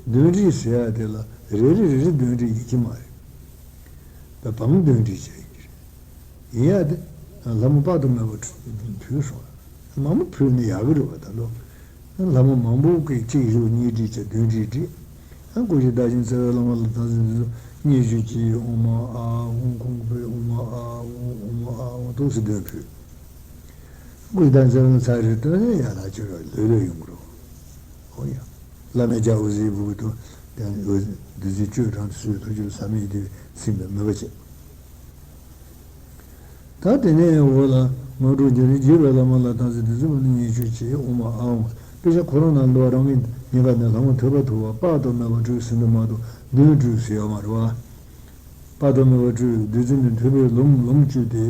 བདུན་རིགས་ཟེར་ཡ་དེ་ལ་རེ་རེ་རེ་རེ་བདུན་རིགས་ཡིན་གྱི་མ་རེད། བ་བམ་བདུན་རིགས་བྱས་ཡིན་གྱི་རེད། ཡིན་ཡ་དེ། ལྷ་མོ་དཔག་ཏུ་མེད་པ་ཕུལ་སོང་། མང་པོ་ཕུལ་ནས་ཡག་གི་རེད་བ། ད་ལོ། ལྷ་མོ་མང་པོ་གིས་གཅིག་བཞུགས་གཉིས་བསྒྲིགས་བྱས་བདུན་བསྒྲིགས་བསྒྲིགས། ཨ། སྐུ་བཞི་བདག་ཉིད་རྩ་བའི་བླ་མ་ལ་དང་ཚིག་འདི་ཚོ་སྙན་ཞུ་གྱིས་ཨོཾ་ཨཱཿཧཱུྃ་ཁོང་པའི་ཨོཾ་ཨཱཿཧཱུྃ་ཨོཾ་ཨཱཿཧཱུྃ་འདུག་སེ་འདོན་ཕུལ། སྐུ་བཞི་བདག་ཉིད་རྩ་བའི་བླ་མ་ཚར་རེ་བཏོན་ནས་ཡར་ལྷག་ཅིག་ལོས་ལོས་ཡོང་གི་རེད། ཨོ་ཡ། བླ་མེད་རྒྱལ་པོ་གཟིགས་ཕུག་གི་ཐོག་དེ་བདུད་རྩི་གཅོད་དྲང་སུས་ཐུགས་རྗེ་ཟབ་མོའི་དེ་ཚིམ་པའི་མོས་པ་བྱེད། ད་དེ་ནས་འོག་ལ་སྔོན་འགྲོ་འཇུག་ནས་བརྒྱུད་པའི་བླ་མ་ལ་དང་ཚིག་དེ་ཚོ་ནི་སྙན་ཞུ་བྱས་ཨོཾ་ཨཱཿཧཱུྃ། དཔེ་ཆ་ཁོ་རང་ནང་ལོགས་རང་གི་ཉེན་ཁ་ནས་ལྷ་མོ་ཐོས་པ་ཐོབ་པ་དཔག་ཏུ་མེད་པ་སྤྲུལ་ཟེར་འདུག་མ་གཏོགས་བདུན་སྤྲུལ་ཟེར་ཡོད་མ་རེད་བ། དཔག་ཏུ་མེད་པ་སྤྲུལ་བདུད་རྩི་ནི་ཐོས་པའི་ལུམ་ལུམ་བཅུ་སྟེ།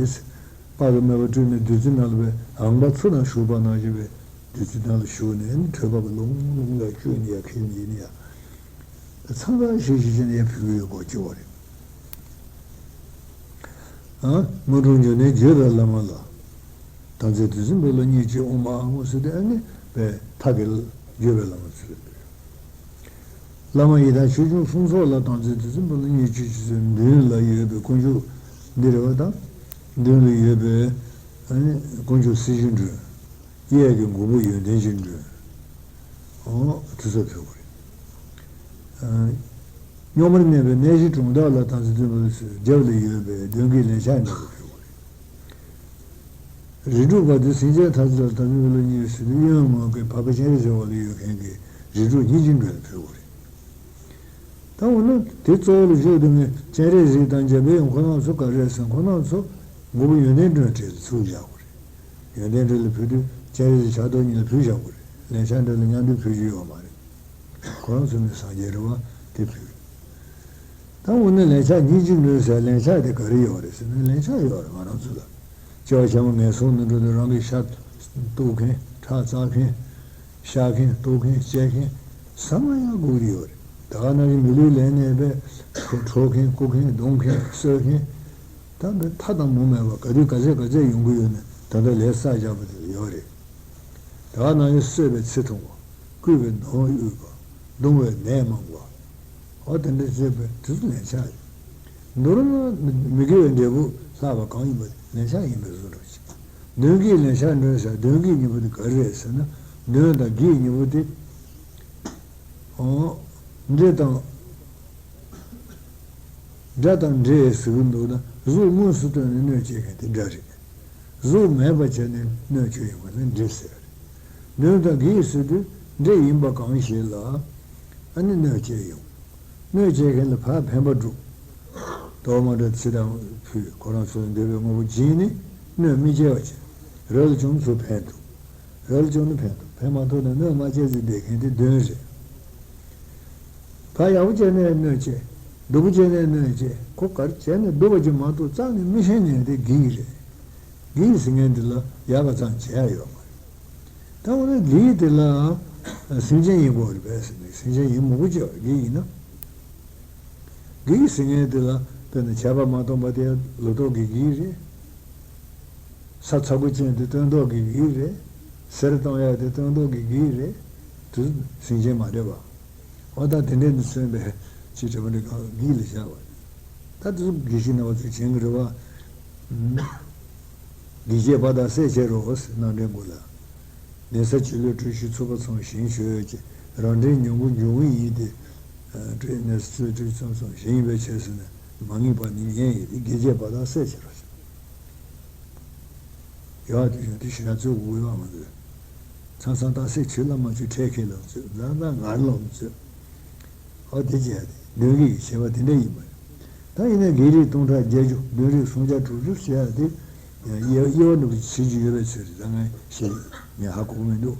དཔག་ཏུ་མེད་པ་སྤྲུལ་ནི་བདུད་རྩི་ནང་ལ་བའི་ངང་པ་མཚོ་ནང་ཞུགས་པ་ནང་བཞིན་པའི་བདུད་རྩི་ནང་ལ་ཞུགས་ནས་ནི་ཐོས་པ་གི་ལུང་ལུང་ལ་བཅུག་ནས་ཡ་ཁྱེར་ནས་ཡིན་ཡ། ཚང་ཚང་ཞིག་ཞིག་བྱས་ནས་ཡ་ཕུལ་གྱི་ཡོད་གོ་ཅི་བ་རེད། ཨ། སྔོན་འགྲོ་འཇུག་ནས་བརྒྱུད་པའི་བླ་མ་ལ། དང་ཚིག་དེ་ཚོ་འདི་ལ་སྙན་ཞུ་ཨོཾ་ཨཱཿཧཱུྃ་ཟེར་ཏེ་ཨ་ནི་བས་ཐག་གི་བརྒྱུད་པའི་བླ་མ་ཚུལ་བླ་མ་ཡི་དམ་ཆོས་སྐྱོང་སྲུང་ཚོགས་ལ་དང་ཚིག་དེ་ཚོ་འདི་ལ་སྙན་ཞུ་ཅི་ཟེར། མདུན་ལ་ཡོད་པའི་དཀོན་མཆོག་འདི་རེད་བ་དང་། མདུན་ལ་ཡོད་པའི་ཨ་ནི་དཀོན་མཆོག་སྲིད་ཞིའི་མགྲོན། གཡས་ཀྱི་མགོན་པོ་ཡོན་ཏན་གྱི་མགྲོན། ཨོ། དེ་ཚོ་ཕུལ་དགོས་རེད། ཨ། རྙོག་མར་གནས་པའི་གནས་གཞི་གྲོང་རྡལ་ལ་དང་ཚིག་དེ་ཚོ་རྒྱབ་ལ་ཡོད་པའི་གདོན་བགེགས་ལན་ཆགས་གནས་པ་ཕུལ་དགོས་རེད། རིགས་དྲུག་པ་དེ་སེམས་ཅན་ཐམས་ཅད་ལ་དམ་པའི་བློ་གཉེར་ཟེར་དུས་གཡོན་ངོས་ཀྱི་འཕགས་པ་སྤྱན་རས་གཟིགས་འོག་ལ་ཡོད་མཁན་གྱི་རིགས་དྲུག་སྙིང་རྗེ་མགོན་ལ་ཕུལ་དགོས་རེད། ད་འོ་ན་དེ་གཙོ་བོ་ལ་བཞག་དུས་ངས་སྤྱན་རས་གཟིགས་དང་འཇམ་པའི་དབྱངས་ཁོ་རང་ཚོ་ག་རེ་རེད་ཟེར་ན། ཁོ་རང་ཚོ་མགོན་པོ་ཡོན་ཏན་མགྲོན་གྲས་ལ་ཚུར་བཞག་དགོས་རེད། ཡོན་ཏན་མགྲོན་ལ་ཕུལ་དུས་སྤྱན་རས་གཟིགས་ཕྱག་རྡོར་གཉིས་ལ་ཕུལ་བཞག་དགོས་རེད། ལན་ཆགས་མགྲོན་ལ་མཉམ་དུ་ཕུལ་རྒྱུ་ཡོད་མ་རེད། ཁོ་རང་ཚོ་ནི་སངས་རྒྱས་རེད་བ། དེ་ཕུལ། ད་འོ་ན་ལན་ཆགས་སྙིང་རྗེ་མགྲོན་ཟེར། ལན་ཆགས་དེ་ག་རེ་ཡོད་རེད་ཟེར་ན། ལན་ཆགས་ཡོད་རེད། ང་རང་ཚོ་ལ་སྐྱེ་བ་ཕྱི་མ་ངན་སོང་དུ་འགྲོ་དུས་རང་གི་ཤ་གཏུབ་མཁན། ཁྲག་འཛག་མཁན། བཤའ་མཁན། གཏུབ་མཁན། བཅད་མཁན་ཚང་མ་ཡང་སྒུག་གི་ཡོད་རེད། ད་ག་ནང་བཞིན་མི་ལུས་ལེན་ནས་པས་འཕྲོག་མཁན། རྐུ་མཁན། རྡུང་མཁན། གསོད་མཁན། ད་འདི་མཐའ་དང་མུ་མེད་པ་ག་དུས་ག་ཚད་ག་ཚད་ཡོང་གི་ཡོད་ན། ད་ལྟ་ལས་བསགས་བཞག་པ་དེ་ལ་ཡོད་རེད། ད་ག་ནང་བཞིན་གསོད་པའི་ཚེ་ཐུང་བ། རྐུས་པའི་གདུང་དབུལ་བ། བརྡུང་བའི་ནད་མང་བ། འོ་དེ་འདྲ་བྱས་པའི་དུས་སུ་ལན་ཆགས་ཡིན། མདོར་ན་མི་དགེ་བའི་འབྲས་བུ་ལྷག་པ་གང་ཡིན་པ་ལན་ཆགས་ཡིན་པའི་བཟོ་འདྲ་ཅིག། གདོན་བགེགས་ལན་ཆགས་མགྲོན་ཟེར། གདོན་བགེགས་གཉིས་པོ་དེ་ག་རེ་རེད་ཟེར་ན། གདོན་དང་བགེགས་གཉིས་པོ་དེ། འོ། འདྲེ་དང་། དགྲ་དང་འདྲེ་ཟེར་གྱི་འདུག་ན། གཟུགས་དངོས་སུ་སྟོན་ནས་གནོད་བྱེད་མཁན་དེ་དགྲ་རེད། གཟུགས་མེད་པ་བྱས་ནས་གནོད་བྱེད་ཡོང་བ་ལ་འདྲེ་ཟེར། གདོན་དང་བགེགས་ཟེར་དུས་འདྲེ་ཡིན་པ་གང་ཞིག་ལ་ཨ་ནི་གནོད་བྱེད་ཡོང་། གནོད་བྱེད་མཁན་ལ་ཕར་ཕན་པ་སྒྲུབ། དོགས་མ་འདྲ་ཚིག་དང་ཕུལ། ཁོ་རང་ཚོ་འདོད་པའི་དངོས་པོ་སྦྱིན་ནས་གནོད་མི་བྱེད་པ་བྱེད། རབ་བྱུང་ཚོ་ཕན་ཐོགས། རབ་བྱུང་ནི་ཕན་ཐོགས། ཕན་མ་ཐོགས་ན་གནོད་མ་བྱེད་ཟེར་བསྡད་མཁན་དེ་གདོན་རེད། ཕར་ཡག་པོ་བྱས་ནས་གནོད་བྱེད། སྡུག་པོ་བྱས་ནས་གནོད་བྱེད། ཁོ་ག་རེ་བྱས་ནས་སྡུག་པ་ཅིག་མ་གཏོགས་རྩ་ནས་མི་ཤེས་མཁན་དེ་བགེགས་རེད། བགེགས་ཟེར་མཁན་དེ་ལ་ཡག་ག་ཙམ་བྱས་ཡ་ཡོད་མ་རེད། ད་འོ་ན་བགེགས་དེ་ལ་སེམས་ཅན་ཡིན་དགོས་རེད་པས་ཟེར་ནས། སེམས་ཅན་ཡིན་མི་དགོས་ཀྱི་བགེགས་ཡིན་ན། བགེགས་ཟེར་མཁན་དེ་ལ་དཔེར་ན་བྱས་པ་མ་བཏང་པ་དེ་ལོ་ཏོག་གི་བགེགས་རེད། ས་ཚ་པོ་ཅན་དེ་སྟོན་ཐོག་གི་བགེགས་རེད། གསེར་གཏོང་ཡག་དེ་སྟོན་ཐོག་གི་བགེགས་རེད། དེ་སེམས་ཅན་མ་རེད་པ། འོ་ད་དེ་འདྲས་ནི་མཚོན་པའི་ཅི་དྲི་བ་འདྲི་གང་བགེགས་ལ་བཞག་པ་རེད། ད་དེ་ཚོ་དགེ་བཤེས་རྣམ་པ་ཚོས་བྱེད་ཀྱི་རེད་པ། དགེ་བྱེད་པ་དག་བསད་བྱེད་རོགས་ཟེར། རྣམ་འདྲེན་དགུ་ལ། ནད་ས་བྱི་ལོའི་དྲོད་ཤུགས་ཚུགས་པ་ཚང་ཞིང་གཞོལ་ཅིང་། རང་འདྲེན་ཉུང་པོ་འབྱུང་གི་ཡིན་ཏེ། ནད་ས་བྱི་ལོའི་དྲོད་ཤུགས་ཚང་ཞིང་བའི་ཆེད་ཟེར་ནས་མ་ངེས་པ་ནི་ངེས་ཡིན་ཏེ། དགེ་བྱེད་པ་དག་བསད་བྱེད་རོགས། ཡག་དེ་ཡོད་དེ་ཞེ་དྲག་རྩོད་དགོས་ཡོད་མ་རེད། ཚང་ཚང་རྟགས་གསལ་ཆོས་ལ་མ་ཆོས་འཕྲལ་ཁེལ་ལ་རྩོད། ད་ད་ངར་ལོག་རྩོད། ཨོ་དེ་བྱས་ཏེ་གདོན་བགེགས་ཀྱི་བྱེད་པ་དེ་འདྲ་ཡིན་པ་རེད། ད་ཡིན་ན་བགེགས་རིགས་སྟོང་ཕྲག་བརྒྱད་ཅུ། གདོན་རིགས་སུམ་བརྒྱ་དྲུག་ཅུ་ཟེར་ཡ་དེ། དབྱེ་དབྱེ་བ་འདྲ་པོ་ཅིག་བྱེད་རྒྱུ་ཡོད་པའི་ཚུལ་རེད། ད་ངས་ཞེ་ངས་ཧ་གོ་གི་མི་འདུག།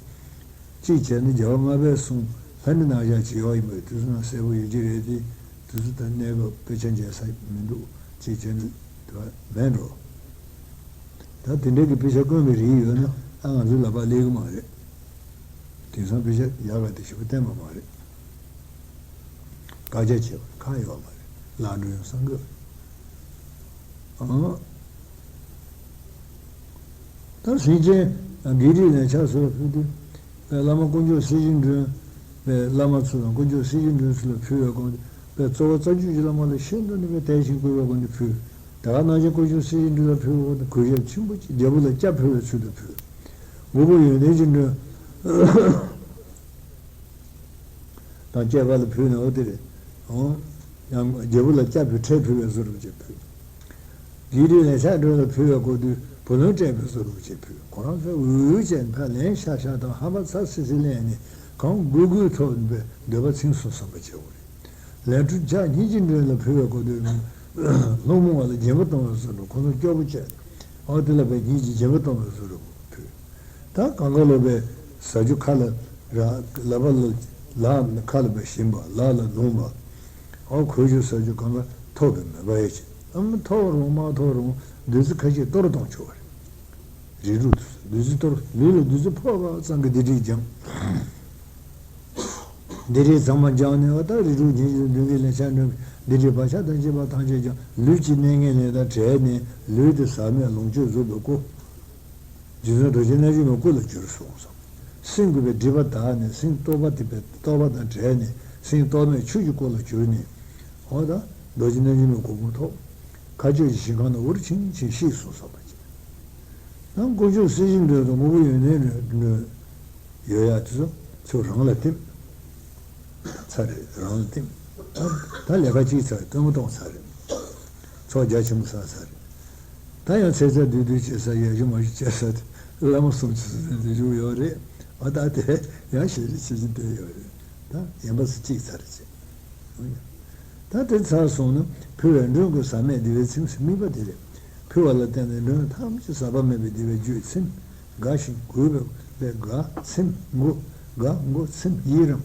གཅིག་བྱས་ན་རྒྱལ་བ་ལྔ་པའི་གསུང་ལྷ་འདྲེ་རྣམ་གཞག་བྱེད་ཡག་ཡིན་པ་རེད། དེ་ཚོ་ན་གསལ་པོ་ཡོད་ཀྱི་རེད་དེ། དེ་ཚོ་ད་གནས་སྐབས་དཔེ་ཆ་མཇལ་ས་མི་འདུག། གཅིག་བྱས་ན་དེ་བ་མེད་འགྲོ། ད་དེ་འདྲའི་གི་དཔེ་ཆ་དཀོན་པའི་རིགས་ཡོད་ན་ཨ་ང་ཚོའི་ལག་པ་སླེབས་གི་མ་རེད། དེང་སང་དཔེ་ཆ་ཡག་ག་དེ་ཞེ་པོ་བསྟན་པ་མ་རེད། བཀའ་རྒྱ་བྱེད་པར་ཁག་ཡོད་མ་རེད། ལག་འགྲོ་ཡོང་བསམ་གི། ཨང་། ད་སེམས་ཅན་བགེགས་རིགས་ལན་ཆགས་སུ་ལ་ཕུལ་དུས། བླ་མ་དཀོན་མཆོག་སྲིད་ཞིའི་མགྲོན། བླ་མ་ཚོ་དང་དཀོན་མཆོག་སྲིད་ཞིའི་མགྲོན་ཚོ་ལ་ཕུལ་བའི་སྒོ་ནས། པའི་གཙོ་བོ་རྩ་བརྒྱུད་ཀྱི་བླ་མ་ལ་ཤིན་ཏུ་ནས་པའི་དད་ཅིང་བཀུར་བའི་སྒོ་ནས་ཕུལ། དེ་ག་ནང་བཞིན་དཀོན་མཆོག་སྲིད་ཞིའི་མགྲོན་ལ་ཕུལ་བའི་སྒོ་ནས་གུས་ཞབས་ཆེན་པོ་ཅིག། རྒྱལ་པོ་ལ་སྐྱབས་ཕུལ་བའི་ཚུལ་དུ་ཕུལ། མགོན་པོ་ཡོན་ཏན་གྱི་མགྲོན་དང་བཅས་པ་ལ་ཕུལ་ནའོ་དེ་རེད། ཨོ། ཡང་རྒྱལ་པོ་ལ་སྐྱབས་ཕུལ་ཁྲལ་ཕུལ་བའི་བཟོ་འདྲ་ཅིག་ཕུལ། བགེགས་རིགས་ལན་ཆགས་མགྲོན་ལ་ཕུལ་བའི་སྐོར་དུས་བུ་ལོན་སྤྲད་པའི་བཟོ་འདྲ་ཅིག་ཕུལ། ཁོ་རང་ཚོས་འུར་འུར་བྱས་ནས་ཕར་ལན་ཤག་ཤག་དང་ཧམ་པ་ཚ་སི་སི་ལེན་ནས་གང་དགོས་དགོས་ཐོབ་པའི་འདོད་པ་ཚིམ་སོང་བསམ་པ་བྱེད་དགོས་རེད། ལན་གྲུ་བརྒྱ་སྙིང་རྗེའི་མགྲོན་ལ་ཕུལ་བའི་སྐོར་དུས། སློང་མོ་བ་ལ་སྦྱིན་པ་གཏོང་བའི་བཟོ་འདྲ། ཁོ་ཚོ་སྐྱོ་པོ་བྱས། ཨོ་དེ་ལ་བས་སྙིང་རྗེ་སྦྱིན་པ་གཏོང་བའི་བཟོ་འདྲ་ཕུལ། ད་གང་ག་ལོ་བས་ཟ་རྒྱུ་ཁ་ལ་ར་ལ་པ་ལ་ལ་ཁ་ལ་བས་ཞིམ་པ། ལ་ལ་ལུང་པ། ཨོ་གོས་ཆུ་ཟ་རྒྱུ་གང་ག་ཐོབ་པའི་མེད་པ་ཡོད་ཅིག། ཨམ་ཐོབ་རུང་མ་ཐོབ་རུང་བདུད་རྩི་ཁ་ཤས་གཏོར་གཏོང་ཆོག་པ་རེད། རིགས་དྲུག་ཏུ་བདུད་རྩི་གཏོར། ལུས་ལ་བདུད་རྩི་ཕོག་པ་ཙམ་གྱིས་སྡིག་སྒྲིབ་སྦྱང་། སྡིག་སྒྲིབ་ཚང་མ་སྦྱངས་ནས་བ་ད་རིགས་དྲུག་འབྱིན་ཞིང་གདོན་བགེགས་ལན་ཆགས་མགྲོན་གྱི་སྡིག་སྒྲིབ་བག་ཆགས་དང་བཅས་པ་ཐམས་ཅད་ཀྱང་ལུས་ཀྱི་གནས་ངན་ལས་དང་བྲལ་ནས་ལུས་དེ་ཟག་མེད་ལོངས་སྤྱོད་རྫོགས་པའི་སྐུ། རྗེ་བཙུན་རྡོ་རྗེ་རྣལ་འབྱོར་མའི་སྐུ་ལ་གྱུར་གསུངས་སོ། སེམས་ཀྱི་བའི་སྒྲིབ་པ་དག་ནས་སེམས་རྟོག་པ་དེ་བའི་རྟོག་པ་དང་བྲལ་ནས་སེམས་རྟོག་མེད་ཆོས་ཀྱི་སྐུ་ལ་གྱུར་ནས། འོ་ད་རྡོ་རྗེ་རྣལ་འབྱོར་མའི་གོ་འཕང་ཐོབ། མཁའ་སྤྱོད་ཀྱི་ཞིང་ཁམས་ན་འུར་ཆིང་ཆིང་གཤེགས་སུ་གསོལ་བ་བྱས། ནང་དཀོན་མཆོག་སྲིད་ཞིའི་མགྲོན་དང་དངོས་པོ་ཡོན་ཏན་མགྲོན་ཡོད་ཡ་དེ་ཚོ་ཚུར་རང་ལ་བསྟིམ། ཚར་རེད། རང་ལ་བསྟིམ། ད་ལས་ཀ་གཅིག་ཚར་རེད། སྟོན་མོ་གཏོང་ཚར་རེད། ཚོགས་རྒྱ་ཆེན་པོ་བསགས་ཚར་རེད། ད་ཡང་ཚེ་ཚད་བསྡུས་བསྡུས་བྱེད་ས་ཡར་ཞུ་མར་ཞུ་བྱེད་ས་དེ་བླ་མ་སུམ་ཅུ་སོ་བདུན་དེ་བཞུགས་ཡོད་རེད། ཨ་ད་དེ་ཡང་ཞལ་བཞེས་བྱེད་ཀྱིན་བསྡད་ཡོད་རེད། ད་ཡན་པ་སུ་གཅིག་ཚར་བྱེད། ད་དེ་ཚར་སོང་ན་ཕུལ་བའི་མགྲོན་ཀུན་ཟག་མེད་བདེ་བའི་ཚིམ་ཟེར་དམིགས་པ་དེ་རེད། ཕུལ་བ་ལ་བརྟེན་ནས་མགྲོན་ཐམས་ཅད་ཟག་པ་མེད་པའི་བདེ་བའི་རྒྱུས་ཚིམ། དགའ་ཞིང་གུས་པའི་དགའ་ཚིམ་མགུ། དགའ་མགུ་ཚིམ་ཡི་རང་།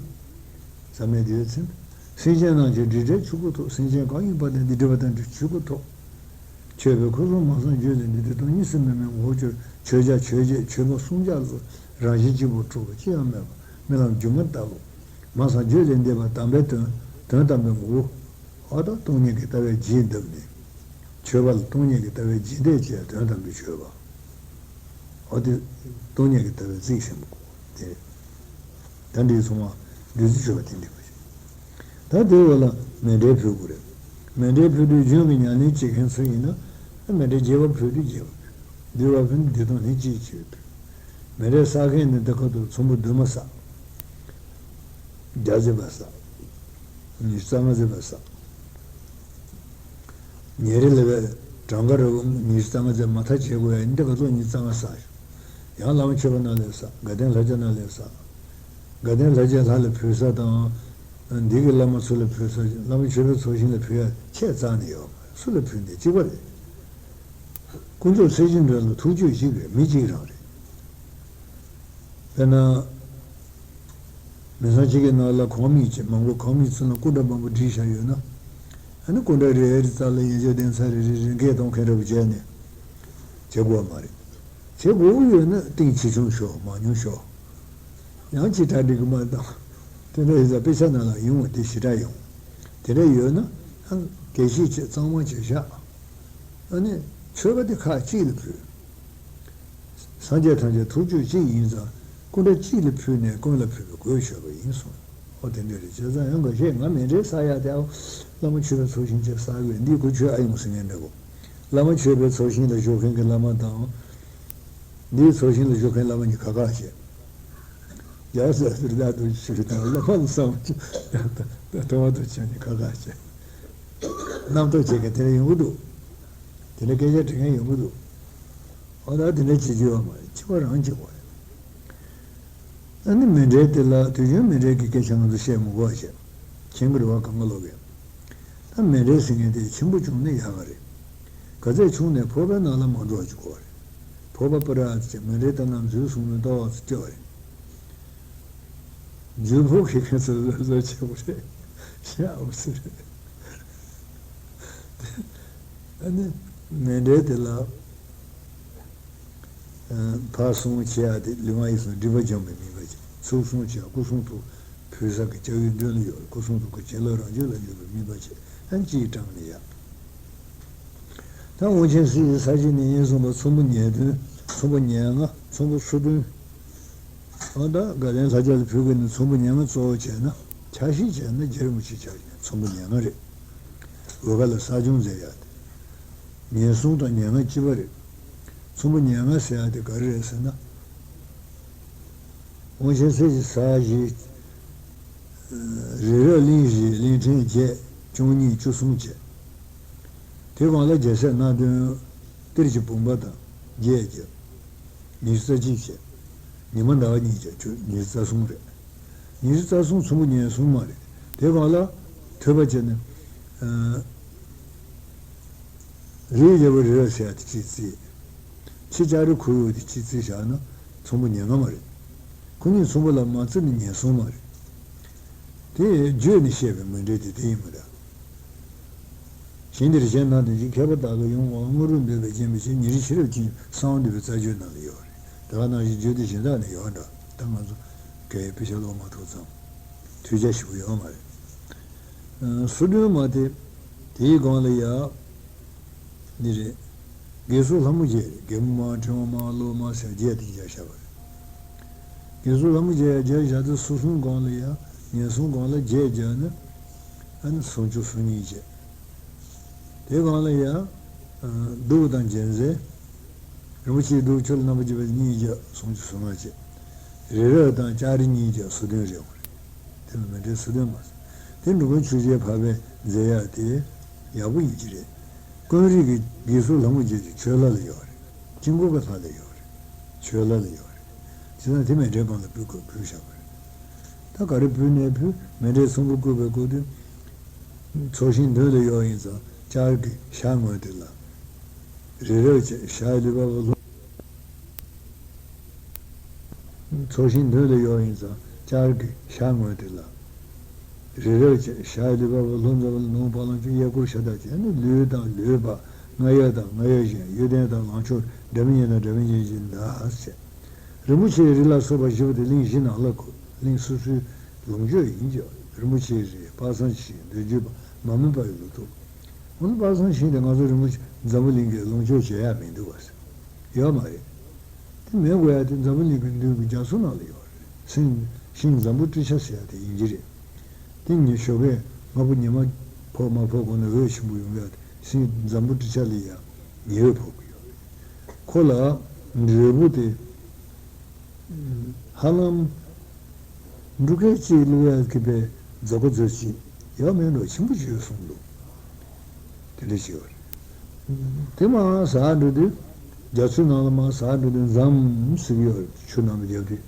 ཟག་མེད་བདེ་བའི་ཚིམ། སེམས་ཅན་རྣམས་ཀྱི་སྒྲིབ་བྲལ་ཆོས་སྐུ་ཐོབ། སེམས་ཅན་གང་ཡིན་པ་དེ་འདི་སྒྲིབ་པ་དང་འདྲེས་ཆོས་སྐུ་ཐོབ། མཆོད་པའི་ཁུ་སིམ་མ་སངས་རྒྱས་ལས་འདི་དུས་སྟོང་ཉིད་སུ་མི་སྨྲའི་ངོ་བོ་ཅོད། མཆོད་བྱ་མཆོད་བྱེད་མཆོད་པ་གསུམ་ཆར་གསོལ། རང་བཞིན་གཅིག་པུར་གྲུབ་པ་ཅི་ཡང་མེད་པ་རྨི་ལམ་སྒྱུ་མ་ལྟ་བུ། མ་སངས་རྒྱས་ལས་འདས་པ་དམ་པའི་དོན། དོན་དམ་པའི་ངོ་བོ། ཨ་ད་སྟོང་ཉིད་ཀྱི་ལྟ་བའི་རྒྱས་འདེབས་ནས། མཆོད་པ་ལ་སྟོང་ཉིད་ཀྱི་ལྟ་བའི་རྒྱས་འདེབས་བྱས་དོན་དམ་པའི་མཆོད་པ། ཨ་དེ་སྟོང་ཉིད་ཀྱི་ལྟ་བའི་རྩིས་ཆེན་པོ་དེ། ད་འདིའི་ཚོགས་མ་བདུད་རྩི་མཆོད་པ་དེ་འདི་པ་ཞིག་ད་དེའི་འོག་ལ་མཎྜལ་ཕུལ་དགོས་རེད། མཎྜལ་ཕུལ་དུས་རྒྱུན་གྱི་ཉམས་ལེན་བྱེད་མཁན་ཚོ་ཡིན་ན། མཎྜལ་རྒྱས་པ་ཕུལ་དུས་རྒྱས་པ་ཕུལ། བསྡུས་པ་ཕུལ་ན་བསྡུས་སྟངས་ནི་གཅིག་གཅིག་ཕུལ། མཎྜལ་བསགས་མཁན་ནི་འདི་ཁ་ཐུག་ཚོམ་བུ་བདུན་མ་བསགས། བརྒྱ་རྩ་བ་བསགས། ཉི་ཤུ་རྩ་ལྔ་རྩ་བ་བསགས། ཉེ་རིང་ལས་པའི་གྲངས་ཀ་རེ་བ་ཉི་ཤུ་རྩ་ལྔ་ཚེ་མ་མཐའ་བྱེད་དགོས་ཡ་ཡིན་འདི་ག་ཚོད་ཉི་ཤུ་རྩ་ལྔ་བསགས་ཤོག་ཡང་བླ་མ་མཆོད་པ་ནང་ལས་བསགས། དགའ་ལྡན་ལྷ་བརྒྱ་ནང་ལས་བསགས། དགའ་ལྡན་ལྷ་བརྒྱ་ལྷ་ལ་ཕུལ་ས་དང་། འདི་གི་བླ་མ་ཚོ་ལ་ཕུལ་ས་བླ་མ་མཆོད་པའི་ཚོགས་ཞིང་ལ་ཕུལ་ཡ་ཆེས་རྩ་ནས་ཡོད་མ་རེད། སུ་ལ་ཕུལ་འདི་གཅིག་པ་རེད། དཀོན་མཆོག་སྲས་བཅས་འདྲ་ལ་ཐུགས་རྒྱུད་གཅིག་རེད། མི་གཅིག་རང་རེད། དཔེར་ན། མི་ཚང་གཅིག་གི་ནང་ལ་གང་མིག་ཅིག་མང་པོ་གང་མིག་ཚུན་ལ་སྐུ་འདྲ་མང་པོ་བསྒྲིགས་བཞག་ཡོད་ན། ཨ་ནི་སྐུ་འདྲ་རེ་རེ་རྩ་ལ་ཡན་ཆད་གདན་ས་རེ་རེ་རེ་འགས་གཏོང་མཁན་འདྲ་པོ་བྱས་ནས། བྱེད་དགོས་མ་རེད། བྱེད་དགོས་ཀྱི་ཡོད་ན་གཏིང་ཆེ་ཆུང་ཤོག་མང་ཉུང་ཤོག་ཡང་ཅིག་གྲ་སྒྲིག་གི་མ་བཏང་། དེ་འདྲ་ཡིན་ཙང་དཔེ་ཆ་ནང་ལ་ཡོང་བ་དེ་ཞེ་དྲག་ཡོང་། དེ་འདྲ་ཡོད་ན་ཨ་དགེ་བཤེས་ཆེ་གཙང་མ་བྱས་བཞག་ཨ་ནི་མཆོད་པ་དེ་ཁག་གཅིག་ལ་ཕུལ། སངས་རྒྱས་ཐམས་ཅད་ཐུགས་རྒྱུད་གཅིག་ཡིན་ཙང་སྐུ་འདྲ་གཅིག་ལ་ཕུལ་ནས་ཀུན་ལ་ཕུལ་བའི་གོས་མཆོད་པ་ཡིན་གསུངས། ཨོ་དེ་འདྲ་རེད། བྱས་ཙང་ཡང་འགའ་ཤས་ང་མཎྜལ་བསགས་ཡག་དེ་ཨའོ་བླ་མ་མཆོད་པའི་ཚོགས་ཞིང་ཅིག་བསགས་དགོས་འདི་གོ་ཆོད་ཨ་ཡོང་ཟེར་མཁན་འདྲ་པོ། བླ་མ་མཆོད་པའི་ཚོགས་ཞིང་ལ་བཞུགས་མཁན་གྱི་བླ་མ་དང་། འདིའི་ཚོགས་ཞིང་ལ་བཞུགས་མཁན་བླ་མ་གཉིས་ཁ་ཁ་བྱས། རྒྱལ་བ་སྲས་སུ་བདག་ཏུ་ཞུ་དང་བླ་མ་ལ་བསམ་ཐོག་མ་དུ་བྱས་ནས་ཁ་ཁ་བྱས། རྣམ་རྟོག་བྱེད་མཁན་དེ་འདྲ་ཡོང་གི་འདུག་དེ་འདྲ་སྐད་ཆ་དྲི་མཁན་ཡོང་གི་འདུག་འོ་ད་དེ་འདྲ་བྱེད་རྒྱུ་ཡོད་མ་རེད། འཆི་བ་རང་འཆི་བ་རེད། ཨ་ནི་མཎྜལ་དེ་ལ་དུས་རྒྱུན་མཎྜལ་གྱི་སྐད་ཆ་ང་ཚོ་བཤད་མི་དགོས་པ་བྱས། མཁྱེན་གྱི་རེད་བ་གང་ག་ལོག་གི་ད་མཎྜལ་ཟེར་མཁན་དེ་ཆེན་པོ་བྱུང་ན་ཡག་ག་རེད། ག་ཚད་བྱུང་ནས་ཕོར་པའི་ནང་ལ་མ་འགྲོ་བ་ཅིག་དགོས་པ་རེད། ཕོར་པ་པུ་ར་ཅེས་མཎྜལ་ལྟར་རྣམ་འཛུལ་སོང་ནས་ཏོག་ཙམ་སྐྱོ་བ་རེད། འཛུལ་ཕོག་གི་མཁན་ཚོ་བཟོ་བཟོ་ཆེ་བོ་རེད། ཤ་འུ་ཚུགས་རེད། ཨ་ནི་མཎྜལ་དེ་ལ། ཕར་སྲུང་བྱེད་ཡ་དེ་ལུས་ངག་ཡིད་གསུམ་སྒྲིབ་པ་སྦྱང་བའི་དམིགས་པ་བྱེད། ཚུར་སྲུང་བྱེད་ཡ་སྐུ་གསུང་ཐུགས་ཕུལ་ས་གི་ལྕགས་ཡོས་མདུན་ལ་ཡོད་རེད། སྐུ་གསུང་ཐུགས་ཀྱི་བྱིན་རླབས་རང་རྒྱུད་ལ་འཇུག་པའི་དམིགས་པ་བྱེད། ཨ་ནི་སྤྱིའི་གྲངས་ནི་ཡ། ད་དབང་ཆེན་སྲས་ཀྱི་ས་བཅད་ནི་ཡིན་གསུངས་པ་ཚོམ་བུ་ཉེར་བདུན། ཚོམ་བུ་ཉེར་ལྔ། ཚོམ་བུ་སོ་བདུན། ཨ་ད་དགའ་ལྡན་ལྷ་བརྒྱ་ལ་ཕུལ་གི་ནི་ཚོམ་བུ་ཉེར་ལྔ་གཙོ་བོ་བྱས་ན་ཆ་ཤས་བྱས་ན་རྗེ་རིན་པོ་ཆེ་ཆ་ཤས་ཚོམ་བུ་ཉེར་ལྔ་རེད། འོལ་ཁ་ལ་ས་སྦྱོང་མཛད་ཡག་དེ། ཉེར་གསུམ་དང་ཉེར་ལྔ་གཅིག་པ་རེད། ཚོམ་བུ་ཉེར་ལྔ་ཟེར་ཡག་དེ་ག་རེ་རེད་ཟེར་ན། དབང་ཆེན་སྲས་ཀྱི་ས་བཞི། རི་རབ་གླིང་བཞི་གླིང་ཕྲན་བརྒྱད་སྐྱོང་གཉིས་བཅུ་གསུམ་བྱས། དེ་སྒང་ལ་རྒྱལ་སྲས་སྣ་བདུན། གཏེར་གྱི་བུམ་པ་དང་བརྒྱད་བརྒྱབ། ཉི་ཤུ་རྩ་གཅིག་བྱས། ཉི་མ་ཟླ་བ་གཉིས་བྱས་བཅུ་ཉི་ཤུ་རྩ་གསུམ་རེད། ཉི་ཤུ་རྩ་གསུམ་ཚོམ་བུ་ཉེར་གསུམ་མ་རེད། དེ་སྒང་ལ་ཐོས་པ་བྱས་ནས། རིའི་རྒྱལ་པོ་རི་རབ་ཟེར་ཡ་དེ་གཅིག་བརྩིས། ཕྱི་ལྕགས་རི་ཁོར་ཡུག་དེ་གཅིག་བརྩིས་བཞག་ན་ཚོམ་བུ་ཉེར་ལྔ་མ་རེད། ཁོ་གཉིས་ཚོམ་བུ་ལ་མ་བརྩིས་ན་ཉེར་གསུམ་མ་རེད། དེ་བརྗོད་ནས་བཤད་པའི་མཎྜལ་དེ་དེ་ཡིན་མི་འདྲ། ཞིང་འདིར་གཞན་སྣང་དོན་ཅན། མཁས་པ་དག་གིས་ཡོངས་དབང་། དངོས་གྲུབ་འདོད་པས་བརྒྱན་པའི་ཕྱིར། ཉིན་རེ་ཤེས་རབ་ཀྱིས་གསང་བ་འདུས་པའི་རྩ་བརྗོད་ནང་ལ་ཡོད་རེད། ད་ག་ནང་བཞིན་བརྗོད་དེ་གཞན་དག་ནས་ཡོད་འདྲ། ད་ང་ཚོ་གའི་དཔེ་ཆ་ཀློག་མ་ཐུབ་ཙང་ཐོས་རྒྱ་ཞིག་ཡོད་མ་རེད། སོ་བདུན་མ་དེ་དེའི་སྒང་ལ་ཡ། འདི་རེད། དགེ་ཚུལ་ལྷ་མོ་བརྒྱད་རེད། རྒན་མོ་མ་ཕྲེང་བ་མ་ལོ་མ་ཟེར་བརྒྱད་དེ་བརྒྱབ་བཞག་པ་རེད། དགེ་ཚུལ་ལྷ་མོ་བརྒྱད་ཡ་བརྒྱབ་བཞག་དུས་སོ་གསུམ་སྒང་ལ་ཡ་ཉེར་གསུམ་སྒང་ལ་བརྒྱད་བརྒྱབ་ན་ཨ་ནི་སུམ་ཅུ་སོ་གཉིས་བྱས། དེ་སྒང་ལ་ཡ་གདུགས་དང་རྒྱལ་མཚན། རིན་པོ་ཆེའི་གདུགས་ཁྱོད་ལ་རྣམ་པར་རྒྱལ་བ་གཉིས་བརྒྱབ་སུམ་ཅུ་སོ་ལྔ་བྱས། རི་རབ་དང་ལྕགས་རི་གཉིས་བརྒྱབ་སོ་བདུན་རེད་འོང་རེད། དེ་ལ་མཎྜལ་སོ་བདུན་མ་ཟེར། དེ་འབྲུག་པ་ཆོས་རྒྱལ་འཕགས་པས་མཛད་ཡག་དེ་ཡག་པོ་ཡིན་གྱི་རེད། དངོས་རིགས་ཀྱི་དགེ་ཚུལ་ལྷ་མོ་བརྒྱད་ཀྱི་ཆོས་ལྷ་ལ་ཡོད་རེད། དཀྱིལ་འཁོར་གྱི་ལྷ་ལ་ཡོད་རེད། ཆོས་ལྷ་ལ་ཡོད་རེད། བྱས་ཙང་དེ་མཎྜལ་སྒང་ལ་ཕུལ་དགོས་ཕུལ་བཞག་པ་རེད། ད་ག་རེ་ཕུལ་ནས་ཕུལ། མཎྜལ་ཚོམ་བུ་བཀོད་པའི་སྐབས་དུས། ཚོགས་ཞིང་མདུན་ལ་ཡོད་ཡིན་ཙང་ལྕགས་ཀྱི་ཞྭ་ངོས་དེ་ལ། རི་རབ་ཅན་ཞྭའི་ལུས་འབབ་པ་ལྷུང་། ཚོགས་ཞིང་མདུན་ལ་ཡོད་ཡིན་ཙང་ལྕགས་ཀྱི་ཞྭ་ངོས་དེ་ལ། རི་རབ་ཅན་ཞྭའི་ལུས་འབབ་པ་ལྷུང་འཛོམས་ལ་ནོངས་བ་ལང་ཆུ་གཡས་སྐོར་ཤ་སྟག་བྱས་ནས་ལུས་དང་ལུས་འབབ། རྔ་ཡབ་དང་རྔ་ཡབ་གཞན་གཡུལ་ལྡན་དང་ལང་ཕྱོགས་འདྲ་མིན་གཉིས་དང་འདྲ་མིན་གཉིས་ཀྱི་མདའ་ཟེར། རིན་པོ་ཆེའི་རིགས་ལ་སོགས་པ་བཞི་པོ་དེ་གླིང་བཞི་ནང་ལ་བཀོད། གླིང་སོ་སོའི་ལོངས་སྤྱོད་ཡིན་གྱི། རིན་པོ་ཆེའི་རིགས་དཔག་བསམ་ཤིང་འདོད་འཇོ་པ་མ་རྨོས་པ་ཡི་ལོ་ཐོག་འོ་ན་དཔག་བསམ་ཤིང་དེ་ང་ཚོ་རིན་པོ་ཆེ་འཛམ་བུ་གླིང་གི་ལོངས་སྤྱོད་བྱེད་ཡ་མི་འདུག་བ་ཟེར། ཡོད་མ་རེད། དེ་མེད་དགོས་ཡ་དེ་འཛམ་བུ་གླིང་གི་མདུན་གྱི་རྒྱ་མཚོ་ནང་ལ་ཡོད་རེད། ཤིང་ཤིང་འཛམ་བུ་ཊི་ཤ་ཟེར་ཡ་དེ་ཡིན་གྱི་རེད། དེ་ཉི་ཞོགས་ཀས་སྔ་པོ་ཉི་མ་ཕོག་མ་ཕོག་གོང་ནས་འོད་ཆེན་པོ་ཡོང་ཡ་དེ་ཤིང་འཛམ་བུ་ཊི་ཤ་ལ་ཡ་ཉི་འོད་ཕོག་གི་ཡོད་རེད། ཁོ་ལ་འབྲས་བུ་དེ་ཧ་ལམ་འབྲུ་ཁལ་གཅིག་བླུག་ཡ་གི་པའི་རྫ་ཁོ་རྫ་ཆེན་ཡོད་མེད་འགྲོ་ཆེན་པོ་ཅིག་ཡོད་གསུངས་འདུག་དེ་འདྲ་ཞིག་ཡོད་རེད། དེ་མར་ཟག་འགྲོ་དུས། རྒྱ་མཚོའི་ནང་ལ་མར་ཟག་འགྲོ་དུས་འཛམ་ཟེར་གྱི་ཡོད་རེད། ཆུ་ནང་ལ་བརྒྱབ་དུས།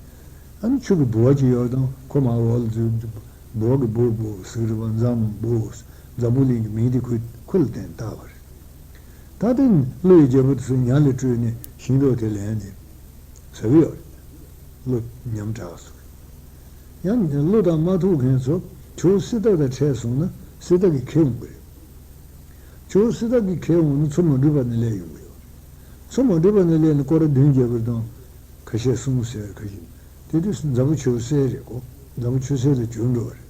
ཨ་ནི་ཆུ་གི་ལྦུ་བ་ཅིག་ཡོད་དང་ཁོ་མར་འོག་ལ་འཛུལ་འབུ་བ་གི་ལྦུ་ལྦུ་ཟེར་གྱི་རེད་པ། འཛམ་ལྦུ། འཛམ་བུ་གླིང་གི་མིང་དེ་ཁོ་ཁོ་ལ་བརྟེན་བཏགས་པ་རེད། ད་ལྟ་ཀླུ་ཡི་རྒྱལ་པོ་དེ་ཚོ་ཉ་ལ་སྤྲུལ་ནས་ཤིང་ཏོག་དེ་ལེན་ནས་ཟ་གི་ཡོད་རེད། ཀླུ་ཉམ་དྲག་ཚོ། ཡང་ཀླུ་དང་མ་ཐུག་མཁན་ཚོ་ཇོ་བོ་སི་ཏ་དང་འཕྲད་སོང་ན་སི་ཏ་གིས་ཁྱེར་འོང་གི་རེད། ཇོ་བོ་སི་ཏ་གིས་ཁྱེར་འོང་ན་མཚོ་མ་འགྲུལ་བ་ནས་སླེབས་ཡོང་གི་ཡོད་རེད། མཚོ་མ་འགྲུལ་བ་ནས་སླེབས་ནས་སྐོར་ར་བདུན་རྒྱག་གི་རེད་དང་། ཁ་ཤས་གསུམ་ཟེར་ཁ་ཤས། དེ་དུས་འཛམ་བུ་ཆུ་སེར་རེད་གོ། འཛམ་བུ་ཆུ་སེར་ལ་གྱུར་འགྲོ་བ་རེད།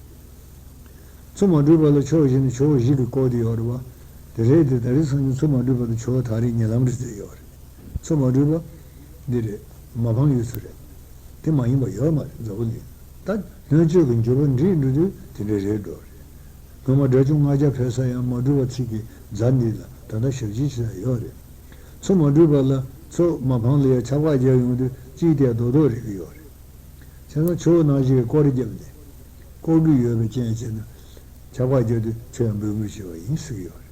མཚོ་མ་འགྲུལ་བ་ལ་ཕྱོགས་བཞི་ནས་ཕྱོགས་བཞི་གིས་བསྐོར་ཏེ་ཡོད་རེད་པ། དེ་རེད་དེ་ད་རེས་སང་ཉིན་མཚོ་མ་འགྲུལ་བ་དང་ཇོ་བོ་ཐག་རིང་ཉེ་ལམ་རེད་ཟེར་ཡོད་རེད། མཚོ་མ་འགྲུལ་བ་འདི་རེད། མ་ཕམ་ཡུལ་ཚོ་རེད། དེ་མ་ཡིན་པ་ཡོད་མ་རེད་འཛམ་བུ་གླིང་། ད་སྔོན་ཆད་ཀྱི་འགྱུར་བ་འགྲིག་འགྲོ་དུས་དེ་འདྲ་རེད་འགྲོ་རེད། སྔོན་མ་སྒྲ་ཆུང་ལྔ་བརྒྱ་ཕེབས་ས་ཡང་མ་འགྲུལ་བ་ཚིག་གི་རྫ་འདི་ལ་ད་ལྟ་ཞབས་ཕྱི་བྱེད་ས་ཡོད་རེད། མཚོ་མ་འགྲུལ་བ་ལ་མཚོ་མ་ཕམ་ལ་ཡང་ཆབ་བཀག་རྒྱག་ཡོང་དུས་གཅིག་དེ་རྡོག་རྡོག་རེག་གི་ཡོད་རེད། བྱས་ཙང་ཇོ་བོ་ནང་བཞིན་སྐོར་ར་བརྒྱབ་ནས་སྐོར་གྱི་ཡོད་པའི་རྐྱེན་བྱས་ན་ཆབ་བཀག་རྒྱག་དུས་ཁྱོད་ཡང་འབོད་སྐུལ་བྱས་པ་ཡིན་ཟེར་གྱི་ཡོད་རེད།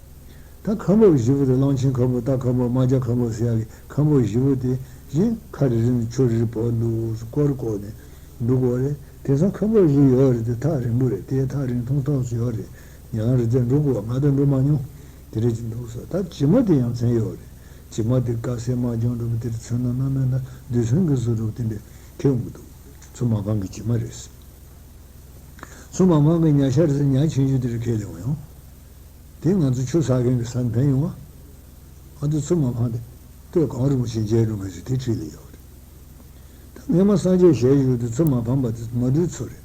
ད་ཁམ་བུ་བཞི་པོ་དེ་གླང་ཆེན་ཁམ་བུ་རྟ་ཁམ་བུ་རྨ་བྱ་ཁམ་བུ་ཟེར་ཡག་གི་ཁམ་བུ་བཞི་པོ་དེ་གཞན་ཁ་རེ་རེ་ནས་ཆུ་རེ་རེ་བབས་འདུག་སྐོར་བསྐོར་ནས་འདུག་གོ་རེད། དེང་སང་ཁམ་བུ་བཞི་ཡོད་རེད་དེ་ཐག་རིང་པོ་རེད། དེ་ཐག་རིང་ཐུང་ཐག་ཚོ་ཡོད་རེད། ཉེ་ལམ་རེ་ཚད་འགྲོ་དགོས་པ་ང་ད་འགྲོ་མ་མྱོང་། དེ་རེད་ཅིག་འདུག་ཟེར། ད་བྱེ་མ་དེ་ཡང་མཚན་ཡོད་རེད། བྱེ་མ་དེ་དཀར་སེར་དམར་ལྗང་འདྲ་པོ་དེར་མཚོན་ན་སྣ་མིན་ན་རྡུལ་ཚོན་གྱི་བཟོ་འདྲ་པོ་དེ་འདྲ་ཁེལ་འོང་གི་འདུག་མཚོ་མ་ཕམ་གྱི་བྱེ་མ་རེད། མཚོ་མ་ཕམ་གྱི་ཉ་ཤར་ཟེར་ཉ་ཆུང་ཆུང་དེ་རུ་ཁས་ལེན་ཡོང་། དེ་ང་ཚོ་ཆུ་ཟ་མཁན་གྱི་ས་ནས་ཕན་ཡོང་བ། ང་ཚོ་མཚོ་མ་ཕམ་དེ་སྟོད་གངས་རིན་པོ་ཆེ་མཇལ་འགྲོ་མཁན་ཞིག་དེ་འཁྲིས་ལ་ཡོད་རེད། ད་སྔོན་མ་སངས་རྒྱས་ཞལ་བཞུགས་དུས་མཚོ་མ་ཕམ་པ་དེ་མ་གྲུའི་མཚོ་རེད།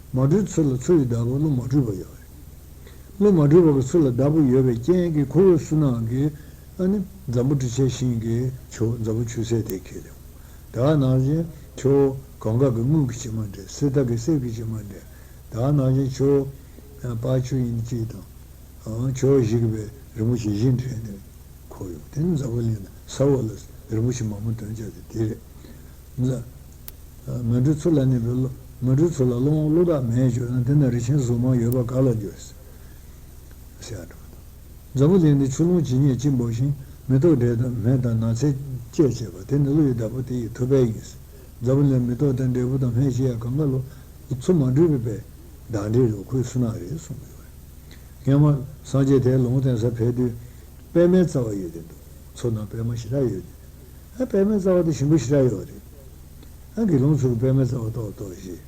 མ་གྲུའི་མཚོ་ལ་མཚོ་ཡི་བདག་པོ་ཀླུ་མ་གྲུ་པ་ཡོད་རེད། ཀླུ་མ་གྲུ་པ་གི་མཚོ་ལ་བདག་པོ་ཡོད་པའི་རྐྱེན་གྱིས་ཁོ་བོའི་བསོད་ནམས་ཀྱིས་ཨ་ནི་འཛམ་བུ་ཊི་ཤའི་ཤིང་གི་ཆུ་འཛམ་བུ་ཆུ་སེར་དེ་ཁེལ་ཡོང་། དེ་ག་ནང་བཞིན་ཆུ་བོ་གངྒཱ་གི་དངུལ་གྱི་བྱེ་མ་འདྲ། སི་ཏ་གི་གསེར་གྱི་བྱེ་མ་འདྲ། དེ་ག་ནང་བཞིན་ཆུ་བོ་པ་ཆུ་ཡིན་གཅིག་དང་། ཆུ་བོ་བཞི་གི་བའི་རིན་པོ་ཆེ་བཞི་འདྲེས་ནས་ཁོ་ཡོང་། དེ་ནི་འཛམ་བུ་གླིང་ན་ས་འོག་ལ་རིན་པོ་ཆེ་མང་པོ་འདོན་བྱ་དེ་དེ་རེད། འཛམ། མ་གྲུ་མཚོ་ལ་གནས་པའི་ཀླུ། མ་གྲུ་མཚོ་ལ་ཀླུ་དབང་ཀླུ་བདག་མེད་བྱུང་ན་དེ་ན་རི་ཆེན་གཟུགས་མང་ཡོད་པ་ག་ལ་འགྱུར། ཟེར་ཡ་འགྲོ་བ་དང་། འཛམ་བུ་གླིང་འདི་ཆུ་ཀླུང་ཇི་སྙེད་ཅི་འབབ་ཞིང་། མེ་ཏོག་འབྲས་དང་མེ་དང་ནགས་ཚལ་བཅས་བྱེད་པ། དེ་ནི་ཀླུ་ཡི་བདག་པོ་དེ་ཡི་ཐུབ་པས་ཡིན། འཛམ་བུ་གླིང་མེ་ཏོག་དང་འབྲས་བུ་དང་སྨན་བཞེས་ཡ་གང་ག་ལོ། མཚོ་མ་གྲུ་པའི་བདག་འདྲེ་རུ་ཁོའི་བསོད་ནམས་རེད་གསུངས་ཡོད་རེད། སྔོན་མ་སངས་རྒྱས་དེ་ལུང་བསྟན་ས་ཕེབས་དུས་པད་མའི་རྩ་བ་ཡོད་དེ་འདུག་མཚོ་ནང་པད་མ་ཞེ་དྲག་ཡོད་དེ། ཨ་པད་མའི་རྩ་བ་དེ་ཞིམ་པོ་ཞེ་དྲག་ཡོད་རེད། ཨ་དགེ་སློང་ཚོ་གི་པད་མའི་རྩ་བ་ཏོག་ཏོག་བཞེས།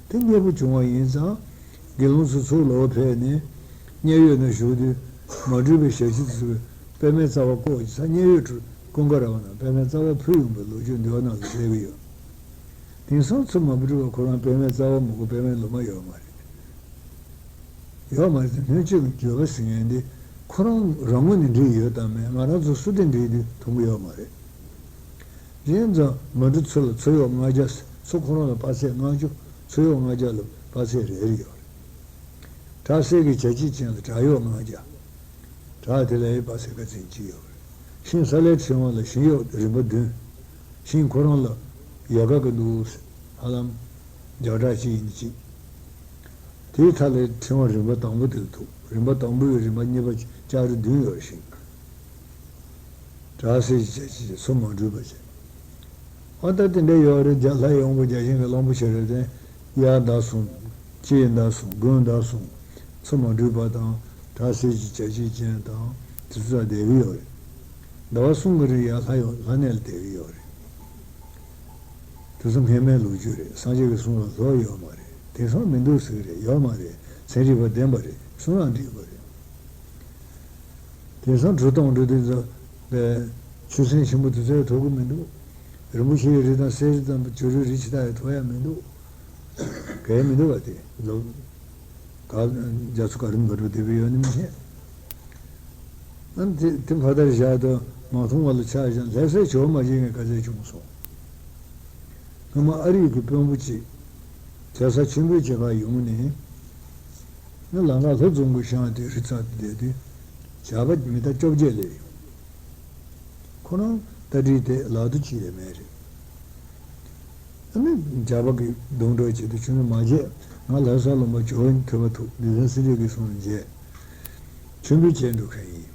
དེ་མཉེས་པོ་བྱུང་བ་ཡིན་ཙང་། དགེ་སློང་ཚོ་ཚུར་ལོག་ཕེབས་ནས། མཉན་ཡོད་ན་བཞུགས་དུས། མ་གྲུ་པའི་ཞལ་ཆེམས་ཚོས་པད་མའི་རྩ་བ་བཀོག་ཅིག་ས་མཉན་ཡོད་ཀུན་དགའ་ར་བ་ན་པད་མའི་རྩ་བ་ཕུལ་ཡོང་བའི་ལོ་རྒྱུས་འདུལ་བ་ནང་ལ་གསལ་གི་ཡོད། དེང་སང་མཚོ་མ་གྲུ་པ་ཁོ་རང་པད་མའི་རྩ་བ་མ་དགོས། པད་མའི་ལོ་མ་ཡོད་མ་རེད། ཡོད་མ་རེད་དེ། སྔོན་ཆད་ཀྱི་འགྱོད་པ་ཟེར་མཁན་འདི་ཁོ་རང་རང་ངོས་ནས་འགྲིག་ཡོད་དམ་མེད། ང་རང་ཚོ་སུ་དེ་འགྲིག་དུས་མཐོང་གི་ཡོད་མ་རེད། གཞན་ཚོ་མ་གྲུ་མཚོ་ལ་མཚོ་གཡོག་ལྔ་བརྒྱ། མཚོ་ཁོ་རང་ལ་དཔག་ཚད་ལྔ་བཅུ། མཚོ་གཡོག་ལྔ་བརྒྱ་ལ་དཔག་ཚད་རེ་རེ་ཡོད་རེད། བྲག་གསེར་གྱི་བྱ་སྐྱིད་ཅན་ལ་བྲག་གཡོག་ལྔ་བརྒྱ། བྲག་དེ་ལ་ཡི་དཔག་ཚད་ཁ་ཚན་གཅིག་ཡོད་རེད། ཤིང་ས་ལེ་ཕྲེང་བ་ལ་ཤིང་གཡོག་རིམ་པ་བདུན། ཤིང་ཁོ་རང་ལ་ཡལ་ག་གི་འདུག་ཧ་ལམ་བརྒྱ་ཕྲག་གཅིག་ཡིན་གཅིག་དེའི་མཐའ་ལ་ཕྲེང་བ་རིམ་པ་དང་པོ་དེ་ལ་ཐུག་རིམ་པ་དང་པོའི་རིམ་པ་གཉིས་པ་ལྕགས་རི་བདུན་ཡོད་ཞིང་། བྲག་གསེར་གྱི་བྱ་བྱེད་ཀྱི་མཚོ་མ་འདྲུས་པ་བྱས། ཨ་ད་དེ་འདྲ་ཡོད་རེད། རྒྱ་ལྷ་ཡི་དབང་པོ་བརྒྱ་བྱིན་གྱི་གླང་པོ་ཆེ་རེད་དེ། གཡའ་ཟླ་གསུམ། སྐྱེས་ཟླ་གསུམ། དགུན་ཟླ་གསུམ། མཚོ་མ་འདྲུས་པ་དང་། བྲག་གསེར་གྱི་བྱ་བྱེད་ཅན་དང་། དེ་ཚོ་ལ་བསྡད་ཀྱི་ཡོད་རེད། ཟླ་བ་གསུམ་གྱི་རིང་ཡར་ལྷ་ཡོང་ལྷ་གནས་ལ་བསྡད་ཀྱི་ཡོད་རེད། དེ་ཚོ་སྔ་མའི་ལོ་རྒྱུས་རེད། སངས་རྒྱས་ཀྱི་གསུང་ལ་ལྷོད་ཡོད་མ་རེད། དེང་སང་མི་འདུག་ཟེར་གྱི་རེད། ཡོད་མ་རེད། ཚན་རིག་པ་བདེན་པ་རེད། གསུང་རང་འགྲིག་པ་རེད། དེང་སང་གྲུ་སྟོང་འགྲོ་དུས་ཙམ་པའི་ཆུ་ཚན་ཆེན་པོ་དེ་ཚོའི་ཐོབ་ཀྱི་མི་འདུག་རིན་པོ་ཆེའི་རི་དང་གསེར་རི་དང་བྱུ་རུའི་རི་ཆེ་ཐག་ཡང་ཐོབ་ཡ་མི་འདུག་གལ་མི་འདུག་བ་དེ་ལོ། ག་རྒྱ་མཚོ་ག་རེ་འགྲོ་འགྲོ་བསྡད་པའི་ཡོད་ནི་མི་ཤེས། ཨ་ནི་དེ་དེ་ཕ་དར་བཞག་དང་མ་མཐོང་བ་ལ་ཆ་བཞག་ལྷ་སའི་ཇོ་མ་བྱེད་མཁན་ག་ཚད་བྱུང་སོང་། སྔོན་མ་ཨ་རིག་གི་དཔོན་པོ་གཅིག་བྱ་ས་ཆེན་པོའི་བྱེད་གར་ཡོང་ནས། ང་ལམ་ཁ་ལྷོ་རྫོང་གི་ཤང་དེ་རི་རྩ་དེ་བསྡད་དུས། ཇག་པ་མི་ཐ་བཅོ་བརྒྱད་སླེབས་ཡོང་། ཁོ་རང་རྟ་དྲེལ་དེ་ལག་ཏུ་ཅི་ཡང་མེད་རེད། ཨ་ནི་ཇག་པ་གིས་རྡུང་གྲབས་བྱེད་དུས་ཆུ་མོ་མ་བརྗེད། ང་ལྷ་ས་ལུང་པ་ཇོ་བོ་ཐོས་པ་ཐུག་ལི་ལན་སི་རེ་གི་གསུང་ལ་མཇལ། ཆུ་འབུད་བྱས་འགྲོ་མཁན་ཡིན།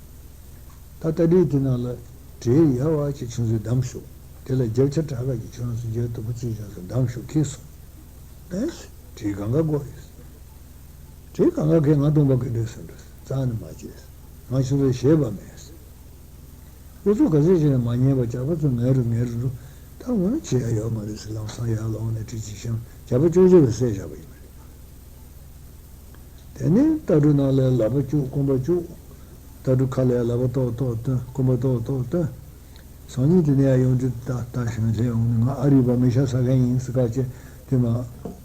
ད་རྟ་དྲེལ་དེ་ནང་ལ་དྲེལ་ཡག་པ་ཅིག་ཁྱོད་ཚོས་བསྡམས་ཤོག་དེ་ལ་རྒྱབ་ཆ་དྲག་ག་ཅིག་ཁྱོད་རང་ཚོ་རྒྱབ་དུ་པོ་ཅིག་ཅང་ཚོ་བསྡམས་ཤོག་ཁེལ་སོང་། ཨེ། དྲེལ་གང་ག་དགོས་ཡོད། དྲེལ་གང་ག་གས་ང་སྟོང་པ་གི་འདྲ་ཟེར་འདུག་རྩ་ནས་མ་བྱེད། ང་ཁྱོད་ཚོ་ཞེད་པ་མེད། ཁོ་ཚོ་ག་ཚོད་བྱས་ན་མ་ཉན་པ་ཇག་པ་ཚོ་ངལ་རུ་ངལ་རུ་འགྲོ། ད་འོ་ན་བྱེད་ཡ་ཡོད་མ་རེད་ཟེར་ལམ་སང་ཡར་ལོངས་ནས་དྲི་ཅིག་བཤམས། ཇག་པ་བཅོ་བརྒྱད་པ་བསད་བཞག་པ་ཡིན་པ་རེད། དེ་ནས་རྟ་གྲོ་ནང་ལ་ལག་པ་བཅུག་རྐང་པ་བཅུག་རྟ་གྲོ་ཁ་ལ་ཡ་ལག་པ་ཏོག་ཏོག་བཏོན། རྐང་པ་ཏོག་ཏོག་བཏོན། སང་ཉིན་དེ་ནས་ཡར་ཡོང་དུས་རྟ་རྟ་ཞང་ལྷས་ཡོང་ནས་ང་ཨ་རིག་པ་མི་ཤ་ཟ་མཁན་ཡིན་ཟེར་ཁ་ཆེ་དེ་མ་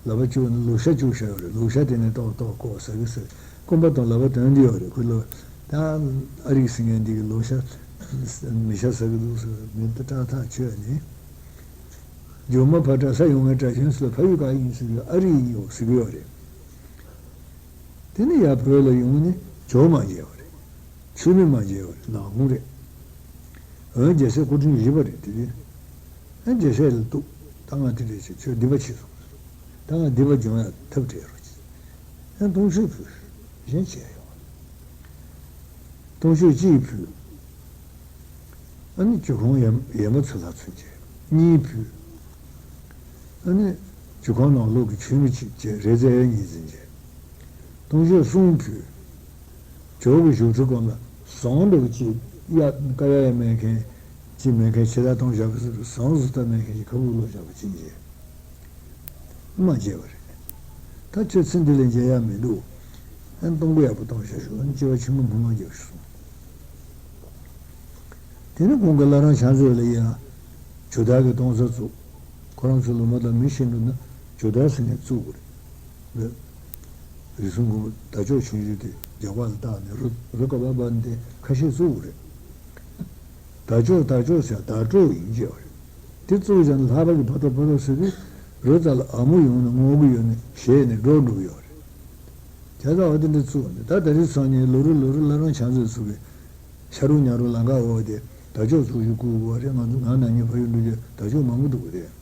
ལག་པ་བཅུག་ནས་ལུག་ཤ་བཅུག་བཞག་ཡོད་རེད། ལུག་ཤ་དེ་ནས་ཏོག་ཏོག་བཀོག་ཟ་གི་ཟེར། རྐང་པ་དང་ལག་པ་དོན་འདི་ཡོད་རེད། ཁོ་ལོ་ད་ཨ་རིག་ཟེར་མཁན་འདི་གི་ལུག་ཤ་མི་ཤ་ཟ་གི་འདུག་ཟེར་མི་འདི་སྐྲག་ཐག་ཆོད་ནས། ཇོ་མོ་ཕ་གྲྭ་ས་ཡོང་བའི་གྲྭ་ཆེན་ཚོ་ལ་ཕ་ཡུལ་ག་ཡིན་ཟེར་གི་ཨ་རི་ཡིན་ཡོད་ཟེར་གི་ཡོད་རེད། དེ་ནས་ཡར་བོད་ལ་ཡོང་ནས་ཇོ་མ་མཇལ་བ་རེད། ཆུ་མིག་མ་མཇལ་བ་རེད། ནག་ཁུང་རེད། འོན་རྒྱལ་སྲས་སྐུ་ཕྲེང་བཞི་པ་རེད་དེ་དུས། ཨ་རྒྱལ་སྲས་ལ་གཏུགས། ད་ང་དེ་འདྲ་བྱས་ཁྱོད་སྡིག་པ་ཆེ་སོང་། ད་ང་སྡིག་པ་སྦྱོང་ཡ་ཐབས་བྲལ་རོགས་གྱིས། ཨ་ལྟུང་བཤགས་ཕུལ། གཞན་བྱས་ཡོང་། ལྟུང་བཤགས་གཅིག་ཕུལ། ཨ་ནི་ཆུ་ཁོང་ཡན་ཡན་པ་ཚོ་ལ་ཚུན་ཆད་གཉིས་ཕུལ། ཨ་ནི་ཆུ་ཁོང་ནང་ལོགས་ཀྱི་ཆུ་མིག་གཅིག་བྱས་རེ་ཙེ་གཉིས་ཙམ་བྱས། ལྟུང་བཤགས་གསུམ་ཕུལ། ཇོ་བོ་གི་བཞུགས་ཁྲི་སྒང་ལ་ཟངས་འདྲ་བོ་གཅིག་གཡའ་ཀ་ཡ་ཡ་མེད་མཁན་གཅིག་མེད་མཁན་ཕྱི་ལ་གཏོང་བཞག་གི་ཟངས་བཟོ་ལྟ་མེད་མཁན་གྱི་ཁ་བུབ་ལོག་བཞག་པ་གཅིག་བྱས། མ་མཇལ་བ་རེད། ད་ཁྱོད་ཚེ་འདི་ལས་མཇལ་ཡ་མི་འདུག་ཨ་ནི་གཏོང་སྒོ་ཡག་པོ་གཏོང་བྱ་ཞུ། ཨ་ནི་སྐྱེ་བ་ཕྱི་མ་མི་མ་མཇལ་ཞུ་གསུངས། དེ་ནས་ཁོང་གི་བླ་བྲང་ཕྱག་མཛོད་ལ་ཡ་ཇོ་བདག་གི་གཏོང་ས་བཙུགས། ཁོ་རང་ཚོ་ལུང་པ་དང་མི་ཤེས་འདུག་ན་ཇོ་བདག་ཟེར་མཁན་བཙུགས་དགོས་རེད། རེ་ཟུང་གི་དར་ལྕོག་ཆུང་ཆུང་དེ་རྒྱག་པ་ལ་བཏགས་ནས་རུ་རུ་ཀ་བ་བ་འདི་ཁ་ཤས་བཙུགས་དགོས་རེད། དར་ལྕོག་དར་ལྕོག་ཟེར་དར་ལྕོག་ཡིན་གྱི་ཡོད་རེད། དེ་བཙུགས་བཞག་ན་ལྷག་པ་གི་ཕ་ཏོ་ཕ་ཏོ་ཟེར་དུས་རི་རྩ་ལ་ཨ་མོ་ཡོང་ནས་སྔོག་གི་ཡོད་ནས་ཞེད་ནས་འགྲོ་འགྲོ་གི་ཡོད་རེད། བྱས་ཙང་འོ་དེ་འདྲ་བཙུགས་ནས་ད་ད་རེས་སང་ཉིན་ལོ་རེ་ལོ་རེ་བླ་བྲང་ཕྱག་མཛོད་ཚོ་གི་ཤ་རུ་ཉ་རུ་ལམ་ཁ་འོག་དེ་དར་ལྕོག་བཙུགས་ཞིག་བསྐུར་དགོས་རེད། ང་ཚོ་ང་ན་ཉིན་ཕ་ཡུལ་འགྲོ་རྒྱུ་དར་ལྕོག་མང་པོ་འདུག་གི་རེད།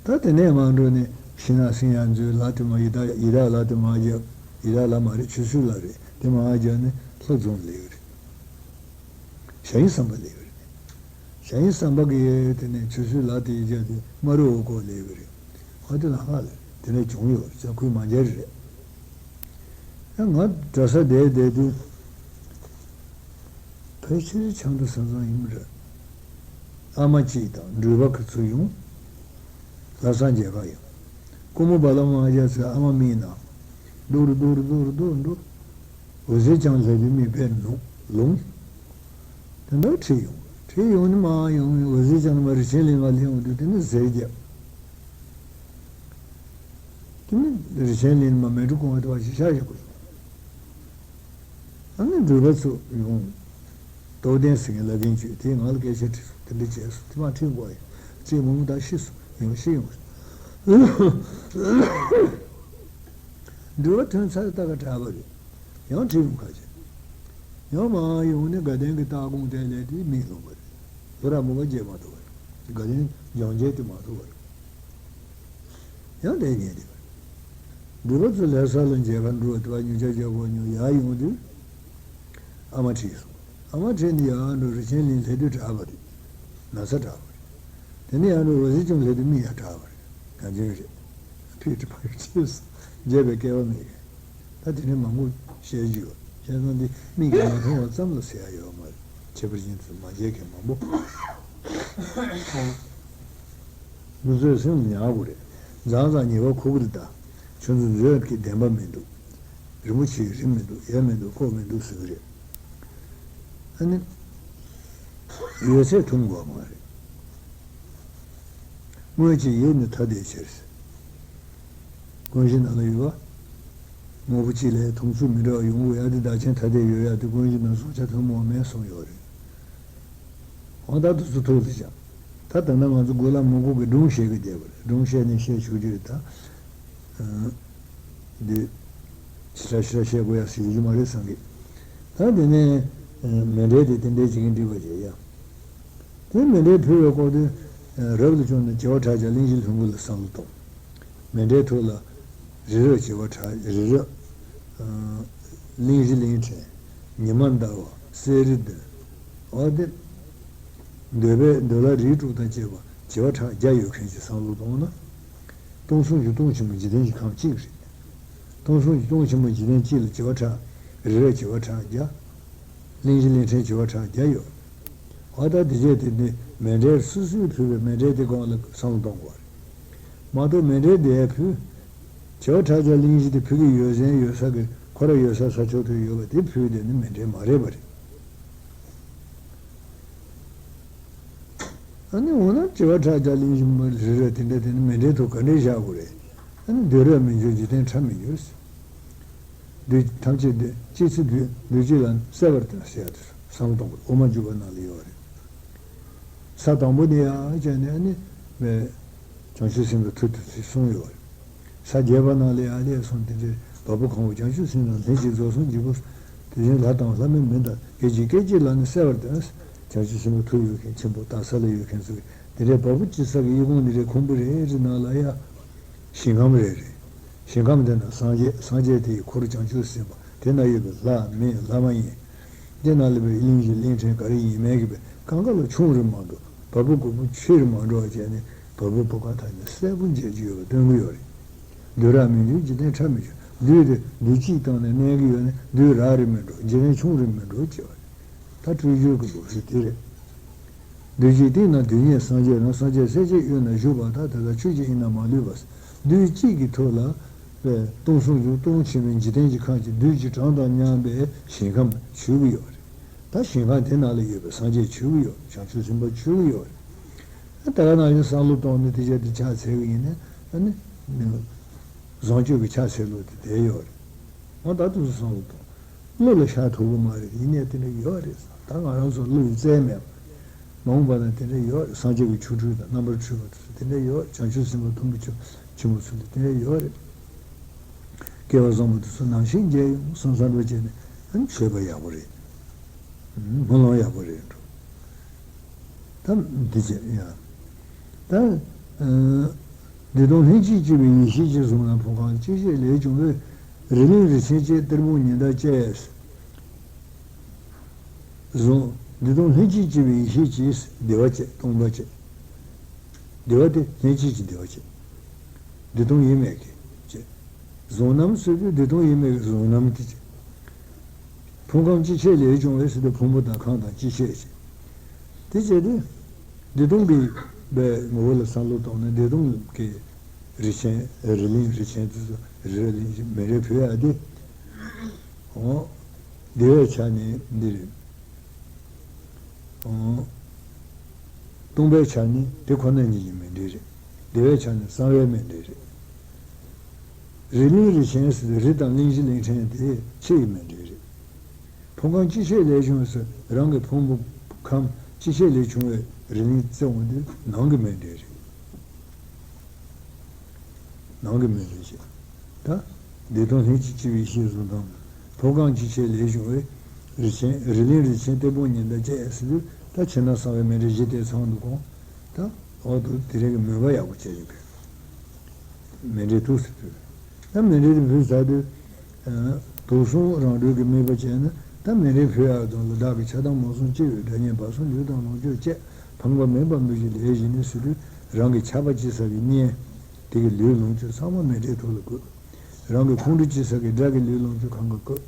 ད་དེ་ནས་མར་འགྲོ་ནས་ཤིང་ནགས་སེང་ཡར་འཛུལ། ལ་དེ་མ་ཡི་དྭགས་ཡི་དྭགས་ལ་དེ་མར་རྒྱབ། ཡི་དྭགས་ལ་མ་རེད་ཆུ་ཤུར་ལ་རེད། དེ་མར་རྒྱབ་ནས་ལྷོ་རྫོང་སླེབས་རེད། ཞ་ཡི་བསམ་པ་སླེབས་རེད། ཞ་ཡི་བསམ་པ་གི་དེ་ནས་ཆུ་ཤུར་ལ་དེ་ཡི་རྒྱབ་དེ་སྨ་རུ་འོག་སྐོར་སླེབས་རེད། ཨ་དེ་ལ་ཧ་ལས་དེ་ནས་བྱུང་ཡོད་རེད། ཁུལ་མ་མཇལ་རེད། ཡང་ང་གྲྭ་ས་བསྡད་བསྡད་དུས། ཕལ་ཆེར་ཆབ་མདོ་ས་མཚམས་ཡིན་པ་རེད། ཨ་མ་གཅིག་དང་འགྲུལ་པ་ཁོ་ཚོ་ཡོང་། ལྷ་བསངས་མཇལ་ཁ་ཡོང་། སྐུ་ངོ་བ་ལ་མང་རྒྱ་ཚོས་ཨ་མ་མིག་ནང་། རྡོ་རུ་རྡོ་རུ་རྡོ་རུ་རྡོ་རུ་འགྲོ། འོད་ཟེར་ལྕང་ལྷ་བུའི་མིག་དཔེར་ནོ། ལོང་། དེ་འདྲ་ཁྲིད་ཡོང་། ཁྲིད་ཡོང་ནི་མ་ཡོང་ཡོང་འོད་ཟེར་ལྕང་མ་རི་ཆེན་གླིང་མ་སླེབས་འོང་དུས་དེ་ནི་ཟེར་རྒྱབ། དེ་ནི་རི་ཆེན་གླིང་མ་མལ་གྲོ་གུང་བ་དེ་བ་ཞིག་ཤར་བཞག་དགོས་སོང་། ཨ་ནི་འགྲུལ་པ་ཚོ་ཡོང་། རྟོགས་ལྡན་ཟེར་མཁན་བླ་རྒན་བྱོས་དེས་ང་ལ་སྐད་ཆ་དྲིས་སོང་། དེ་འདྲ་བྱས་སོང་། དེ་མ་ཁྲིད་དགོས་ཡ། ཅེས་མོ་མོ་ད་ཤི་སོང་། ཡང་ཤི་ཡོང་། འགྲུལ་པ་ཐོན་ཚར་ལྟ་ག་དྲག་པ་རེད། ཡང་ཁྲིད་ཡོང་ཁ་ཆེ། ཡང་མ་ཡོང་ནས་དགའ་ལྡན་གྱི་སྟག་གོང་དེ་ལས་དེ་མིག་ལོང་བ་རེད། ལོ་ར་མོ་བ་རྒྱས་མ་ཐུབ་པ་རེད། དགའ་ལྡན་ལྗང་རྒྱས་དེ་མ་ཐུབ་པ་རེད། ཡང་ལས་ཉེས་དེ་བ་རེད། སྒྲུབ་པ་ཚོ་ལྷ་ས་ལ་མཇལ་ཁ་འགྲོ་བ་དེ་བ་ཉུ་ཅག་ཅག་གོ་ཉུ་ཡར་ཡོང་དུས། ཨ་མ་ཁྲིད་སོང་། ཨ་མ་ཁྲིད་ནས་ཡར་འགྲོ་རི་ཆེན་གླིང་སླེབས་དུས་དྲག་པ་རེད། ན་ཚ་དྲག་པ་རེད། དེ་ནས་ཡར་འགྲོ་རོ་སི་ཅུང་སླེབས་དུས་མིག་ཡང་དྲག་པ་རེད། གང་ཅན་རེད། ཕིག་ཏྲི་ཕ་ཁྲིད་སོང་། མཇལ་བའི་སྐལ་བ་མེད་མཁན། ད་དེ་ནས་མང་པོ་བཤད་རྒྱུ་ཡོད། བཤད་ཙང་འདི་མིག་གིས་མ་མཐོང་བ་ཙམ་ལ་ཟེར་ཡ་ཡོད་མ་རེད། ཁྱད་པར་ཅན་དུ་མ་མཇལ་མཁན་མང་པོ། འདི་ཚོའི་སེམས་ཉར་དགོས་རེད། མཛངས་མཛངས་ཉེས་པ་ཁུག་གི་རེད་ད། ཁྱོད་ཚོ་མཛོད་ཀྱི་བདེན་པ་མི་འདུག་རིན་པོ་ཆེའི་རི་མི་འདུག་ཡ་མི་འདུག་ལྐོག་མི་འདུག་ཟེར་གི་རེད། ཨ་ནི། ཡོད་ཚད་ཐུབ་དགོས་མ་རེད། དངོས་གཅིག་ཡོད་ནི་ཐ་དད་ཕྱིར། ཀུན་གཞི་ནང་ལ་ཡོད་པ། དངོས་པོ་གཅིག་ལས་མཐོང་ཚུལ་མི་འདྲ་བ་ཡོང་གི་ཡ་དེ་བདག་ཆེན་ཐ་དད་ཡོད་ཡ་དེ་ཀུན་གཞི་ནང་གསུང་ཆ་ཐུན་མོང་མེད་གསུངས་ཡོད་རེད། འོ་ད་དུ་སུ་ཐུག་ལ་བཞག་ད་ད་ལྟ་ང་ཚོ་དགོན་ལ་མང་པོ་གི་སྒྲུང་བཤད་གི་བསྡད་པ་རེད། སྒྲུང་བཤད་ནས་བཤད་ཆོག་རྒྱུ་རེད་ད། འདི། ཞེ་དྲག་ཞེ་དྲག་བཤད་དགོས་ཡ་ཟེར་རྒྱུ་མ་རེད་བསམ་གི། ད་དེ་ནས། མཎྜལ་དེ་དེ་འདྲའི་བྱེད་ཀྱིན་འགྲིག་པ་བྱས་ཡ། དེ་མཎྜལ་ཕུལ་བའི་སྐོར་དུ། རབ་ཏུ་བྱུང་ནས་བྱེ་བ་ཕྲག་བརྒྱ་གླིང་བཞི་ལྷུན་པོ་ལ་བསམ་བློ་གཏོང་། མཎྜལ་ཐོག་ལ། རི་རབ་བྱེ་བ་ཕྲག་རི་རབ། གླིང་བཞི་གླིང་ཕྲན། ཉི་མ་ཟླ་བ་གསེར་རི་བདུན། འོ་དེ། འདོད་པའི་འདོད་ལྷ་རིགས་དྲུག་དང་བཅས་པ་བྱེ་བ་ཕྲག་བརྒྱ་ཡོད་མཁན་གྱི་བསམ་བློ་གཏོང་ན། སྟོང་གསུམ་གྱི་སྟོང་ཆེན་པོ་འཇིག་རྟེན་གྱི་ཁམས་གཅིག་རེད། སྟོང་གསུམ་གྱི་སྟོང་ཆེན་པོ་འཇིག་རྟེན་གཅིག་ལ་བྱེ་བ་ཕྲག་རི་རབ་བྱེ་བ་ཕྲག་བརྒྱ། གླིང་བཞི་གླིང་ཕྲན་བྱེ་བ་ཕྲག་བརྒྱ་ཡོད། འོ་ད་དེ་རྗེས་དེ་ནི་མཎྜལ་སོ་སོས་ཕུལ་བའི་མཎྜལ་དེ་གོང་ལ་བསམ་བློ་གཏོང་དགོས་རེད། མ་གཏོགས་མཎྜལ་དེ་ཕུལ། བྱེ་བ་ཕྲག་བརྒྱ་གླིང་བཞི་དེ་ཕུལ་གྱི་ཡོད་ཟན་ཡོད་ས་གི་ཁོ་ར་ཡོད་ས་ས་ཕྱོགས་དུ་ཡོད་པ་དེ་ཕུལ་དེ་ནི་མཎྜལ་མ་རེད་པ་རེད། ཨ་ནི་འོ་ན་བྱེ་བ་ཕྲག་བརྒྱ་གླིང་བཞི་མ་རེ་རེ་དེ་འདྲ་དེ་ནི་མཎྜལ་ཐོག་ག་འདྲས་བཞག་དགོས་རེད། ཨ་ནི་འདོད་རབ་མི་འབྱུང་འཇིག་རྟེན་ཕྲ་མི་འགྱུར། བདུད་ཐམས་ཅད་འདོད་ཅི་སྲིད་བདུད་བདུད་བཞི་ལ་གསལ་བར་སྟོན་ཟེར་ཡ་དེ་བསམ་བློ་གཏོང་དགོས། དབུ་མ་འཇུག་པ་ནང་ལ་ཡོད་རེད། ས་དང་པོ་ནས་ཡང་བྱས་ནས་ནི་བྱང་ཆུབ་སེམས་དཔའི་མཐུ་དེ་ཚོས་གསུངས་ཡོད་རེད། ས་བརྒྱད་པ་ནང་ལ་ཡང་ལས་གསུངས་དེ་འདྲའི་བ་སྤུ་གང་བོ་བྱང་ཆུབ་སེམས་དང་ལྷན་ཅིག་རྫོགས་སངས་རྒྱས་པོ། དེ་བཞིན་ལྷ་དང་ལྷ་མིན་མི་དང་སྐད་ཅིག་སྐད་ཅིག་ལ་ནི་གསལ་བར་སྟོན། བྱང་ཆུབ་སེམས་དཔའི་མཐུ་ཡོད་མཁན་ཆེན་པོ་སྟག་ཚང་ལ་ཡོད་མཁན་ཚོ་གིས་དེ་འདྲའི་བ་སྤུ་ཅི་ས་གི་གཡས་གུང་འདི་འདྲའི་ཁུང་བུ་རེ་རེ་ནང་ལ་ཡང་ཞིང་ཁམས་རེ་རེ། ཞིང་ཁམས་དེ་ན་སངས་རྒྱས་སངས་རྒྱས་དེ་ཡི་འཁོར་བྱང་ཆུབ་སེམས་དཔའ་དེ་ན་ཡོད་པའི་ལྷ་མི་ལྷ་མ་ཡིན། དེ་ན་ལས་པའི་གླིང་བཞི་གླིང་ཕྲན་ག་རེ་ཡིན་མིན་གྱི་བའི་གང་ག་ལ་ཆུང་རུ་མ་འགྲོ། བ་སྤུ་གུ་སྤུ་ཆེ་རུ་མ་འགྲོ་བ་བྱས་ནས་བ་སྤུ་སྤུ་ག་ཐག་ནས་གསལ་པོ་མཇལ་རྒྱུ་ཡོད་པ་སྟོན་གྱི་ཡོད་རེད། བདུད་རབ་མི་འབྱུང་འཇིག་རྟེན་ཕྲ་མི་འགྱུར། བདུད་དེ་བདུད་གཅིག་བཏང་ནས་གནས་ཀྱི་ཡོད་ནས་བདུད་རབ་རེ་མི་འགྲོ་འཇིག་རྟེན་ཆུང་རེ་མི་འགྲོ་ཅེས་པ་རེད། ད་སྤྲུལ་བསྒྱུར་གྱི་ལུགས་སྲོལ་དེ་རེད། བདུད་གཅིག་སྟེང་ན་བདུད་བརྙེས་སངས་རྒྱས་རང་སངས་རྒྱས་སྲས་བཅས་དབུས་ན་བཞུགས་པ་དག་དེ་དག་ཆོས་ཀྱི་དབྱིངས་ན་མ་ལུས་པ། བདུད་གཅིག་གི་ཐོག་ལ་པའི་སྟོང་གསུམ་གྱི་སྟོང་ཆེན་པོའི་འཇིག་རྟེན་གྱི་ཁམས་ཀྱི་བདུད་ཀྱི་གྲངས་དང་མཉམ་པའི་ཞིང་ཁམས་མཆོད་ཀྱི་ཡོད་རེད། ད་ཞིང་ཁམས་དེ་ནང་ལ་ཡོད་པའི་སངས་རྒྱས་མཆོད་ཀྱི་ཡོད་རེད། བྱང་ཆུབ་སེམས་དཔའ་མཆོད་ཀྱི་ཡོད་རེད། ད་ག་ནང་བཞིན་བསམ་བློ་གཏོང་ནས་དེ་ཆ་དེ་ཕྱག་འཚལ་གྱི་ཡིན་ན་ཨ་ནི། བཟང་སྤྱོད་ཀྱི་ཕྱག་འཚལ་ལུགས་དེ་དེ་ཡོད་རེད། འོ་ད་དུ་བསམ་བློ་གཏོང་། བློ་ལ་ཤར་ཐུབ་ཀྱི་མ་རེད། ཡིན་ནའི་དེ་འདྲ་ཡོད་རེད། ད་ང་རང་ཚོ་བློ་ཡི་རྩལ་མེད་པ། མ་འོངས་པ་ན་དེ་འདྲ་ཡོད་རེད། སངས་རྒྱས་ཀྱི་ཆོ་འཕྲུལ་དང་རྣམ་པར་འཕྲུལ་པ་དེ་ཚོ་དེ་འདྲ་ཡོད་རེད། བྱང་ཆུབ་སེམས་དཔའ་མཐོན་པོ་ཆེ་ཆེན་པོ་ཚོ་ལ་དེ་འདྲ་ཡོད་རེད། སྐལ་བ་བཟང་པོ་དེ་ཚོ་ནམ་ཞིག་མཇལ་ཡོང་བསམ་བསམ་པ་བྱས་ནས་ཨ་ནི་མཆོད་པ་ཡག་པོ་རེད། སྨོན་ལམ་ཡག་པོ་རེད་འགྲོ། ད་འདི་བྱས་ཡ། ད། བདེ་སྟོང་ལྷན་ཅིག་སྐྱེས་པའི་ཡེ་ཤེས་ཀྱིས་བཟུང་ན་ཕུང་ཁམས་ཅི་ཤེས་ལས་བྱུང་བའི། རི་གླིང་རི་ཆེན་བཅས་གཏེར་སྦུག་ཉི་ཟླ་བཅས། བཟུང་། བདེ་སྟོང་ལྷན་ཅིག་སྐྱེས་པའི་ཡེ་ཤེས་ཀྱིས་བདེ་བ་བཅས་སྟོང་པ་བཅས། བདེ་བ་དེ་ལྷན་ཅིག་གི་བདེ་བ་བཅས། བདེ་སྟོང་ཡིན་མེད་ཀྱི་བཅས། གཟུང་རྣམ་ཟེར་དུས་བདེ་སྟོང་ཡིན་མེད་ཀྱི་གཟུང་རྣམ་དེ་བཅས། ཕུང་ཁམས་ཅི་ཤེས་ལས་བྱུང་བའི་ཟེར་དུས་ཕུང་པོ་དང་ཁམས་དང་ཅི་ཤེས་བཅས། དེ་བཅས་ཏེ། བདེ་སྟོང་གི་བའི་ངོ་བོ་ལ་བསམ་བློ་བཏང་ན་བདེ་སྟོང་གི་རི་ཆེན་རི་གླིང་རི་ཆེན་དེ་ཚོ་རི་རབ་གླིང་མེ་རེ་བུད་ཡ་དེ། འོ། བདེ་བའི་ཆ་ནས་འདི་རེད། འོ། སྟོང་པའི་ཆ་ནས་དེ་ཁོ་ན་ཉིད་ཀྱི་མཎྜལ་རེད། བདེ་བའི་ཆ་ནས་གསང་བའི་མཎྜལ་རེད། རི་གླིང་རི་ཆེན་ཟེར་རི་དང་གླིང་བཞི་གླིང་ཕྲན་དེ་ཕྱི་ཡི་མཎྜལ་རེད། ཕུང་ཁམས་ཅི་ཤེས་ལས་བྱུང་ཟེར་རང་གི་ཕུང་པོ་ཁམས་ཅི་ཤེས་ལས་བྱུང་བའི་རི་གླིང་རྩེ་འོང་དེ་ནང་གི་མཎྜལ་རེད། ནང་གི་མཎྜལ་བྱེད། ད། བདེ་སྟོང་ལྷན་ཅིག་སྐྱེས་པའི་ཡེ་ཤེས་གཟུང་དང་། ཕུང་ཁམས་ཅི་ཤེས་ལས་བྱུང་བའི། རི་ཆེན་རི་གླིང་རི་ཆེན་གཏེར་སྦུག་ཉི་ཟླ་བཅས་ཟེར་དུས་ད་ཕྱི་ནང་གསང་བའི་མཎྜལ་བཞི་དེ་ཚང་འདུག་གོང་། ད། འོག་ཏུ་དེ་རིང་གི་མོས་པ་ཡག་པོ་བྱས་ཡིན་པས། མཎྜལ་ཐུགས་སུ་ཕུལ། ད་མཎྜལ་དེ་ཕུལ་ཚར་དུས། དུག་གསུམ་རང་གྲོལ་གྱི་དམིགས་པ་བྱས་ན། ད་མཎྜལ་ཕུལ་ཡག་དང་ལ་དྭགས་ཀྱི་ཆགས་སྡང་མང་གསུམ་སྐྱེ་བའི་དགྲ་གཉེན་བར་གསུམ་ལུས་དང་ལོངས་སྤྱོད་བཅས་ཕངས་པ་མེད་པ་མོས་ཀྱི་ལས་བཞི་ནི་ཟེར་དུས། རང་གི་ཆགས་པ་སྐྱེ་ས་གི་གཉེན་དེ་གི་ལུས་ལོངས་སྤྱོད་ཚང་མ་མཎྜལ་ཐོག་ལ་བཀོད། རང་གི་ཁོང་ཁྲོ་སྐྱེ་ས་གི་དགྲ་གི་ལུས་ལོངས་སྤྱོད་གང་ག་བཀོད།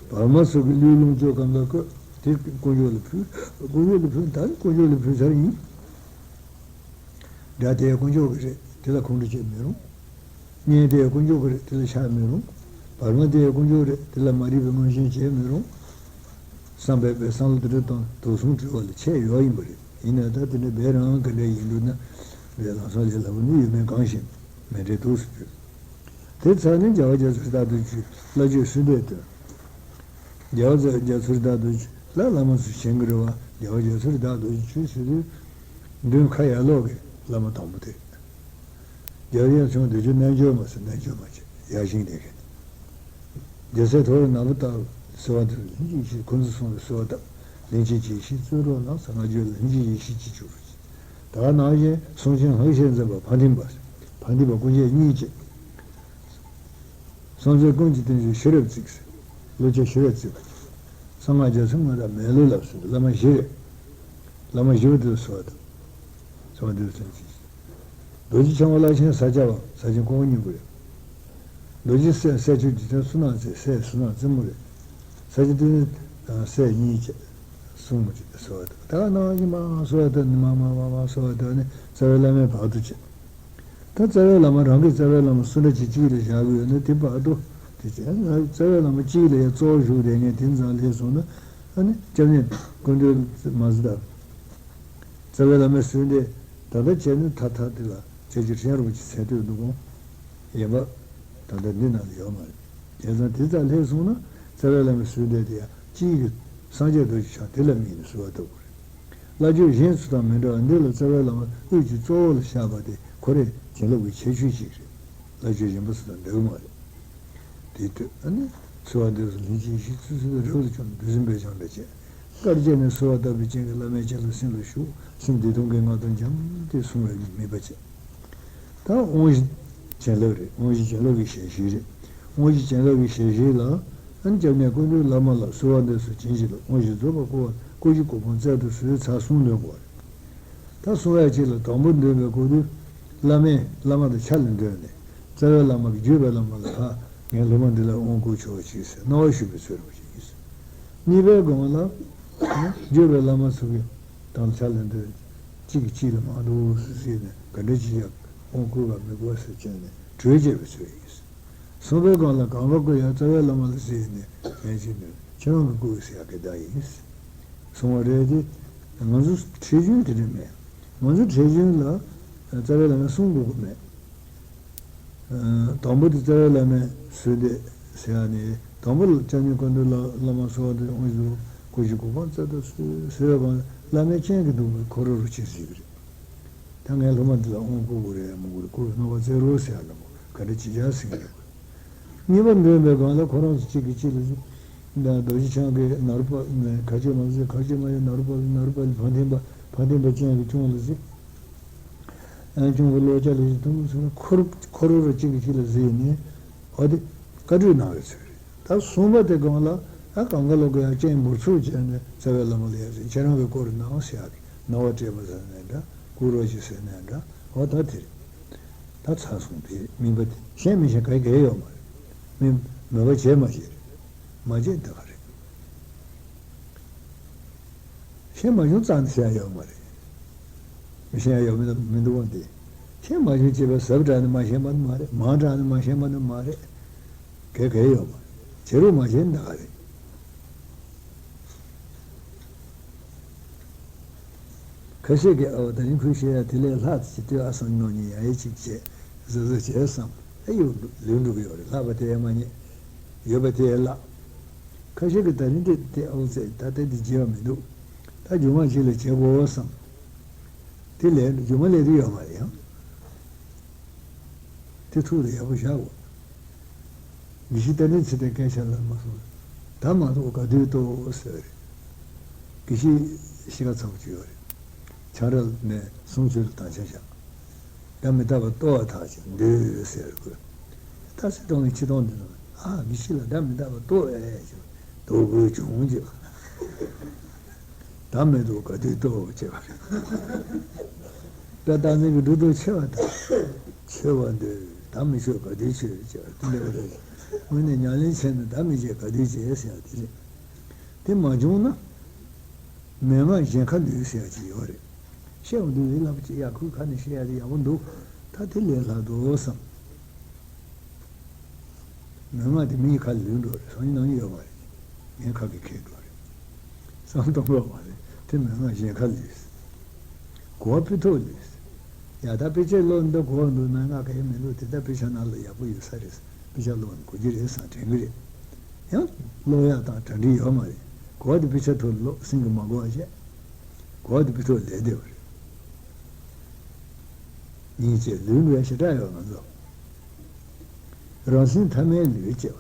བར་མ་སོགས་ཀྱི་ལུས་ལོངས་སྤྱོད་གང་ག་བཀོད། དེ་དཀོན་མཆོག་ལ་ཕུལ། དཀོན་མཆོག་ལ་ཕུལ། ད་ནི་དཀོན་མཆོག་ལ་ཕུལ་ཚར་ཡིན། དགྲ་དེ་དཀོན་མཆོག་གི་རེད། དེ་ལ་ཁོང་ཁྲོ་སྐྱེ་མི་རུང་། གཉེན་དེ་དཀོན་མཆོག་གི་རེད། དེ་ལ་ཆགས་མི་རུང་། བར་མ་དེ་དཀོན་མཆོག་རེད། དེ་ལ་མ་རིག་པའི་མངོན་ཞེན་བྱེད་མི་རུང་། བསམ་པའི་བསམ་བློ་དེ་འདྲ་དང་དུག་གསུམ་བྲལ་བ་ལ་ཆད་ཡོད་ཡིན་པ་རེད། ཡིན་ནའི་ད་དེ་འདྲ་བས་རང་ག་འདྲ་ཡིན་འདུག་ན། བས་ལམ་སང་ལས་སླ་པོ་ནི་ཡོད་མེད་གང་ཞིག་མཎྜལ་འདུག་སེ་ཕུལ། དེ་ཚར་ནས་རྒྱལ་བ་རྒྱ་མཚོ་རི་དྭགས་བདུད་བཞི་བླ་མཆོད་གསོལ་འདེབས་འདོན། རྒྱལ་བ་རྒྱ་མཚོ་རི་དྭགས་བདུད་བཞི་ལ་བླ་མ་ཚོས་བྱིན་གྱི་རེད་བ། རྒྱལ་བ་རྒྱ་མཚོ་རི་དྭགས་བདུད་བཞི་ཆོས་ཟེར་དུས། མདུན་ཁ་ཡར་ལོག་གི་བླ་མ་དང་པོ་དེ། རྒྱལ་བ་རྒྱ་མཚོ་བདུད་བཞི་རྣལ་འབྱོར་མ་ཟེར། རྣལ་འབྱོར་མ་བྱས་ཡར་བཞེངས་བསྡད་མཁན་དེ། རྒྱལ་སྲས་ཐོ་རངས་ནག་པོ་ལྟ་བུ་གསོལ་བ་འདེབས། ལྷན་ཅིག་ཡེ་ཤེས། ཁོ་ཚོས་གསུངས་པའི་གསོལ་བ་བཏབ། ལྷན་ཅིག་ཡེ་ཤེས་བརྩོན་འགྲུས་ལ་སྔ་འགྱུར་ལ་ལྷན་ཅིག་ཡེ་ཤེས་ཀྱི་ཆོས་སུ་བྱེད། ད་ག་ནང་བཞིན་གསུང་ཆེན་ལྷག་བཤད་མཛད་པ་ཕ་ཏིའི་པ། ཕ་ཏིའི་པ་སྐུ་མཆེད་གཉིས་བཅས། སངས་རྒྱས་ཀུན་གྱི་བསྟན་བཅོས་ཤེས་རབ་བརྩེགས་ཟེར། བློ་སྐྱེད་ཤེས་རབ་བརྩེགས་པ་བྱས། གསང་སྔགས་རྒྱ་མཚོའི་མངའ་བདག་མལ་ལུས་ལ་གསོལ་བ། བླ་མ་བཞི་རེད། བླ་མ་བཞི་པོ་དེ་ལ་གསོལ་བ་བཏབ། གསོལ་བ་འདེབས་སེམས་ཅན་ཞིག་རྡོ་རྗེ་འཆང་དབང་བླ་ཆེན་ས་སྐྱ་པ། ས་ཆེན་ཀོང་པོ་སྙིང་པོ་རེད། རྡོ་རྗེ་སྲས་སྲས་ཆུང་འཇིག་རྟེན་བསོད་ནམས་རྩེ། སྲས་བསོད་ནམས་རྩེ་མོ་རེད། ས་སྐྱ་བསྟན་འཛིན་སྲས་གཉིས་བཅས་གསུམ་མོ་ཅིག་གསོལ་བ་བཏབ། ད་ག་ནང་བཞིན་མ་གསོལ་བ་བཏབ་ནས་མ་མ་མ་མ་གསོལ་བ་བཏབ་ནས་རྩ་བའི་བླ་མའི་བར་དུ་བྱས། ད་རྩ་བའི་བླ་མ་རང་གི་རྩ་བའི་བླ་མ་སུ་འདྲ་ཅིག་གཅིག་ལ་བཞག་གི་ཡོད་ན་དེ་བར་དུ་དེ་བྱས། རྩ་བའི་བླ་མ་གཅིག་ལ་ཡང་གཙོ་བོ་བཞུགས་བསྡད་མཁན་དེ་ཙམ་སླེབས་སོང་ན། ཨ་ནི་སྐྱབས་གནས་ཀུན་འདུས་མ་ཟི་ད། རྩ་བའི་བླ་མའི་གསོལ་འདེབས་ད་ལྟ་བྱས་ན་ཐ་ཐ་དེ་ལ་ཁྱེད་ཀྱི་ཁྲི་རིན་པོ་ཆེ་མཚན་བསྟོད་འདུག་གོ། ཡིན་པ། ད་ལྟ་འདི་ནང་ལ་ཡོད་མ་རེད། བྱས་ཙང་དེ་ཙམ་སླེབས་སོང་ན་རྩ་བའི་བླ་མའི་གསོལ་འདེབས་དེ་ཡང་གཅིག་གི་སངས་རྒྱས་རྡོ་རྗེ་འཆང་དེ་ལ་དམིགས་ནས་གསོལ་བ་བཏབ་དགོས་རེད། བླ་མཆོད་གཞན་ཚོ་དང་མི་འདྲ་བར་འདི་ལ་རྩ་བའི་བླ་མ་དབུས་ཀྱི་གཙོ་བོ་ལ་བཞག་པ་དེ་ཁོ་རའི་བྱིན་རླབས་ཀྱི་ཁྱད་ཆོས་ཤིག་རེད། བླ་མཆོད་གཞན་པ་ཚོ་དང་འདྲ་གི་མ་རེད། དེའི་དུས་ཨ་ནི་གསོལ་བ་འདེབས་སོ། ལྷན་ཅིག་ཡེ་ཤེས་ཚུལ་ཚུལ་རབ་ཏུ་བྱུང་། བདུད་རྩི་འབེབས་སྦྱངས་འདྲ་བྱས། དཀར་བྱས་ནས་གསོལ་བ་བཏབ་པའི་རྐྱེན་གྱིས་བླ་མའི་བྱིན་རླབས་སེམས་ལ་ཞུགས། སེམས་བདེ་སྟོང་གི་ངང་དུ་འཇམ་སྟེ་གསུང་བའི་མོས་པ་བྱས། ད་དབང་བཞི་བྱིན་རླབས་རེད། དབང་བཞི་བྱིན་རླབས་ཀྱི་ཞལ་བཞེས་རེད། དབང་བཞི་བྱིན་རླབས་ཀྱི་ཞལ་བཞེས་ལ་ཨ་ནི་སྐྱབས་གནས་ཀུན་འདུས་བླ་མ་ལ་གསོལ་བ་འདེབས་སོ། བྱིན་གྱིས་རློབས། དབང་བཞི་རྫོགས་པར་བསྐུལ་བ། སྐུ་བཞི་གོ་འཕང་སྩལ་དུ་གསོལ། ཚར་གསུམ་འདོན་དགོས་རེད། ད་གསུང་ཡ་གཅིག་ལ་དང་པོ་འདོན་པའི་སྐོར་དུ། བླ་མས་བླ་མ་དང་ཕྱག་ལ་འདོན་ནས། རྩ་བའི་བླ་མ་གིས་བརྒྱུད་པའི་བླ་མ་ལ་ཕར་ངའི་སློབ་མ་འདི་ལ་དབང་བསྐུར་ཆོག་ཅིག་ཟེར་གནང་བ་ཞུས་པའི་ཚུལ་རེད་པ་ཅིག་ཡིན། གཉིས་པའི་སྒང་ལ། བརྒྱུད་པའི་བླ་མ་ཚོ་གིས་དང་ཕྱག་ལ་འདོན། གཅིག་གིས་གཅིག་ལ་མ་འདུག་ཟེར་ཟེར་ནས་ག་འདྲ་ཅིག་ཡང་དབང་བསྐུར་བ་མི་དགོས་ཟེར་བྱས་ནས་གྲོས་བྱས་པའི་ཚུལ་ཡིན། གསུམ་པའི་སྒང་ལ་གང་ག་བསྐུར་ཡང་རྩ་བའི་བླ་མ་ལ་ཟེར་ནས་ངས་ཅི་ནས་ཁྱེད་རང་གིས་བསྐུར་ཟེར་ཡག་གི་བརྡ་ཡིན། གསུང་བ་རེད་དེ། ང་ཚོ་ཁྲིད་རྒྱུན་དེ་འདྲ་མེད། ང་ཚོ་ཁྲིད་རྒྱུན་ལ་རྩ་བའི་བླ་མས་གསུང་དགོས་ཀྱི་མེད། དང་པོ་དེ་རྩ་བའི་བླ་མས་གསོལ་འདེབས་ཟེར་ཡག་ནས་དང་པོ་ལ་སྐྱབས་གནས་ཀུན་འདུས་བླ་བླ་མ་གསོལ་བ་འདེབས། དབང་བཞི་རྫོགས། སྐུ་བཞི་གོ་འཕང་སྩལ་དུ་གསོལ་ཟེར་བའི་སྒང་ལ་བླ་མས་མཁྱེན་གྱི་འདུག་པས་ཁོ་རང་རང་ཅིག་ཟེར་གྱི་རེད། ད་ངའི་སློབ་མ་འདི་ལ་དབང་བསྐུར་དགོས་རེད་མི་དགོས་རེད། བསྐུར་བའི་གནང་བ་སྩལ་རོགས་ཟེར་ཡག་འདྲ་པོ་ག་འདྲ་ཅིག་ཡག་ཟེར་གྱི་རེད། གཉིས་པ་འདོན་པའི་སྒང་ལ་ཁོ་རང་ཚོ་གཅིག་གིས་གཅིག་ལ་ཟེར། ད་རྡོ་རྗེ་འཆང་གིས་ནཱ་རོ་པ་ནས་མཁའ་སྤྱོད་མ་ཟེར། མཁའ་སྤྱོད་མ་ཡིན་ནཱ་རོ་པ་ལ། ནཱ་རོ་པ་ལ་ཕ་མཐིང་པ། ཕ་མཐིང་པ་སྤྱན་གྱིས་སྐྱོང་ལ་ཟེར། ཨ་སྐྱོང་བའི་བློ་ཅན་ལ་ཟེར། དུ་མ་ཟེར་ན་ཁོ་རང་ཁོ་རང་རང་གཅིག་གིས་གཅིག་ལ་ཟེར་ནས་འོ་དེ་བཀའ་གྲོས་གནང་བའི་ཚུལ་རེད། ད་གསུམ་པ་དེ་སྒང་ལ་ཨ་གང་ག་ལོག་གི་ཡང་སྤྱན་འབུར་ཚུགས་བྱས་ནས་རྩ་བའི་བླ་མ་ལ་ཡང་ཟེར། ཁྱེད་རང་གིས་བསྐུར་གནང་ཟེར་ཡག་གི། རྣ་བ་སྤྲད་པ་ཟེར་ནའི་འདྲ། བསྐུར་རོགས་བྱེད་ཟེར་ནའི་འདྲ། འོ་ད་དེ་རེད། ད་ཚར་སོང་། དེ་དམིགས་པ་དེ་ཤེས་མི་ཤེས་ག་གེ་ཡོད་མ་རེད། མི་མོས་པ་བྱས་མ་བྱས་རེད། མ་བྱས་ད་ག་རེད། ཤེས་མ་བྱུང་རྩ་ནས་ཟེར་ཡག་ཡོད་མ་རེད། མི་ཤེས་ཡག་ཡོད་མི་འདུག་མི་འདུག་བ་འདི། ཤེས་མ་བྱུང་ཅེས་པ་ཟབ་དྲགས་ནས་མ་ཤེས་པ་ནི་མ་རེད། མང་དྲགས་ནས་མ་ཤེས་པ་ནི་མ་རེད། ག་གེ་ཡོད་མ་རེད། བྱེད་རོགས་མ་བྱས་ནི་ད་ག་རེད། ཁ་ཤས་ཀྱིས་ཨ་བ་ད་རིང་ཁོས་བཤད་ཡ་དེ་ལས་ལྷག་ཅིག་ལྟོས་ཨ་བསམ་མནོ་ཉན་ཡ་ཡི་ཅིག་བྱས་གཟབ་གཟབ་བྱས་བསམ། ཨེ་ཡོད་ལུས་འགྲོ་གི་ཡོད་རེད། ལྷག་པ་དེ་ཡང་མ་ཉན། ཡོད་པ་དེ་ཡང་བརླག་ཁ་ཤས་ཀྱིས་ད་རིང་དེ་དེ་ཨ་བ་ཚེ་ད་ལྟ་འདི་བརྗེད་པ་མི་འདུག་ད་རྒྱུ་མ་ཅིག་ལ་བྱེད་དགོས་བསམ། དེ་ལས་རྒྱུ་མ་ལས་དུ་ཡོད་མ་རེད་ཡང་། དེ་ཐུགས་ལ་ཡག་པོ་བཞག་དགོས། དགེ་བཤེས་རྟ་མགྲིན་ཚེ་བརྟན་སྐད་ཆ་ལ་མ་སོང་། ད་མ་གཏོགས་ག་དུས་གཏོགས་ཟེར་བ་རེད། དགེ་བཤེས་གཤིས་ཀ་ཚ་པོ་ཅིག་ཡོད་རེད། ཆང་རག་ནས་གསུང་ཆོས་ལ་དང་ཆ་བཞག་ད་མི་རྟག་པ་ལྟོ་བ་ཐག་ཅིག་འདོད་ཟེར་དགོས། ད་སེམས་གཏོང་བའི་ཆེ་མཐོང་འདི་ནང་ཨ་མི་ཤི་ལ་བདག་མི་རྟག་པ་རྟོགས་པས་ཞེས་རྟོགས་དགོས་བྱུང་ཅེས། བདག་མེད་དོ་ག་དུས་རྟོགས་ཅེས་པ་རེད། ད་བདག་འཛིན་གྱི་སྒྲོ་འདོགས་ཆོད་པ་དང་། ཆོད་པར་འདོད་བདག་མི་ཆོད་ག་དུས་ཆོད་ཅེས་པ་དེ་འདྲ་བ་རེད། དངོས་གནས་ཉམས་ལེན་བྱས་ན་བདག་མི་བྱེད་ག་དུས་བྱེད་ཟེར་ཡ་དེ་རེད། དེ་མ་བྱུང་ན། མན་ངག་གཞན་ཁ་ལུས་ཟེར་ཡ་ཅིག་ཡོད་རེད། བཤད་པ་འདི་ལས་སླ་པོ་ཅིག་ཡ་ཁུ་ཁ་ནས་བཤད་ཡ་དེ་ཡག་པོ་འདུག་ད་དེ་ལས་སླ་འདུག་བསམ། མན་ངག་དེ་མིའི་ཁ་ལུས་འགྲོ་རེད། སང་ཉིན་གནངས་ཉིན་ཡོད་མ་རེད། ངའི་ཁ་གི་ཁེལ་འགྲོ་རེད། བསམ་གཏོང་དགོས་མ་རེད། དེ་མན་ངག་གཞན་ཁ་ལུས། གོ་བ་ཕུ་ཐུག་ལུས། ཡ་ད་དཔེ་ཆ་ཀློག་འདི་གོ་བ་འདུག་མན་ངག་ག་ཡེ་མི་འདུག་དེ་ད་དཔེ་ཆ་ནང་ལ་ཡག་པོ་ཡོད་ས་རེད། དཔེ་ཆ་ཀློག་ནས་གོ་རྒྱུ་རེད་བསམ་དྲན་གི་རེད། ཡང་ཀློག་ཡག་དང་གྲ་སྒྲིག་ཡོད་མ་རེད། གོ་བ་དེ་དཔེ་ཆ་ཐོག་ལ་ཀློག་སེམས་ཀྱིས་མ་གོ་བ་བྱས། གོ་བ་དེ་དཔེ་ཐོག་ལས་བསྡད་པ་རེད། གཉིས་བཅས་ལུས་འགྲོ་ཡ་ཞེ་དྲག་ཡོད་ང་ཚོ། རང་སེམས་ཐ་མལ་ལུས་བཅས་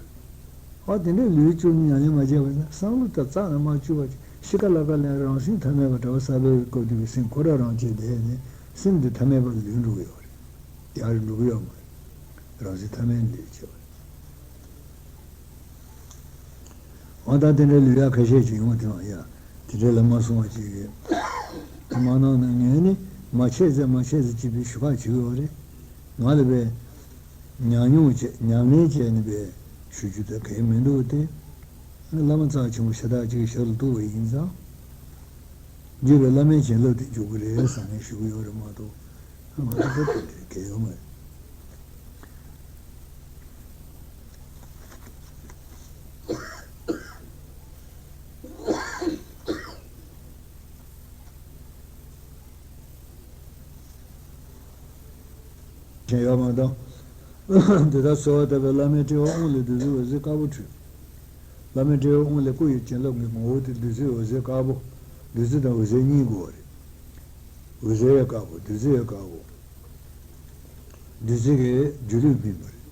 པ། ཨ་དེ་འདྲའི་ལུས་བཅུག་ནས་ཉམས་ལེན་མ་བྱས་པ་ན་བསམ་བློ་དང་རྩ་ནས་མ་བཅུག་པ་ཅིག་ཤི་ཁ་ལ་ཁ་ལ་རང་སེམས་ཐ་མལ་པ་གྲྭ་པ་གསར་པའི་སྐབས་དུས་ཀྱི་སེམས་ཁོ་རང་རང་བྱས་བསྡད་ནས་སེམས་འདི་ཐ་མལ་པ་ལུས་འགྲོ་གི་ཡོད་རེད། ཡར་འགྲོ་གི་ཡོད་མ་རེད། རང་སེམས་ཐ་མལ་ལུས་བཅས་པ་རེད། འོ་ད་དེ་འདྲའི་ལུས་ཡག་ཁ་ཤས་ཅིག་ཡོང་དེ་ཡང་ཡ་དེ་འདྲའི་ལ་མ་སོང་བ་ཅིག་ཡོད། དེ་མ་གནང་ན་ངས་ནི་མ་ཆད་ཟེར་མ་ཆད་ཟེར་ཅིག་པའི་ཞུ་ཁག་བྱེད་ཀྱི་ཡོད་རེད། ང་ལ་བས་ཉམས་མྱོང་བྱས་ཉམས་ལེན་བྱས་ནས་བས་ཞུ་རྒྱུ་དེ་གལ་མི་འདུག་སྟེ། བླ་མ་རྩ་ཆེན་པོ་ཤ་སྟག་ཅིག་ཞབས་ལ་གཏུགས་པ་ཡིན་ཙང་། འཇུག་པའི་བླ་མའི་བྱིན་རླབས་དེ་འཇུག་གི་རེད་བསམ་ནས་ཞུ་གི་ཡོད་རེད་མ་གཏོགས། ང་ཚོ་དེ་འདྲའི་གལ་ཡོད་མ་རེད། གཞན་ཡོད་མ་གཏོགས། འདི་ལྟར་གསོལ་བ་བཏབ་པའི་བླ་མའི་སྤྲུལ་པ་དབང་ལས་བདུད་རྩི་འོད་ཟེར་དཀར་པོ་འཕྲོས། བླ་མའི་སྤྲུལ་པ་དབང་ལས་སྐུ་ཡི་བྱིན་རླབས་ཀྱི་ངོ་བོ་དེ་བདུད་རྩི་འོད་ཟེར་དཀར་པོ། བདུད་རྩི་དང་འོད་ཟེར་གཉིས་དགོས་པ་རེད། འོད་ཟེར་ཡང་དཀར་པོ་བདུད་རྩི་ཡང་དཀར་པོ། བདུད་རྩི་གི་སྒྱུ་ལུས་སྨིན་པ་རེད།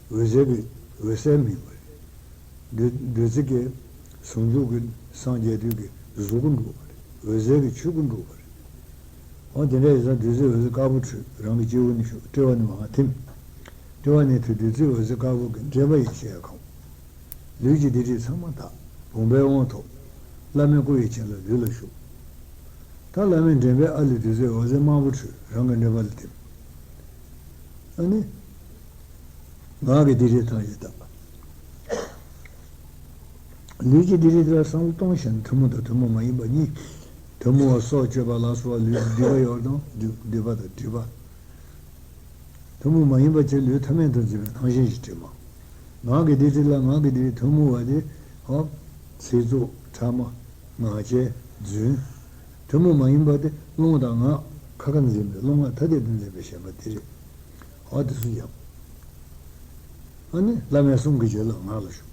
འོད་ཟེར་གྱི་འོད་གསལ་སྨིན་པ་རེད། བདུད་བདུད་རྩི་གི་ཟུང་འཇུག་གི་སངས་རྒྱས་དུས་ཀྱི་གཟུགས་སྐུ་འགྲུབ་པ་རེད། འོད་ཟེར་གྱི་ཆོས་སྐུ་འགྲུབ་པ་རེད། འོ་དེ་འདྲ་ཡིན་ཙང་བདུད་རྩི་འོད་ཟེར་དཀར་པོ་འཕྲོས་རང་གི་སྤྱི་བོ་ནས་ཞུགས་ལྟེ་བ་ནས་མར་ཐིམ། ལྟེ་བ་ནས་ཐོན་བདུད་རྩི་འོད་ཟེར་དཀར་པོ་གི་འདྲེན་པ་ཡེ་ཤེས་ཡར་འཁོར། ལུས་ཀྱི་སྡིག་སྒྲིབ་ཚང་མ་དག་བུམ་པའི་དབང་ཐོབ། བླ་མའི་སྐུ་ཡི་བྱིན་རླབས་ལུས་ལ་ཞུགས། ད་བླ་མའི་འདྲེན་པའི་ཨ་ལུས་བདུད་རྩི་འོད་ཟེར་དམར་པོ་འཕྲོས་རང་གི་འདྲེན་པ་ལ་ཐིམ། ཨ་ནི། ངག་གི་སྡིག་སྒྲིབ་ཐམས་ཅད་དག་ལུས་ཀྱི་སྡིག་སྒྲིབ་དེ་ལ་བསམ་བློ་གཏོང་ཞིང་ཐུན་མོང་དང་ཐུན་མོང་མ་ཡིན་པ་གཉིས། ཐུན་མོང་བ་སྲོག་གཅོད་པ་ལ་སོགས་པ་ལུས་ཀྱི་སྡིག་པ་ཡོད་དང་སྡིག་སྡིག་པ་དང་སྒྲིབ་པ། ཐུན་མོང་མ་ཡིན་པ་བཅས་ལུས་ཐ་མལ་དུ་འཛིན་པའི་རང་བཞིན་གྱི་དྲི་མ། ངག་གི་སྡིག་སྒྲིབ་ལ་ངག་གི་སྡིག་སྒྲིབ་ཐུན་མོང་བ་དེ་ཧོ། ཚིག་རྩུབ་ཕྲ་མ། ངག་འཁྱལ། རྫུན། ཐུན་མོང་མ་ཡིན་པ་དེ་རླུང་དང་ངག་ཁ་ཁ་འཛིན་པའི་རླུང་ངག་ཐ་དད་དུ་འཛིན་པའི་ཞེན་པ་དེ་རེད། ཧོ་དེ་ཚོ་ཡང་། ཨ་ནི་བླ་མའི་གསུང་གི་བྱིན་རླབས་ངག་ལ་ཞུགས།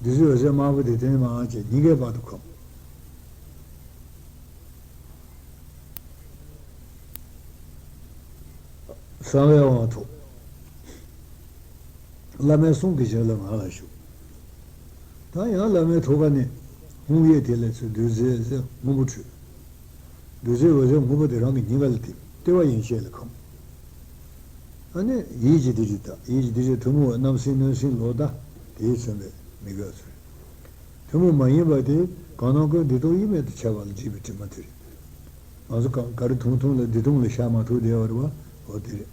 བདུད་རྩི་འོད་ཟེར་དམར་པོ་དེ་དེ་ནས་མར་བྱས་སྙིང་གའི་བར་དུ་འཁོར། གསང་བའི་དབང་ཐོབ། བླ་མའི་གསུང་གི་བྱིན་རླབས་ངག་ལ་ཞུགས། ད་ཡང་བླ་མའི་ཐུགས་ཀ་ནས་དབང་ཡོད་དེ་ལས་ཚུར་བདུད་རྩི་འོད་ཟེར་སྔོན་པོ་འཕྲོས། བདུད་རྩི་འོད་ཟེར་སྔོན་པོ་དེ་རང་གི་སྙིང་ག་ལ་ཐིམ་ལྟེ་བ་ཡན་ཆད་ལ་འཁོར། ཨ་ནི་ཡིད་ཀྱི་སྡིག་སྒྲིབ་དག་ཡིད་ཀྱི་སྡིག་སྒྲིབ་ཐུན་མོང་བ་རྣམ་སྲས་གནོད་སྲིན་ལོག་ལྟ་དེས་མཚོན་པའི་མི་དགེ་བ་ཚོ་རེད། ཐུན་མོང་མ་ཡིན་པ་དེ་གང་ན་ཀུན་བདེ་སྟོང་དབྱེར་མེད་དུ་ཁྱབ་པ་ལ་བརྗིད་པའི་དྲི་མ་དེ་རེད། ང་ཚོ་ག་ག་རེ་ཐུང་ཐུང་ལ་བདེ་སྟོང་ལ་བཞག་མ་ཐུབ་བསྡད་པ་རེད་བ། འོ་དེ་རེད།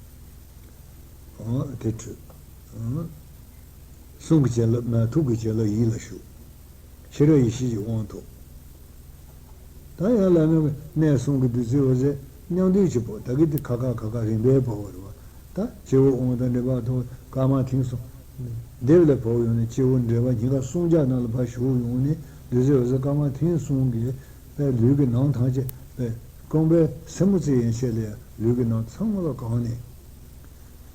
འོ་དེ་འཕྲོས། གསུང་གི་བྱིན་རླབས་མ་ཐུགས་ཀྱི་བྱིན་རླབས་ཡིད་ལ་ཞུགས། ཤེས་རབ་ཡེ་ཤེས་ཀྱི་དབང་ཐོབ། ད་ཡང་བླ་མའི་གནས་གསུང་གི་བདུད་རྩི་འོད་ཟེར་མཉམ་འདུས་ཀྱི་བོ་ད་གི་དེ་ཁ་ཁ་ཁ་ཁ་རིམ་པས་བབས་པ་རེད་བ། ད་སྤྱི་བོ་དབང་དང་འདྲེན་པ་ཐོག་དཀར་དམར་མཐིང་གསུམ། སྡེབ་ལ་བབས་ཡོང་ནས་སྤྱི་བོ་འདྲེན་པ་སྙིང་ག་གསུམ་ཆ་ནང་ལ་ཕར་ཞུགས་ཡོང་ནས་བདུད་རྩི་འོད་ཟེར་དཀར་དམར་མཐིང་གསུམ་གྱིས་པའི་ལུས་ཀྱི་ནང་ཐམས་ཅད་པའི་རྐང་པའི་སེན་མོ་རྩེ་ཡན་ཆད་ལ་ལུས་ཀྱི་ནང་ཚང་མ་ལ་གང་ནས།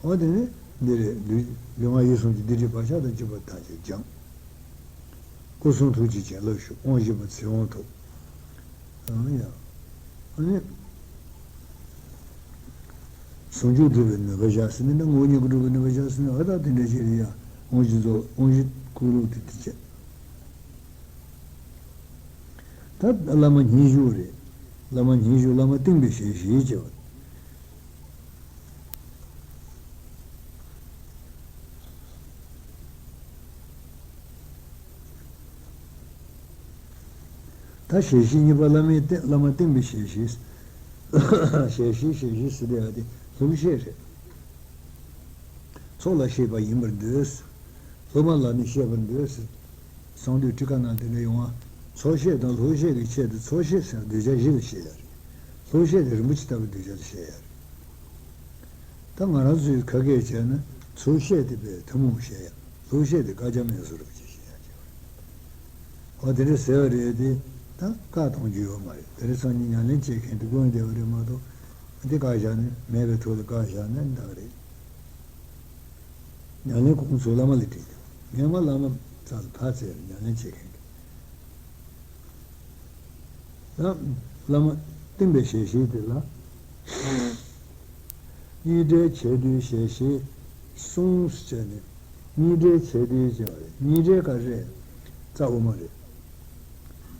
འོ་དེ་ནས་འདི་རེད་ལུས་ལུས་ངག་ཡིད་གསུམ་གྱི་སྡིག་སྒྲིབ་བག་ཆགས་དང་བཅས་པ་ཐམས་ཅད་སྦྱངས། སྐུ་གསུང་ཐུགས་ཀྱི་བྱིན་རླབས་ཞུགས་དབང་བཞི་པ་ཚེ་དབང་ཐོབ། ཨང་ཡ། ཨ་ནི། ཟུང་འཇུག་སྒྲུབ་པའི་ནུས་པ་བཞག་ཟིན་ནས་ན་ངོ་བོ་ཉིད་ཀྱིས་སྒྲུབ་པའི་ནུས་པ་བཞག་ཟིན་ནས་ཨ་ད་དེ་འདྲ་ཞིག་རེད་ཡ། དབང་བཞི་རྫོགས་དབང་བཞི་བསྐུལ་ལུགས་དེ་དེ་བྱས། ད་བླ་མ་སྙན་ཞུ་རེད། བླ་མ་སྙན་ཞུ་བླ་མ་བསྟེན་པའི་ཞལ་བཞེས་བྱས་པ། ད་ཞལ་བཞེས་གཉིས་པ་བླ་མའི་བསྟན་བླ་མ་བསྟན་པའི་ཞལ་བཞེས། ཞལ་བཞེས་ཞལ་བཞེས་ཟེར་དེ་ཡ་དེ་སློབ་བཤད་རེད། ཚོགས་ལ་བཤད་པ་ཡིན་པར་འདོད། སློབ་མ་ལ་ནི་བཤད་པར་འདོད་ཟེར། གསང་འདུས་ཊཱི་ཀ་ནང་དེ་འདྲ་ཡོང་བ། ཚོགས་བཤད་དང་སློབ་བཤད་ཀྱི་ཆེད་དུ་ཚོགས་བཤད་ཟེར་གདུལ་བྱ་བཞི་ལ་བཤད་ཡ་རེད། སློབ་བཤད་དེ་རིན་པོ་ཆེ་ལྟ་བུའི་གདུལ་བྱ་ལ་བཤད་ཡ་རེད། ད་ང་རང་ཚོས་ཁ་སྐད་བྱས་ན་ཚོགས་བཤད་དེ་དཔེ་ཐུན་མོང་བཤད་ཡ། སློབ་བཤད་དེ་བཀའ་རྒྱ་སྨྲས་སོ་རབ་ཅེས་བཤད་ཡ་ཅེས་པ་རེད། འོ་དེ་འདྲ་ཟེར་བ་རེད་དེ། ད་བཀའ་གཏོང་རྒྱུ་ཡོད་མ་རེད། དེ་འདྲ་སང་ཉིན་ཉམས་ལེན་བྱེད་མཁན་དེ་དཀོན་བསྡད་པ་རེད་མ་གཏོགས། འདི་བཀའ་བཞག་ནས་མེད་པའི་ཐོག་ལ་བཀའ་བཞག་ན་འདག་རེད། ཉམས་ལེན་གོང་ཚུལ་བླ་མ་ལ་དྲིས་ཏེ། ངས་མ་བླ་མ་རྩ་ལ་ཕར་བཙལ་ཉམས་ལེན་བྱེད་མཁན་གྱི། ད་བླ་མ་བསྟན་པའི་ཞལ་བཞེས་དེ་ལ། རྙིང་འབྲེལ་འཆད་བསྡུས་ཞལ་བཞེས་གསུམ་ཟེར་བྱས་ནས། རྙིང་འབྲེལ་འཆད་བསྡུས་བྱས་པ་རེད། རྙིང་འབྲེལ་ག་རེ་རེད། རྩ་དབུ་མ་རེད།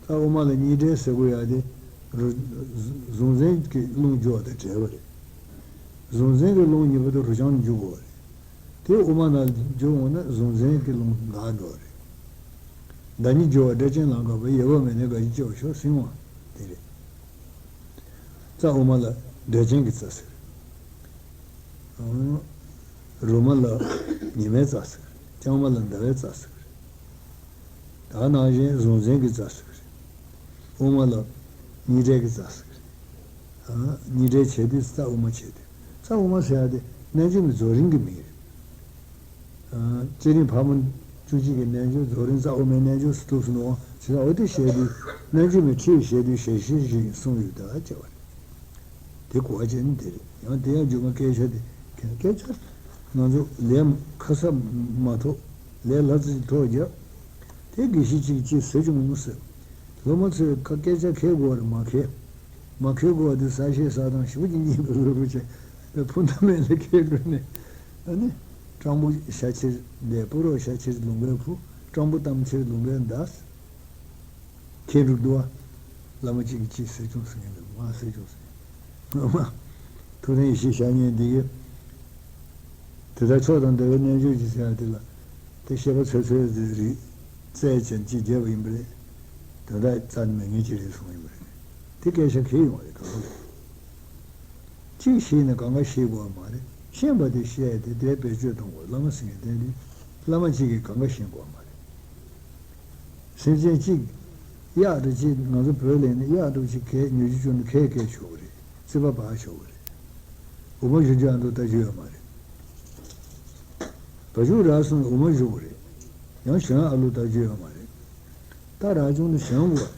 རྩ་དབུ་མ་ལ་རྙིང་འབྲེལ་ཟེར་དགོས་ཡ་དེ། རུ་གཟུང་འཛིན་གྱི་རླུང་རྒྱུ་བ་དང་བྲལ་བ་རེད། གཟུང་འཛིན་གྱི་རླུང་གཉིས་པོ་དེ་རུ་ཆང་ལ་འཇུག་དགོས་པ་རེད། དེ་དབུ་མ་ནང་འཇུག་འོང་ན་གཟུང་འཛིན་གྱི་རླུང་འགག་འགྲོ་བ་རེད། ཟླ་ཉིན་རྒྱུ་བ་སྒྲ་གཅན་ལ་འགག་པ་ཡོད་པ་མེད་ན་དགག་གཞི་སྐྱེ་བར་ཤོག་ཟེར་བ་དེ་རེད། རྩ་དབུ་མ་ལ་སྒྲ་གཅན་གྱི་རྩ་ཟེར། རོལ་མ་ལ་ཉི་མའི་རྩ་ཟེར། ལྕང་མ་ལ་ཟླ་བའི་རྩ་ཟེར། ད་ནང་བཞིན་གཟུང་འཛིན་གྱི་རྩ་ཟེར། དབུ་མ་ལ་རྙིང་འབྲེལ་གྱི་རྩ་ཟེར། རྙིང་འབྲེལ་འཆད་བསྡུས་རྩ་དབུ་མ་འཆད་བསྡུས། རྩ་དབུ་མ་ཟེར་ཡ་དེ་རྣལ་འབྱོར་མའི་རྫོགས་རིམ་གྱི་མིང་རེད། བསྐྱེད་རིམ་ཕག་མོ་བཅུ་གཅིག་གི་རྣལ་འབྱོར། རྫོགས་རིམ་རྩ་དབུ་མའི་རྣལ་འབྱོར་སུ་གྲུབ་སོང་ནོ། བྱས་ཙང་འོ་དེ་ཞལ་བསྡུས། རྣལ་འབྱོར་མའི་ཁྲིད་ཞལ་བསྡུས་ཞལ་བཞེས་བཞིན་གསུངས་ཡོད་ད་ཅེས་པ་རེད། དེ་གོ་བ་བྱས་ནས་དེ་རེད། ཡང་དེ་ཡང་རྗེས་མ་སྐད་ཆ་དེ་སྐད་ཆ་ང་ཚོ་ལས་ཁ་གསབ་མ་ཐོག་ལས་སླ་རྩི་ཐོག་རྒྱབ། དེ་དགེ་བཤེས་གཅིག་ཅེས་ཟེར་བྱུང་ཟེར། སློབ་མ་ཚོས་ཁ་སྐད་ཆ་འཁྱེར་དགོས་རེད་མ་འཁྱེར། མ་འཁྱེར་དགོས་པ་དེ་ས་ཤེས་ས་དང་ཞིབ་ཀྱི་གཉིས་པའི་ལུགས་བྱས་པའི་ཕུ་མཐའ་མེད་ལ་འཁྱེར་དགོས་ནས། ཨ་ནི། སྤྲང་པོ་ཤ་ཆེར་འདས་ཕུ་རོགས་ཤ་ཆེར་ལུང་པའི་ཕུ། སྤྲང་པོ་གཏམ་ཆེར་ལུང་པའི་མདའ། ཁྱེད་འགྲུབ་འདུག་བ། བླ་མ་གཅིག་གིས་གཅིག་ཟེར་བྱུང་ཟེར་མཁན་འདུག་ང་ཟེར་བྱུང་ཟེར། ངོ་མ། ཐུབ་བསྟན་ཡེ་ཤེས་ཞལ་སྙན་འདི་གིས། དེ་ལྟར་མཆོག་དང་ཟླ་བའི་རྣལ་འབྱོར་གྱིས་ཟེར་ཡ་དེ་ལ། དེ་བཤད་པ་ཚོད་ཚོད་ཟེར་རིགས་རྩལ་ཅན་གཅིག་བརྒྱབ་པ་ཡིན་པ་རེད། དོན་དག་རྩ་ནས་མེད་མཁན་གཅིག་རེད་གསུངས་ཡིན་པ་རེད། དེ་སྐད་ཆ་འཁེལ་ཡོང་བ་རེད་གང་ལ། གཅིག་ཤེས་ནས་གང་ག་ཤེས་དགོས་པ་མ་རེད། ཤེས་པ་དེ་བཤད་དེ་དེ་བེད་སྤྱོད་གཏོང་དགོས། བླ་མ་ཟེར་མཁན་དེ་ནི་བླ་མ་གཅིག་གིས་གང་ག་ཤེས་དགོས་པ་མ་རེད། སེམས་ཅན་གཅིག་གཡག་འདྲ་གཅིག་ང་ཚོ་བོད་ལས་ནི་གཡག་འདྲ་གཅིག་གས་ཉོ་རྒྱུ་བཅུག་ན་ཁས་བཀལ་ཆོག་གི་རེད། རྩིས་པ་འབག་ཆོག་གི་རེད། འོ་མ་བཞོ་རྒྱུ་ཨ་མདོ་ལྟ་རྒྱུ་ཡོད་མ་རེད། བ་ཕྱུགས་རག་སོང་ན་འོ་མ་བཞོ་གི་རེད། ཡང་ཞོན་ཨ་ལུ་ལྟ་རྒྱུ་ཡོད་མ་རེད། རྟ་རག་བྱུང་ན་ཞོན་དགོས་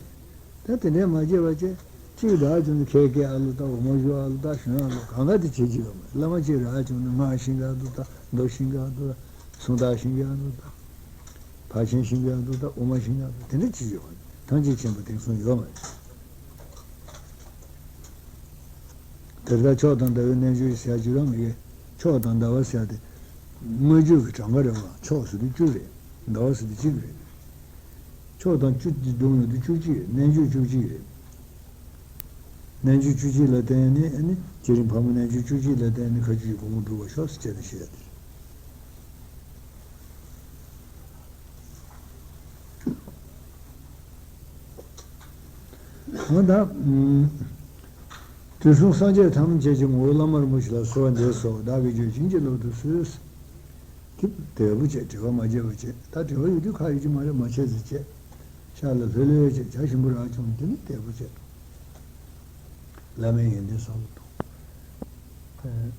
རེད། ད་དེ་འདྲས་མ་བྱས་པ་བྱས། གཅིག་རག་བྱུང་ན་ཁས་བཀལ་ཨ་ལུ་ལྟ། འོ་མ་བཞོ་ཨ་ལུ་ལྟ། ཞོན་ཨ་ལུ། གང་ག་དེ་བྱེད་རྒྱུ་ཡོད་མ་རེད། བླ་མ་གཅིག་རག་བྱུང་ན་སྔགས་ཤིང་གི་ཨ་ལུ་ལྟ། མདོ་ཤིང་གི་ཨ་ལུ་ལྟ། སུམ་རྟགས་ཤིང་གི་ཨ་ལུ་ལྟ། ཕར་ཕྱིན་ཤིང་གི་ཨ་ལུ་ལྟ། དབུ་མ་ཤིང་གི་ཨ་ལུ། དེ་འདྲ་བྱེད་རྒྱུ་ཡོད་མ་རེད། ཐམས་ཅད་མཁྱེན་པ་དེང་སང་ཡོད་མ་རེད། དེ་ལྟར་མཆོག་དང་ཟླ་བའི་རྣལ་འབྱོར་ཟེར་ཡ་བརྗོད་རང་མི་དགོས། མཆོག་དང་ཟླ་བ་ཟེར་ཡ་དེ། དངོས་བརྗོད་ཀྱི་གྲངས་ཀ་རེད་བ། མཆོག་ཟེར་དུས་བཅུ་རེད། ཟླ་བ་ཟེར་དུས་གཅིག་རེད། མཆོག་དང་བཅུ་དེ་བསྡོམས་ཡོང་དུས་བཅུ་གཅིག་རེད། རྣལ་འབྱོར་བཅུ་གཅིག་རེད། རྣལ་འབྱོར་བཅུ་གཅིག་ལ་བརྟེན་ནས་ཨ་ནི་བསྐྱེད་རིམ་ཕག་མོ་རྣལ་འབྱོར་བཅུ་གཅིག་ལ་བརྟེན་ནས་མཁའ་སྤྱོད་ཀྱི་སྒོ་མོ་སྒྲུབ་པར་ཤོག་ཟེར་བྱས་ནས་བཤད་ཡ་དེ་རེད། འོ་ད། དུས་གསུམ་སངས་རྒྱས་ཐམས་ཅད་ཀྱི་ངོ་བོ་བླ་མ་རིན་པོ་ཆེ་ལ་གསོལ་བ་འདེབས་སོ། བདག་གིས་བརྗོད་བྱིན་གྱིས་རློབ་ཏུ་གསོལ། དེ་དལ་པོ་བྱས། བྲེལ་བ་མ་བྱས་པ་བྱས། ད་བྲེལ་བ་ཡོད་དུས་ཁག་ཡོད་ཀྱི་མ་རེད། མ་བྱས་ཟེར་བྱས། ཤ་ལ་ལྷོད་ལྷོད་བྱས། བྱ་ཞིམ་པོ་རག་བྱུང་། དེ་ནི་དལ་པོ་བྱས། བླ་མའི་ཡོན་ཏན་བསམ་བློ་གཏོང་།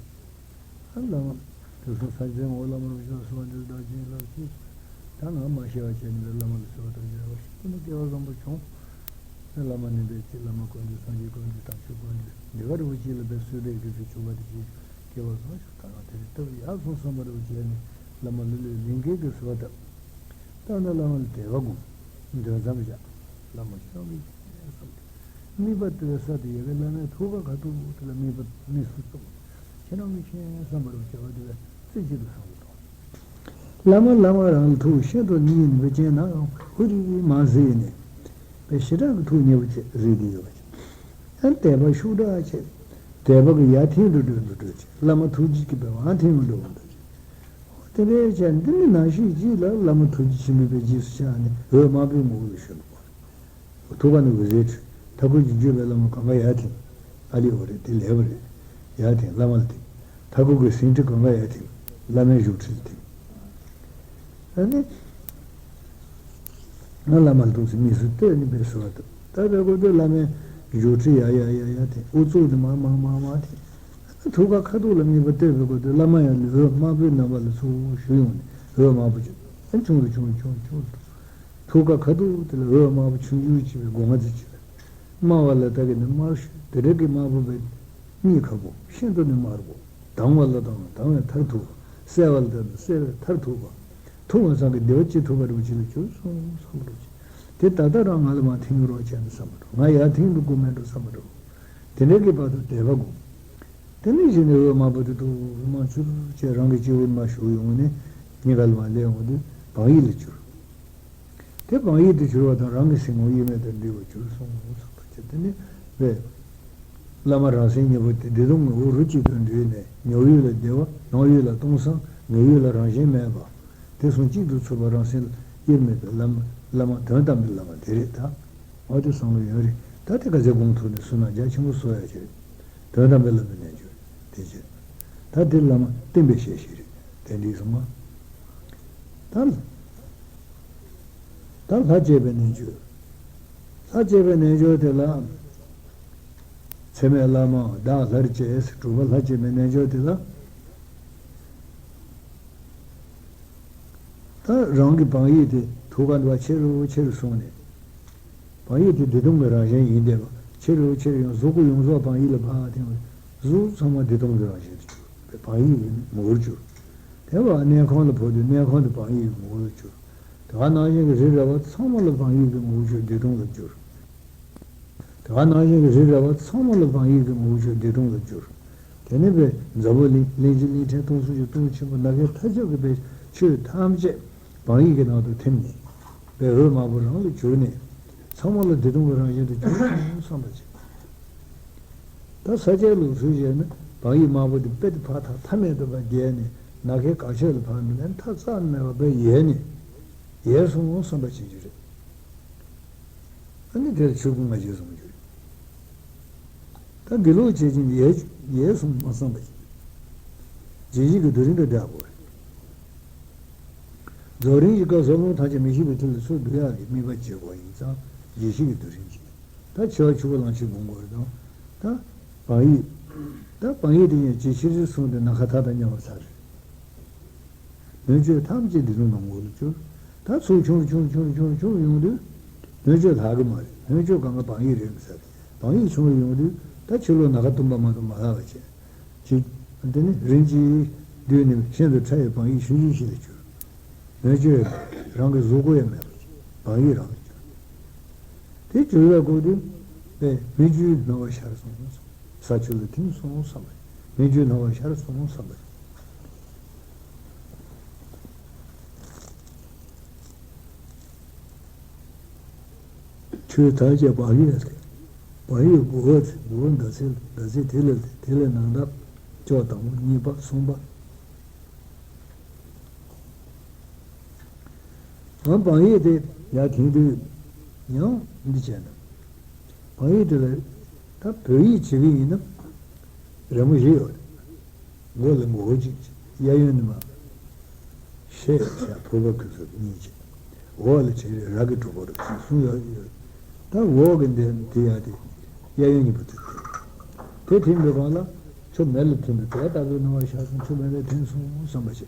ཨ་བླ་མ། དུས་གསུམ་སངས་རྒྱས་ངོ་བོ་བླ་མ་རིན་པོ་ཆེ་ལ་གསོལ་བ་འདེབས། བདག་བྱིན་གྱིས་རློབ་ཅིག། ད་ང་མ་ཤི་བ་བྱས་ནས་བླ་མ་ལ་གསོལ་བ་དང་བཅས་པ་ཞིག་ཏུ་ནི་སྐལ་བ་བཟང་པོ་བྱུང་། བླ་མ་ནི་འདས་ཅིག། བླ་མ་དཀོན་མཆོག་སངས་རྒྱས་དཀོན་མཆོག་དམ་ཆོས་དཀོན་མཆོག་འདི་ག་རིན་པོ་ཆེ་ལ་དཔེ་གསོལ་འདེབས་ཀྱི་ཚུལ་བྱུང་བ་དེ་བཞིན་སྐལ་བ་བཟང་ཞིག་ད་ང་དེ་རིང་བཏབ་ཡག་སོང་བསམ་པ་རིན་པོ་ཆེ་ནི་བླ་མ་ལ་ལུས་ལིང་གའི་གསོལ་བ་བཏབ། ད་ནི་བླ་མ་ལ་དད་པ་སྒོམ། འདོན་མཚམས་བཞག། བླ་མ་ཤོག་གི་བསམ་སྟེ། དམིགས་པ་དེ་བས་ས་དེ་ཡ་གི་བླ་མའི་ཐུགས་ཀ་ཁ་ཐུག་དེ་ལ་དམིགས་པ་དམིགས་སུ་བཙུགས། ཁྱེད་རང་གི་ཁྱེད་བསམ་པ་རུ་བྱ་བ་དེ་བས་རྩེ་གཅིག་ཏུ་བསམ་གྱི་འདུག། བླ་མ་བླ་མ་རང་ཐུགས་ཤིན་ཏུ་ཉེ་ནས་འབད་ཅན་ན་ཧུ་རི་རི་མ་ཟེར་ནས་པའི་ཞེ་དྲག་གི་ཐུགས་མཉེས་པོ་བྱས་རེད་དེ་ཡོད་པ་ཅིག། ཡང་དད་པ་ཤུགས་དྲག་བྱས། དད་པ་གི་ཡར་ཐེན་འགྲོ་འགྲོ་འགྲོ་འགྲོ་བྱས། བླ་མ་ཐུགས་རྗེ་གི་པའི་ཨང་ཐེན་འགྲོ་འགྲོ་འགྲོ་བྱས། དེ་འདྲའི་བྱས་འདི་ནི་ནང་བཞིན་གཅིག་ལ་བླ་མ་ཐུགས་རྗེ་ཆེན་པོའི་པའི་རྗེས་སུ་ཆགས་ནས་འོད་དམར་པོའི་ངོ་བོ་ལ་ཞོན་པ། ཐུགས་ཀ་ནས་འོད་ཟེར་འཕྲོས། མཐའ་འཁོར་གྱི་བརྒྱུད་པའི་བླ་མ་གང་ག་ཡར་ཐིམ། ཨ་ལེ་འོ་རེད། དེ་ལེགས་པ་རེད། ཡར་ཐིམ། བླ་མ་ལ་ཐིམ། མཐའ་འཁོར་གྱི་ཟིན་བྲིས་གང་ག་ཡར་ཐིམ། བླ་མའི་བཞུགས་ཁྲི་ལ་ཐིམ། ཨ་ནི། ང་བླ་མ་ལ་ཐུགས་སུ་དམིགས་སུ་བསྟོད་ནས་འབད་ཟེར་བ་དང་། ད་འབད་དགོས་དུས་བླ་མའི་བཞུགས་ཁྲི་ཡ་ཡ་ཡ་ཡ་ཐིམ། དབུ་གཙུག་ནས་མར་མར་མར་མར་ཐིམ། ཐུགས་ཀ་ཁ་ཐུག་ལ་དམིགས་པ་གཏད་པའི་སྐབས་དུ་བླ་མ་ཡར་ལ་འོད་དམར་པོའི་རྣམ་པ་ལ་ཚུར་ཞུ་ཡོང་ནས། འོད་དམར་པོ་ཅིག་ཨ་ཆུང་རུ་ཆུང་རུ་ཆུང་རུ་ཆུང་རུ། ཐུགས་ཀ་ཁ་ཐུག་དེ་ལ་འོད་དམར་པོ་ཆུང་ཆུང་ཅིག་པའི་སྒོ་ང་ཚོས་བྱས་པས། དམར་བ་ལ་བལྟ་གི་ནི་དམར་ཤོས་དེ་འདྲ་གི་དམར་པོ་བས་གཉིས་ཁ་པོ། ཤིན་ཏུ་ནི་དམར་པོ། དྭངས་བ་ལ་དྭངས་དྭངས་བས་མཐར་ཐུག་པ། གསལ་བ་ལ་བལྟ་ན་གསལ་བས་མཐར་ཐུག་པ། ཐུབ་དབང་སངས་རྒྱས་བདེ་བ་ཅི་ཐུབ་པ་རུ་ཅི་ལ་གྱུར་སོང་བསམ་པ་རུ་ཅི། དེ་ད་ལྟ་རང་ང་ལ་མར་ཐིམ་རོགས་བྱས་ན་བསམ་པ་རུ། ང་ཡར་ཐིམ་དུ་དགོས་མེད་འགྲོ་བསམ་པ་རུ། དེ་འདྲ་གི་བར་དུ་དད་པ་དགོས། དེ་ནས་གཞི་ནས་འོད་དམར་པོ་དེ་དུ་མ་ཆུར་བྱས་རང་གི་སྤྱི་བོའི་མར་ཞུགས་ཡོང་ནས་སྙིང་ག་ལ་མར་སླེབས་འོང་དུས་བག་ཡིད་ལ་གྱུར། དེ་བག་ཡིད་དུ་གྱུར་བ་དང་རང་གི་སེམས་ངོ་དབྱེར་མེད་དུ་འདྲིས་པར་གྱུར་སོང་བསམ་པ་བྱས། དེ་ནས་བས། བླ་མ་རང་སེམས་གཉིས་པོ་དེ་བདེ་སྟོང་གི་འོག་རུ་གཅིག་ཏུ་འདྲེས་ནས་ཉོག་ཡུལ་ལ་བདེ་བ། ནོག་ཡུལ་ལ་སྟོང་སང་། ངེས་ཡུལ་ལ་རང་བཞིན་མེད་པ། དེ་གསུམ་གཅིག་ཏུ་ཚུད་པ་རང་སེམས་དབྱེར་མེད་པའི་བླ་མ། བླ་མ་དོན་དམ་པའི་བླ་མ་དེ་རེད་ད། འོ་དེ་བསམ་བློ་ཡོད་རེད། ད་དེ་ག་ཚད་དགོངས་ཐུབ་ནས་བསོད་ནམས་རྒྱ་ཆེན་པོ་གསོག་ཡ་ཅིག་རེད། དོན་དམ་པའི་བླ་མའི་རྣལ་འབྱོར་དེ་བྱས། ད་འདིར་བླ་མ་བསྟན་པའི་ཞལ་ཞིག་རེད། དེ་འདྲའི་གསུངས་པ། ད་ད་ལྷ་བསྐྱེད་པའི་རྣལ་འབྱོར། ལྷ་བསྐྱེད་པའི་རྣལ་འབྱོར་དེ་ལ། མཚན་མེད་བླ་མ་བདག་ལྷར་བཅས། དྲུག་པ་ལྷ་བསྐྱེད་པའི་རྣལ་འབྱོར་དེ་ལ། ད་རང་གི་བག་ཡིད་དེ་ཐུགས་ཀ་འདུ་བ་ཆེ་རུ་ཆེ་རུ་སོང་ནས། བག་ཡིད་དེ་བདེ་སྟོང་གི་རང་བཞིན་ཡིན་བསྡད་པ་ཆེ་རུ་ཆེ་རུ་ཡང་གཟུགས་སྐུ་ཡོངས་རྫོགས་བག་ཡིད་ལ་ཕར་ཐིམ་པས། གཟུགས་ཚང་མ་བདེ་སྟོང་གི་རང་བཞིན་དུ་གྱུར་པས་བག་ཡིད་ཀྱི་ངོ་བོར་གྱུར། དེ་བ་གནས་ཁང་ལ་བབས་དུས་གནས་ཁང་དེ་བག་ཡིད་ཀྱི་ངོ་བོར་གྱུར། དེ་བ་ནང་བཞིན་གྱི་རི་ར་བ་ཚང་མ་ལ་བག་ཡིད་ཀྱི་ངོ་བོར་གྱུར་བདེ་སྟོང་ལ་གྱུར། དེ་བ་ནང་བཞིན་གྱི་རི་ར་བ་ཚང་མ་ལ་བག་ཡིད་ཀྱི་ངོ་བོར་གྱུར་བདེ་སྟོང་ལ་གྱུར། དེ་ནས་བས་འཛམ་བུ་གླིང་གླིང་བཞི་གླིང་ཕྲན་སྟོང་གསུམ་གྱི་སྟོང་ཆེན་པོ་ནམ་མཁའི་མཐའ་ཁྱབ་ཀྱི་བས་ཆོས་ཐམས་ཅད་བག་ཡིད་ཀྱི་ནང་དུ་ཐིམ་ནས། བས་འོད་དམར་པོ་རང་ལ་གྱུར་ནས། ཚང་མ་ལ་བདེ་སྟོང་གི་རང་བཞིན་དུ་གྱུར་སོང་བསམ་པ་བྱེད། ད་ས་སྐྱའི་ལུགས་སྲོལ་བྱས་ན་བག་ཡིད་དམར་པོ་དེ་དཔེ་དེ་ཕར་ཐག་མཐའ་མེད་དུ་བ་རྒྱས་ནས་ནམ་མཁའི་གར་ཕྱོགས་ལ་ཕར་མི་ལན་མཐའ་རྩ་མེད་པ་བས་ཡལ་ནས། ཡལ་སོང་བསམ་པ་བྱེད་རྒྱུ་རེད། ཨ་ནི་དེར་ཆོས་སྐུ་ང་རྒྱལ་བཟུང་རྒྱུ་རེད། ད་དགེ་ལུགས་བྱེད་ཀྱིན་ཡལ་ཡལ་སོང་མ་བསམ་པ་བྱེད། རྗེས་གཞིག་གི་དུས་རིང་དང་འདྲ་དགོས་རེད། རྫོགས་རིམ་གྱི་སྐབས་སུ་ལུང་ཐམས་ཅད་མི་ཤིགས་པའི་ཐིག་ལེ་ཚུར་བསྡུ་ཡག་གི་དམིགས་པ་བྱེད་དགོས་ཡིན་ཙང་། རྗེས་གཞིག་གི་དུས་རིམ་གྱིས། ད་འཆི་བ་ཆོས་སྐུ་ལམ་ཤེས་སྒོམ་དགོས་རེད་དང་། ད་བག་ཡིད། ད་བག་ཡིད་དེ་ཡང་ཇི་ཕྱིར་སོང་སྟེ་ནམ་མཁའ་མཐའ་དང་མཉམ་པར་ཚར་རེད། ལྷུན་གྱིས་ཐམས་ཅད་བདེ་སྟོང་ངོ་བོ་ལ་གྱུར། ད་ཚུར་ཆུང་རུ་ཆུང་རུ་ཆུང་རུ་ཆུང་རུ་ཆུང་རུ་ཡོང་དུས། ལྷུན་གྱིས་ལྷག་གི་མ་རེད། ལྷུན་གྱིས་གང་ག་བག་ཡིད་རེད་མི་ཚར་ཏེ། བག་ཡིད་ཆུང་རུ་ཡོང་དུས་ད་ཕྱི་ལོགས་ནམ་མཁའ་སྟོང་པ་མ་གཏོགས་མ་ལྷག་པ་བྱས། ཅིག་དེ་ནི་རིམ་གྱིས་བསྡུས་ནས་ཤིན་ཏུ་ཕྲ་བའི་བག་ཡིད་ཤུགས་ཤུགས་ཤིག་ལ་གྱུར། ལྷུན་གྱིས་རང་གི་གཟུགས་སྐུ་ཡང་མེད་པ་བྱས། བག་ཡིད་རང་ལ་གྱུར། དེ་གྱུར་བའི་སྐབས་དུ། པས་མི་འགྱུར་སྣང་བ་ཤར་སོང་། ས་ཆུ་ལ་ཐིམ་སོང་བསམ་པ། མི་འགྱུར་སྣང་བ་ཤར་སོང་བསམ་པ། ཆོས་ཐམས་ཅད་བག་ཡིད་ཟེར། བག་ཡིད་མགོ་བོ་ཟེར། མགོ་བོ་ཟླ་ཚེས་ཟླ་ཚེས་དེ་ལ་དེ་ལ་ནང་ལྟར་ཅོག་དང་པོ་གཉིས་པ་གསུམ་པ། ང་བག་ཡིད་དེ་ཡར་འཐེན་དུས་ཡང་འདི་བྱས་ན། བག་ཡིད་དེ་ལ་ད་བོད་ཡིག་བྱེད་ཀྱི་ཡིན་ན་རི་མོ་བཞི་ཡོད་རེད། མགོ་ལ་མགོ་བོ་གཅིག་བྱས། གཡས་གཡོན་ནས་མར་ཤད་བྱས་ཕུར་པ་ཁུ་ཚུར་གཉིས་བྱས། འོག་ལ་བྱས་རི་ར་གི་གྲུ་བོར་གསུམ་ཡོད་ཡོད། ད་འོག་གི་འདི་འདི་ཡ་དེ་གཡས་གཡོན་གཉིས་པོ་དེ་དེ་དེ་ཐིམ་པའི་སྒང་ལ་ཆུ་མེ་ལ་ཐིམ་པའི་དེ་ལྟ་བུའི་སྣང་བ་ཤར་སོང་། ཆུ་མེ་ལ་ཐིམ་སོང་བསམ་པ་བྱས།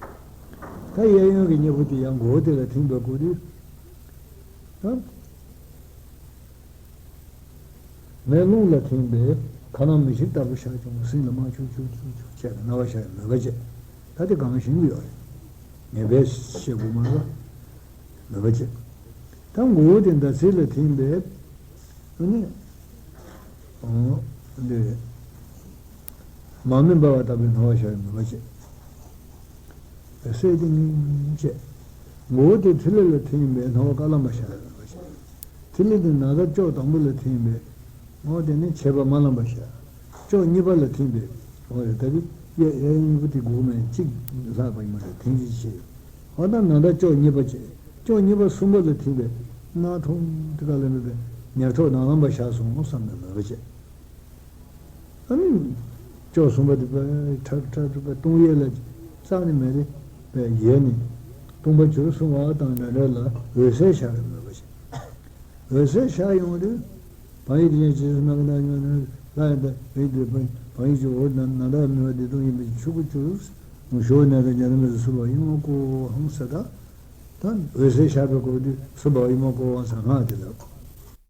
ད་གཡས་གཡོན་གྱི་གཉིས་པོ་དེ་ཡང་མགོ་བོ་དེ་ལ་ཐིམ་པའི་སྐབས་དུས། ད། མེ་རླུང་ལ་ཐིམ་པས་ཁ་ནང་མེ་ཤིང་ལྟ་བུ་ཤར་བྱུང་། སེམས་ལ་མར་ཆུ་ཆུ་ཆུ་ཆུ་བྱས་ནས་སྣང་བ་ཤར་ཡང་མོས་པ་བྱས། ད་དེ་གང་ཞིག་ཡོད་རེད། ངེས་པས་ཤེས་དགོས་མ་རེད། མོས་པ་བྱས། ད་མགོ་བོ་དེ་ཟླ་ཚེས་ལ་ཐིམ་པས། ཨ་ནི། འོ། འདི་རེད། མར་མེ་འབར་བ་ལྟ་བུའི་སྣང་བ་ཤར་ཡང་མོས་པ་བྱས། སད་དེ་ངེས་བྱས། མགོ་བོ་དེ་ཐིག་ལེ་ལ་ཐིམ་པས་སྣང་བ་དཀར་ལམ་པ་ཤར་ཡང་མོས་པ་བྱས། ཐིག་ལེ་དེ་ནང་ལྟར་ཅོག་དང་པོ་ལ་ཐིམ་པས། འོ་དེ་ནི་བྱེད་པ་དམར་ལམ་པ་ཤར། ཅོག་གཉིས་པ་ལ་ཐིམ་པས། འོ་རེད། ད་གི་གཡས་གཡས་གཡོན་གཉིས་པོ་དེ་དགུ་མེད་གཅིག་ལྷག་པ་ཡིན་མ་རེད། ཐིམ་གཅིག་བྱས་ཡོད། འོ་ད་ནང་ལྟར་ཅོག་གཉིས་པ་བྱས། ཅོག་གཉིས་པ་གསུམ་པ་ལ་ཐིམ་པས། སྣང་ཐུང་དེ་ག་ལ་མེད་པས། ཉེར་ཐོབ་ནང་ལམ་པ་ཆགས་སོང་བསམ་ནས་མོས་པ་བྱས། ཨ་ནི། སྐྱོ་གསུམ་པ་དེ་པས་ཁྲག་ཁྲག་ཁྲག་པས་སྟོང་ཡས་ལ་རྩ་ནས་མེད་དེ། པས་ཡས་ནས། སྟོང་པ་གྱུར་གསུང་བ་དང་འདྲ་འདྲ་ལ་འོད་གསལ་ཤར་བའི་མོས་པ་བྱས། འོད་གསལ་ཤར་ཡོང་དུས། བག་ཡིག་དེ་ཅན་ཇི་སྲིད་སྨྲ་གི་ནང་ཡོད་ན་ལ་ཡང་དག་པའི་དུས་བག་ཡིག་ཅིག་འོར་ན་ན་ད་མི་བ་བདེ་སྟོང་ཡིན་པའི་ཆོས་སྐུ་གྱུར། ཞོ་ན་ད་ཉ་ན་མི་སུ་བ་ཡིན་མ་གོ་ཧང་ས་ད། ད་འོད་གསལ་ཤར་བའི་སྐོར་དུས་སུ་བ་ཡིན་མ་གོ་ཧང་ས་སྔགས་དེ་ལ་གོ།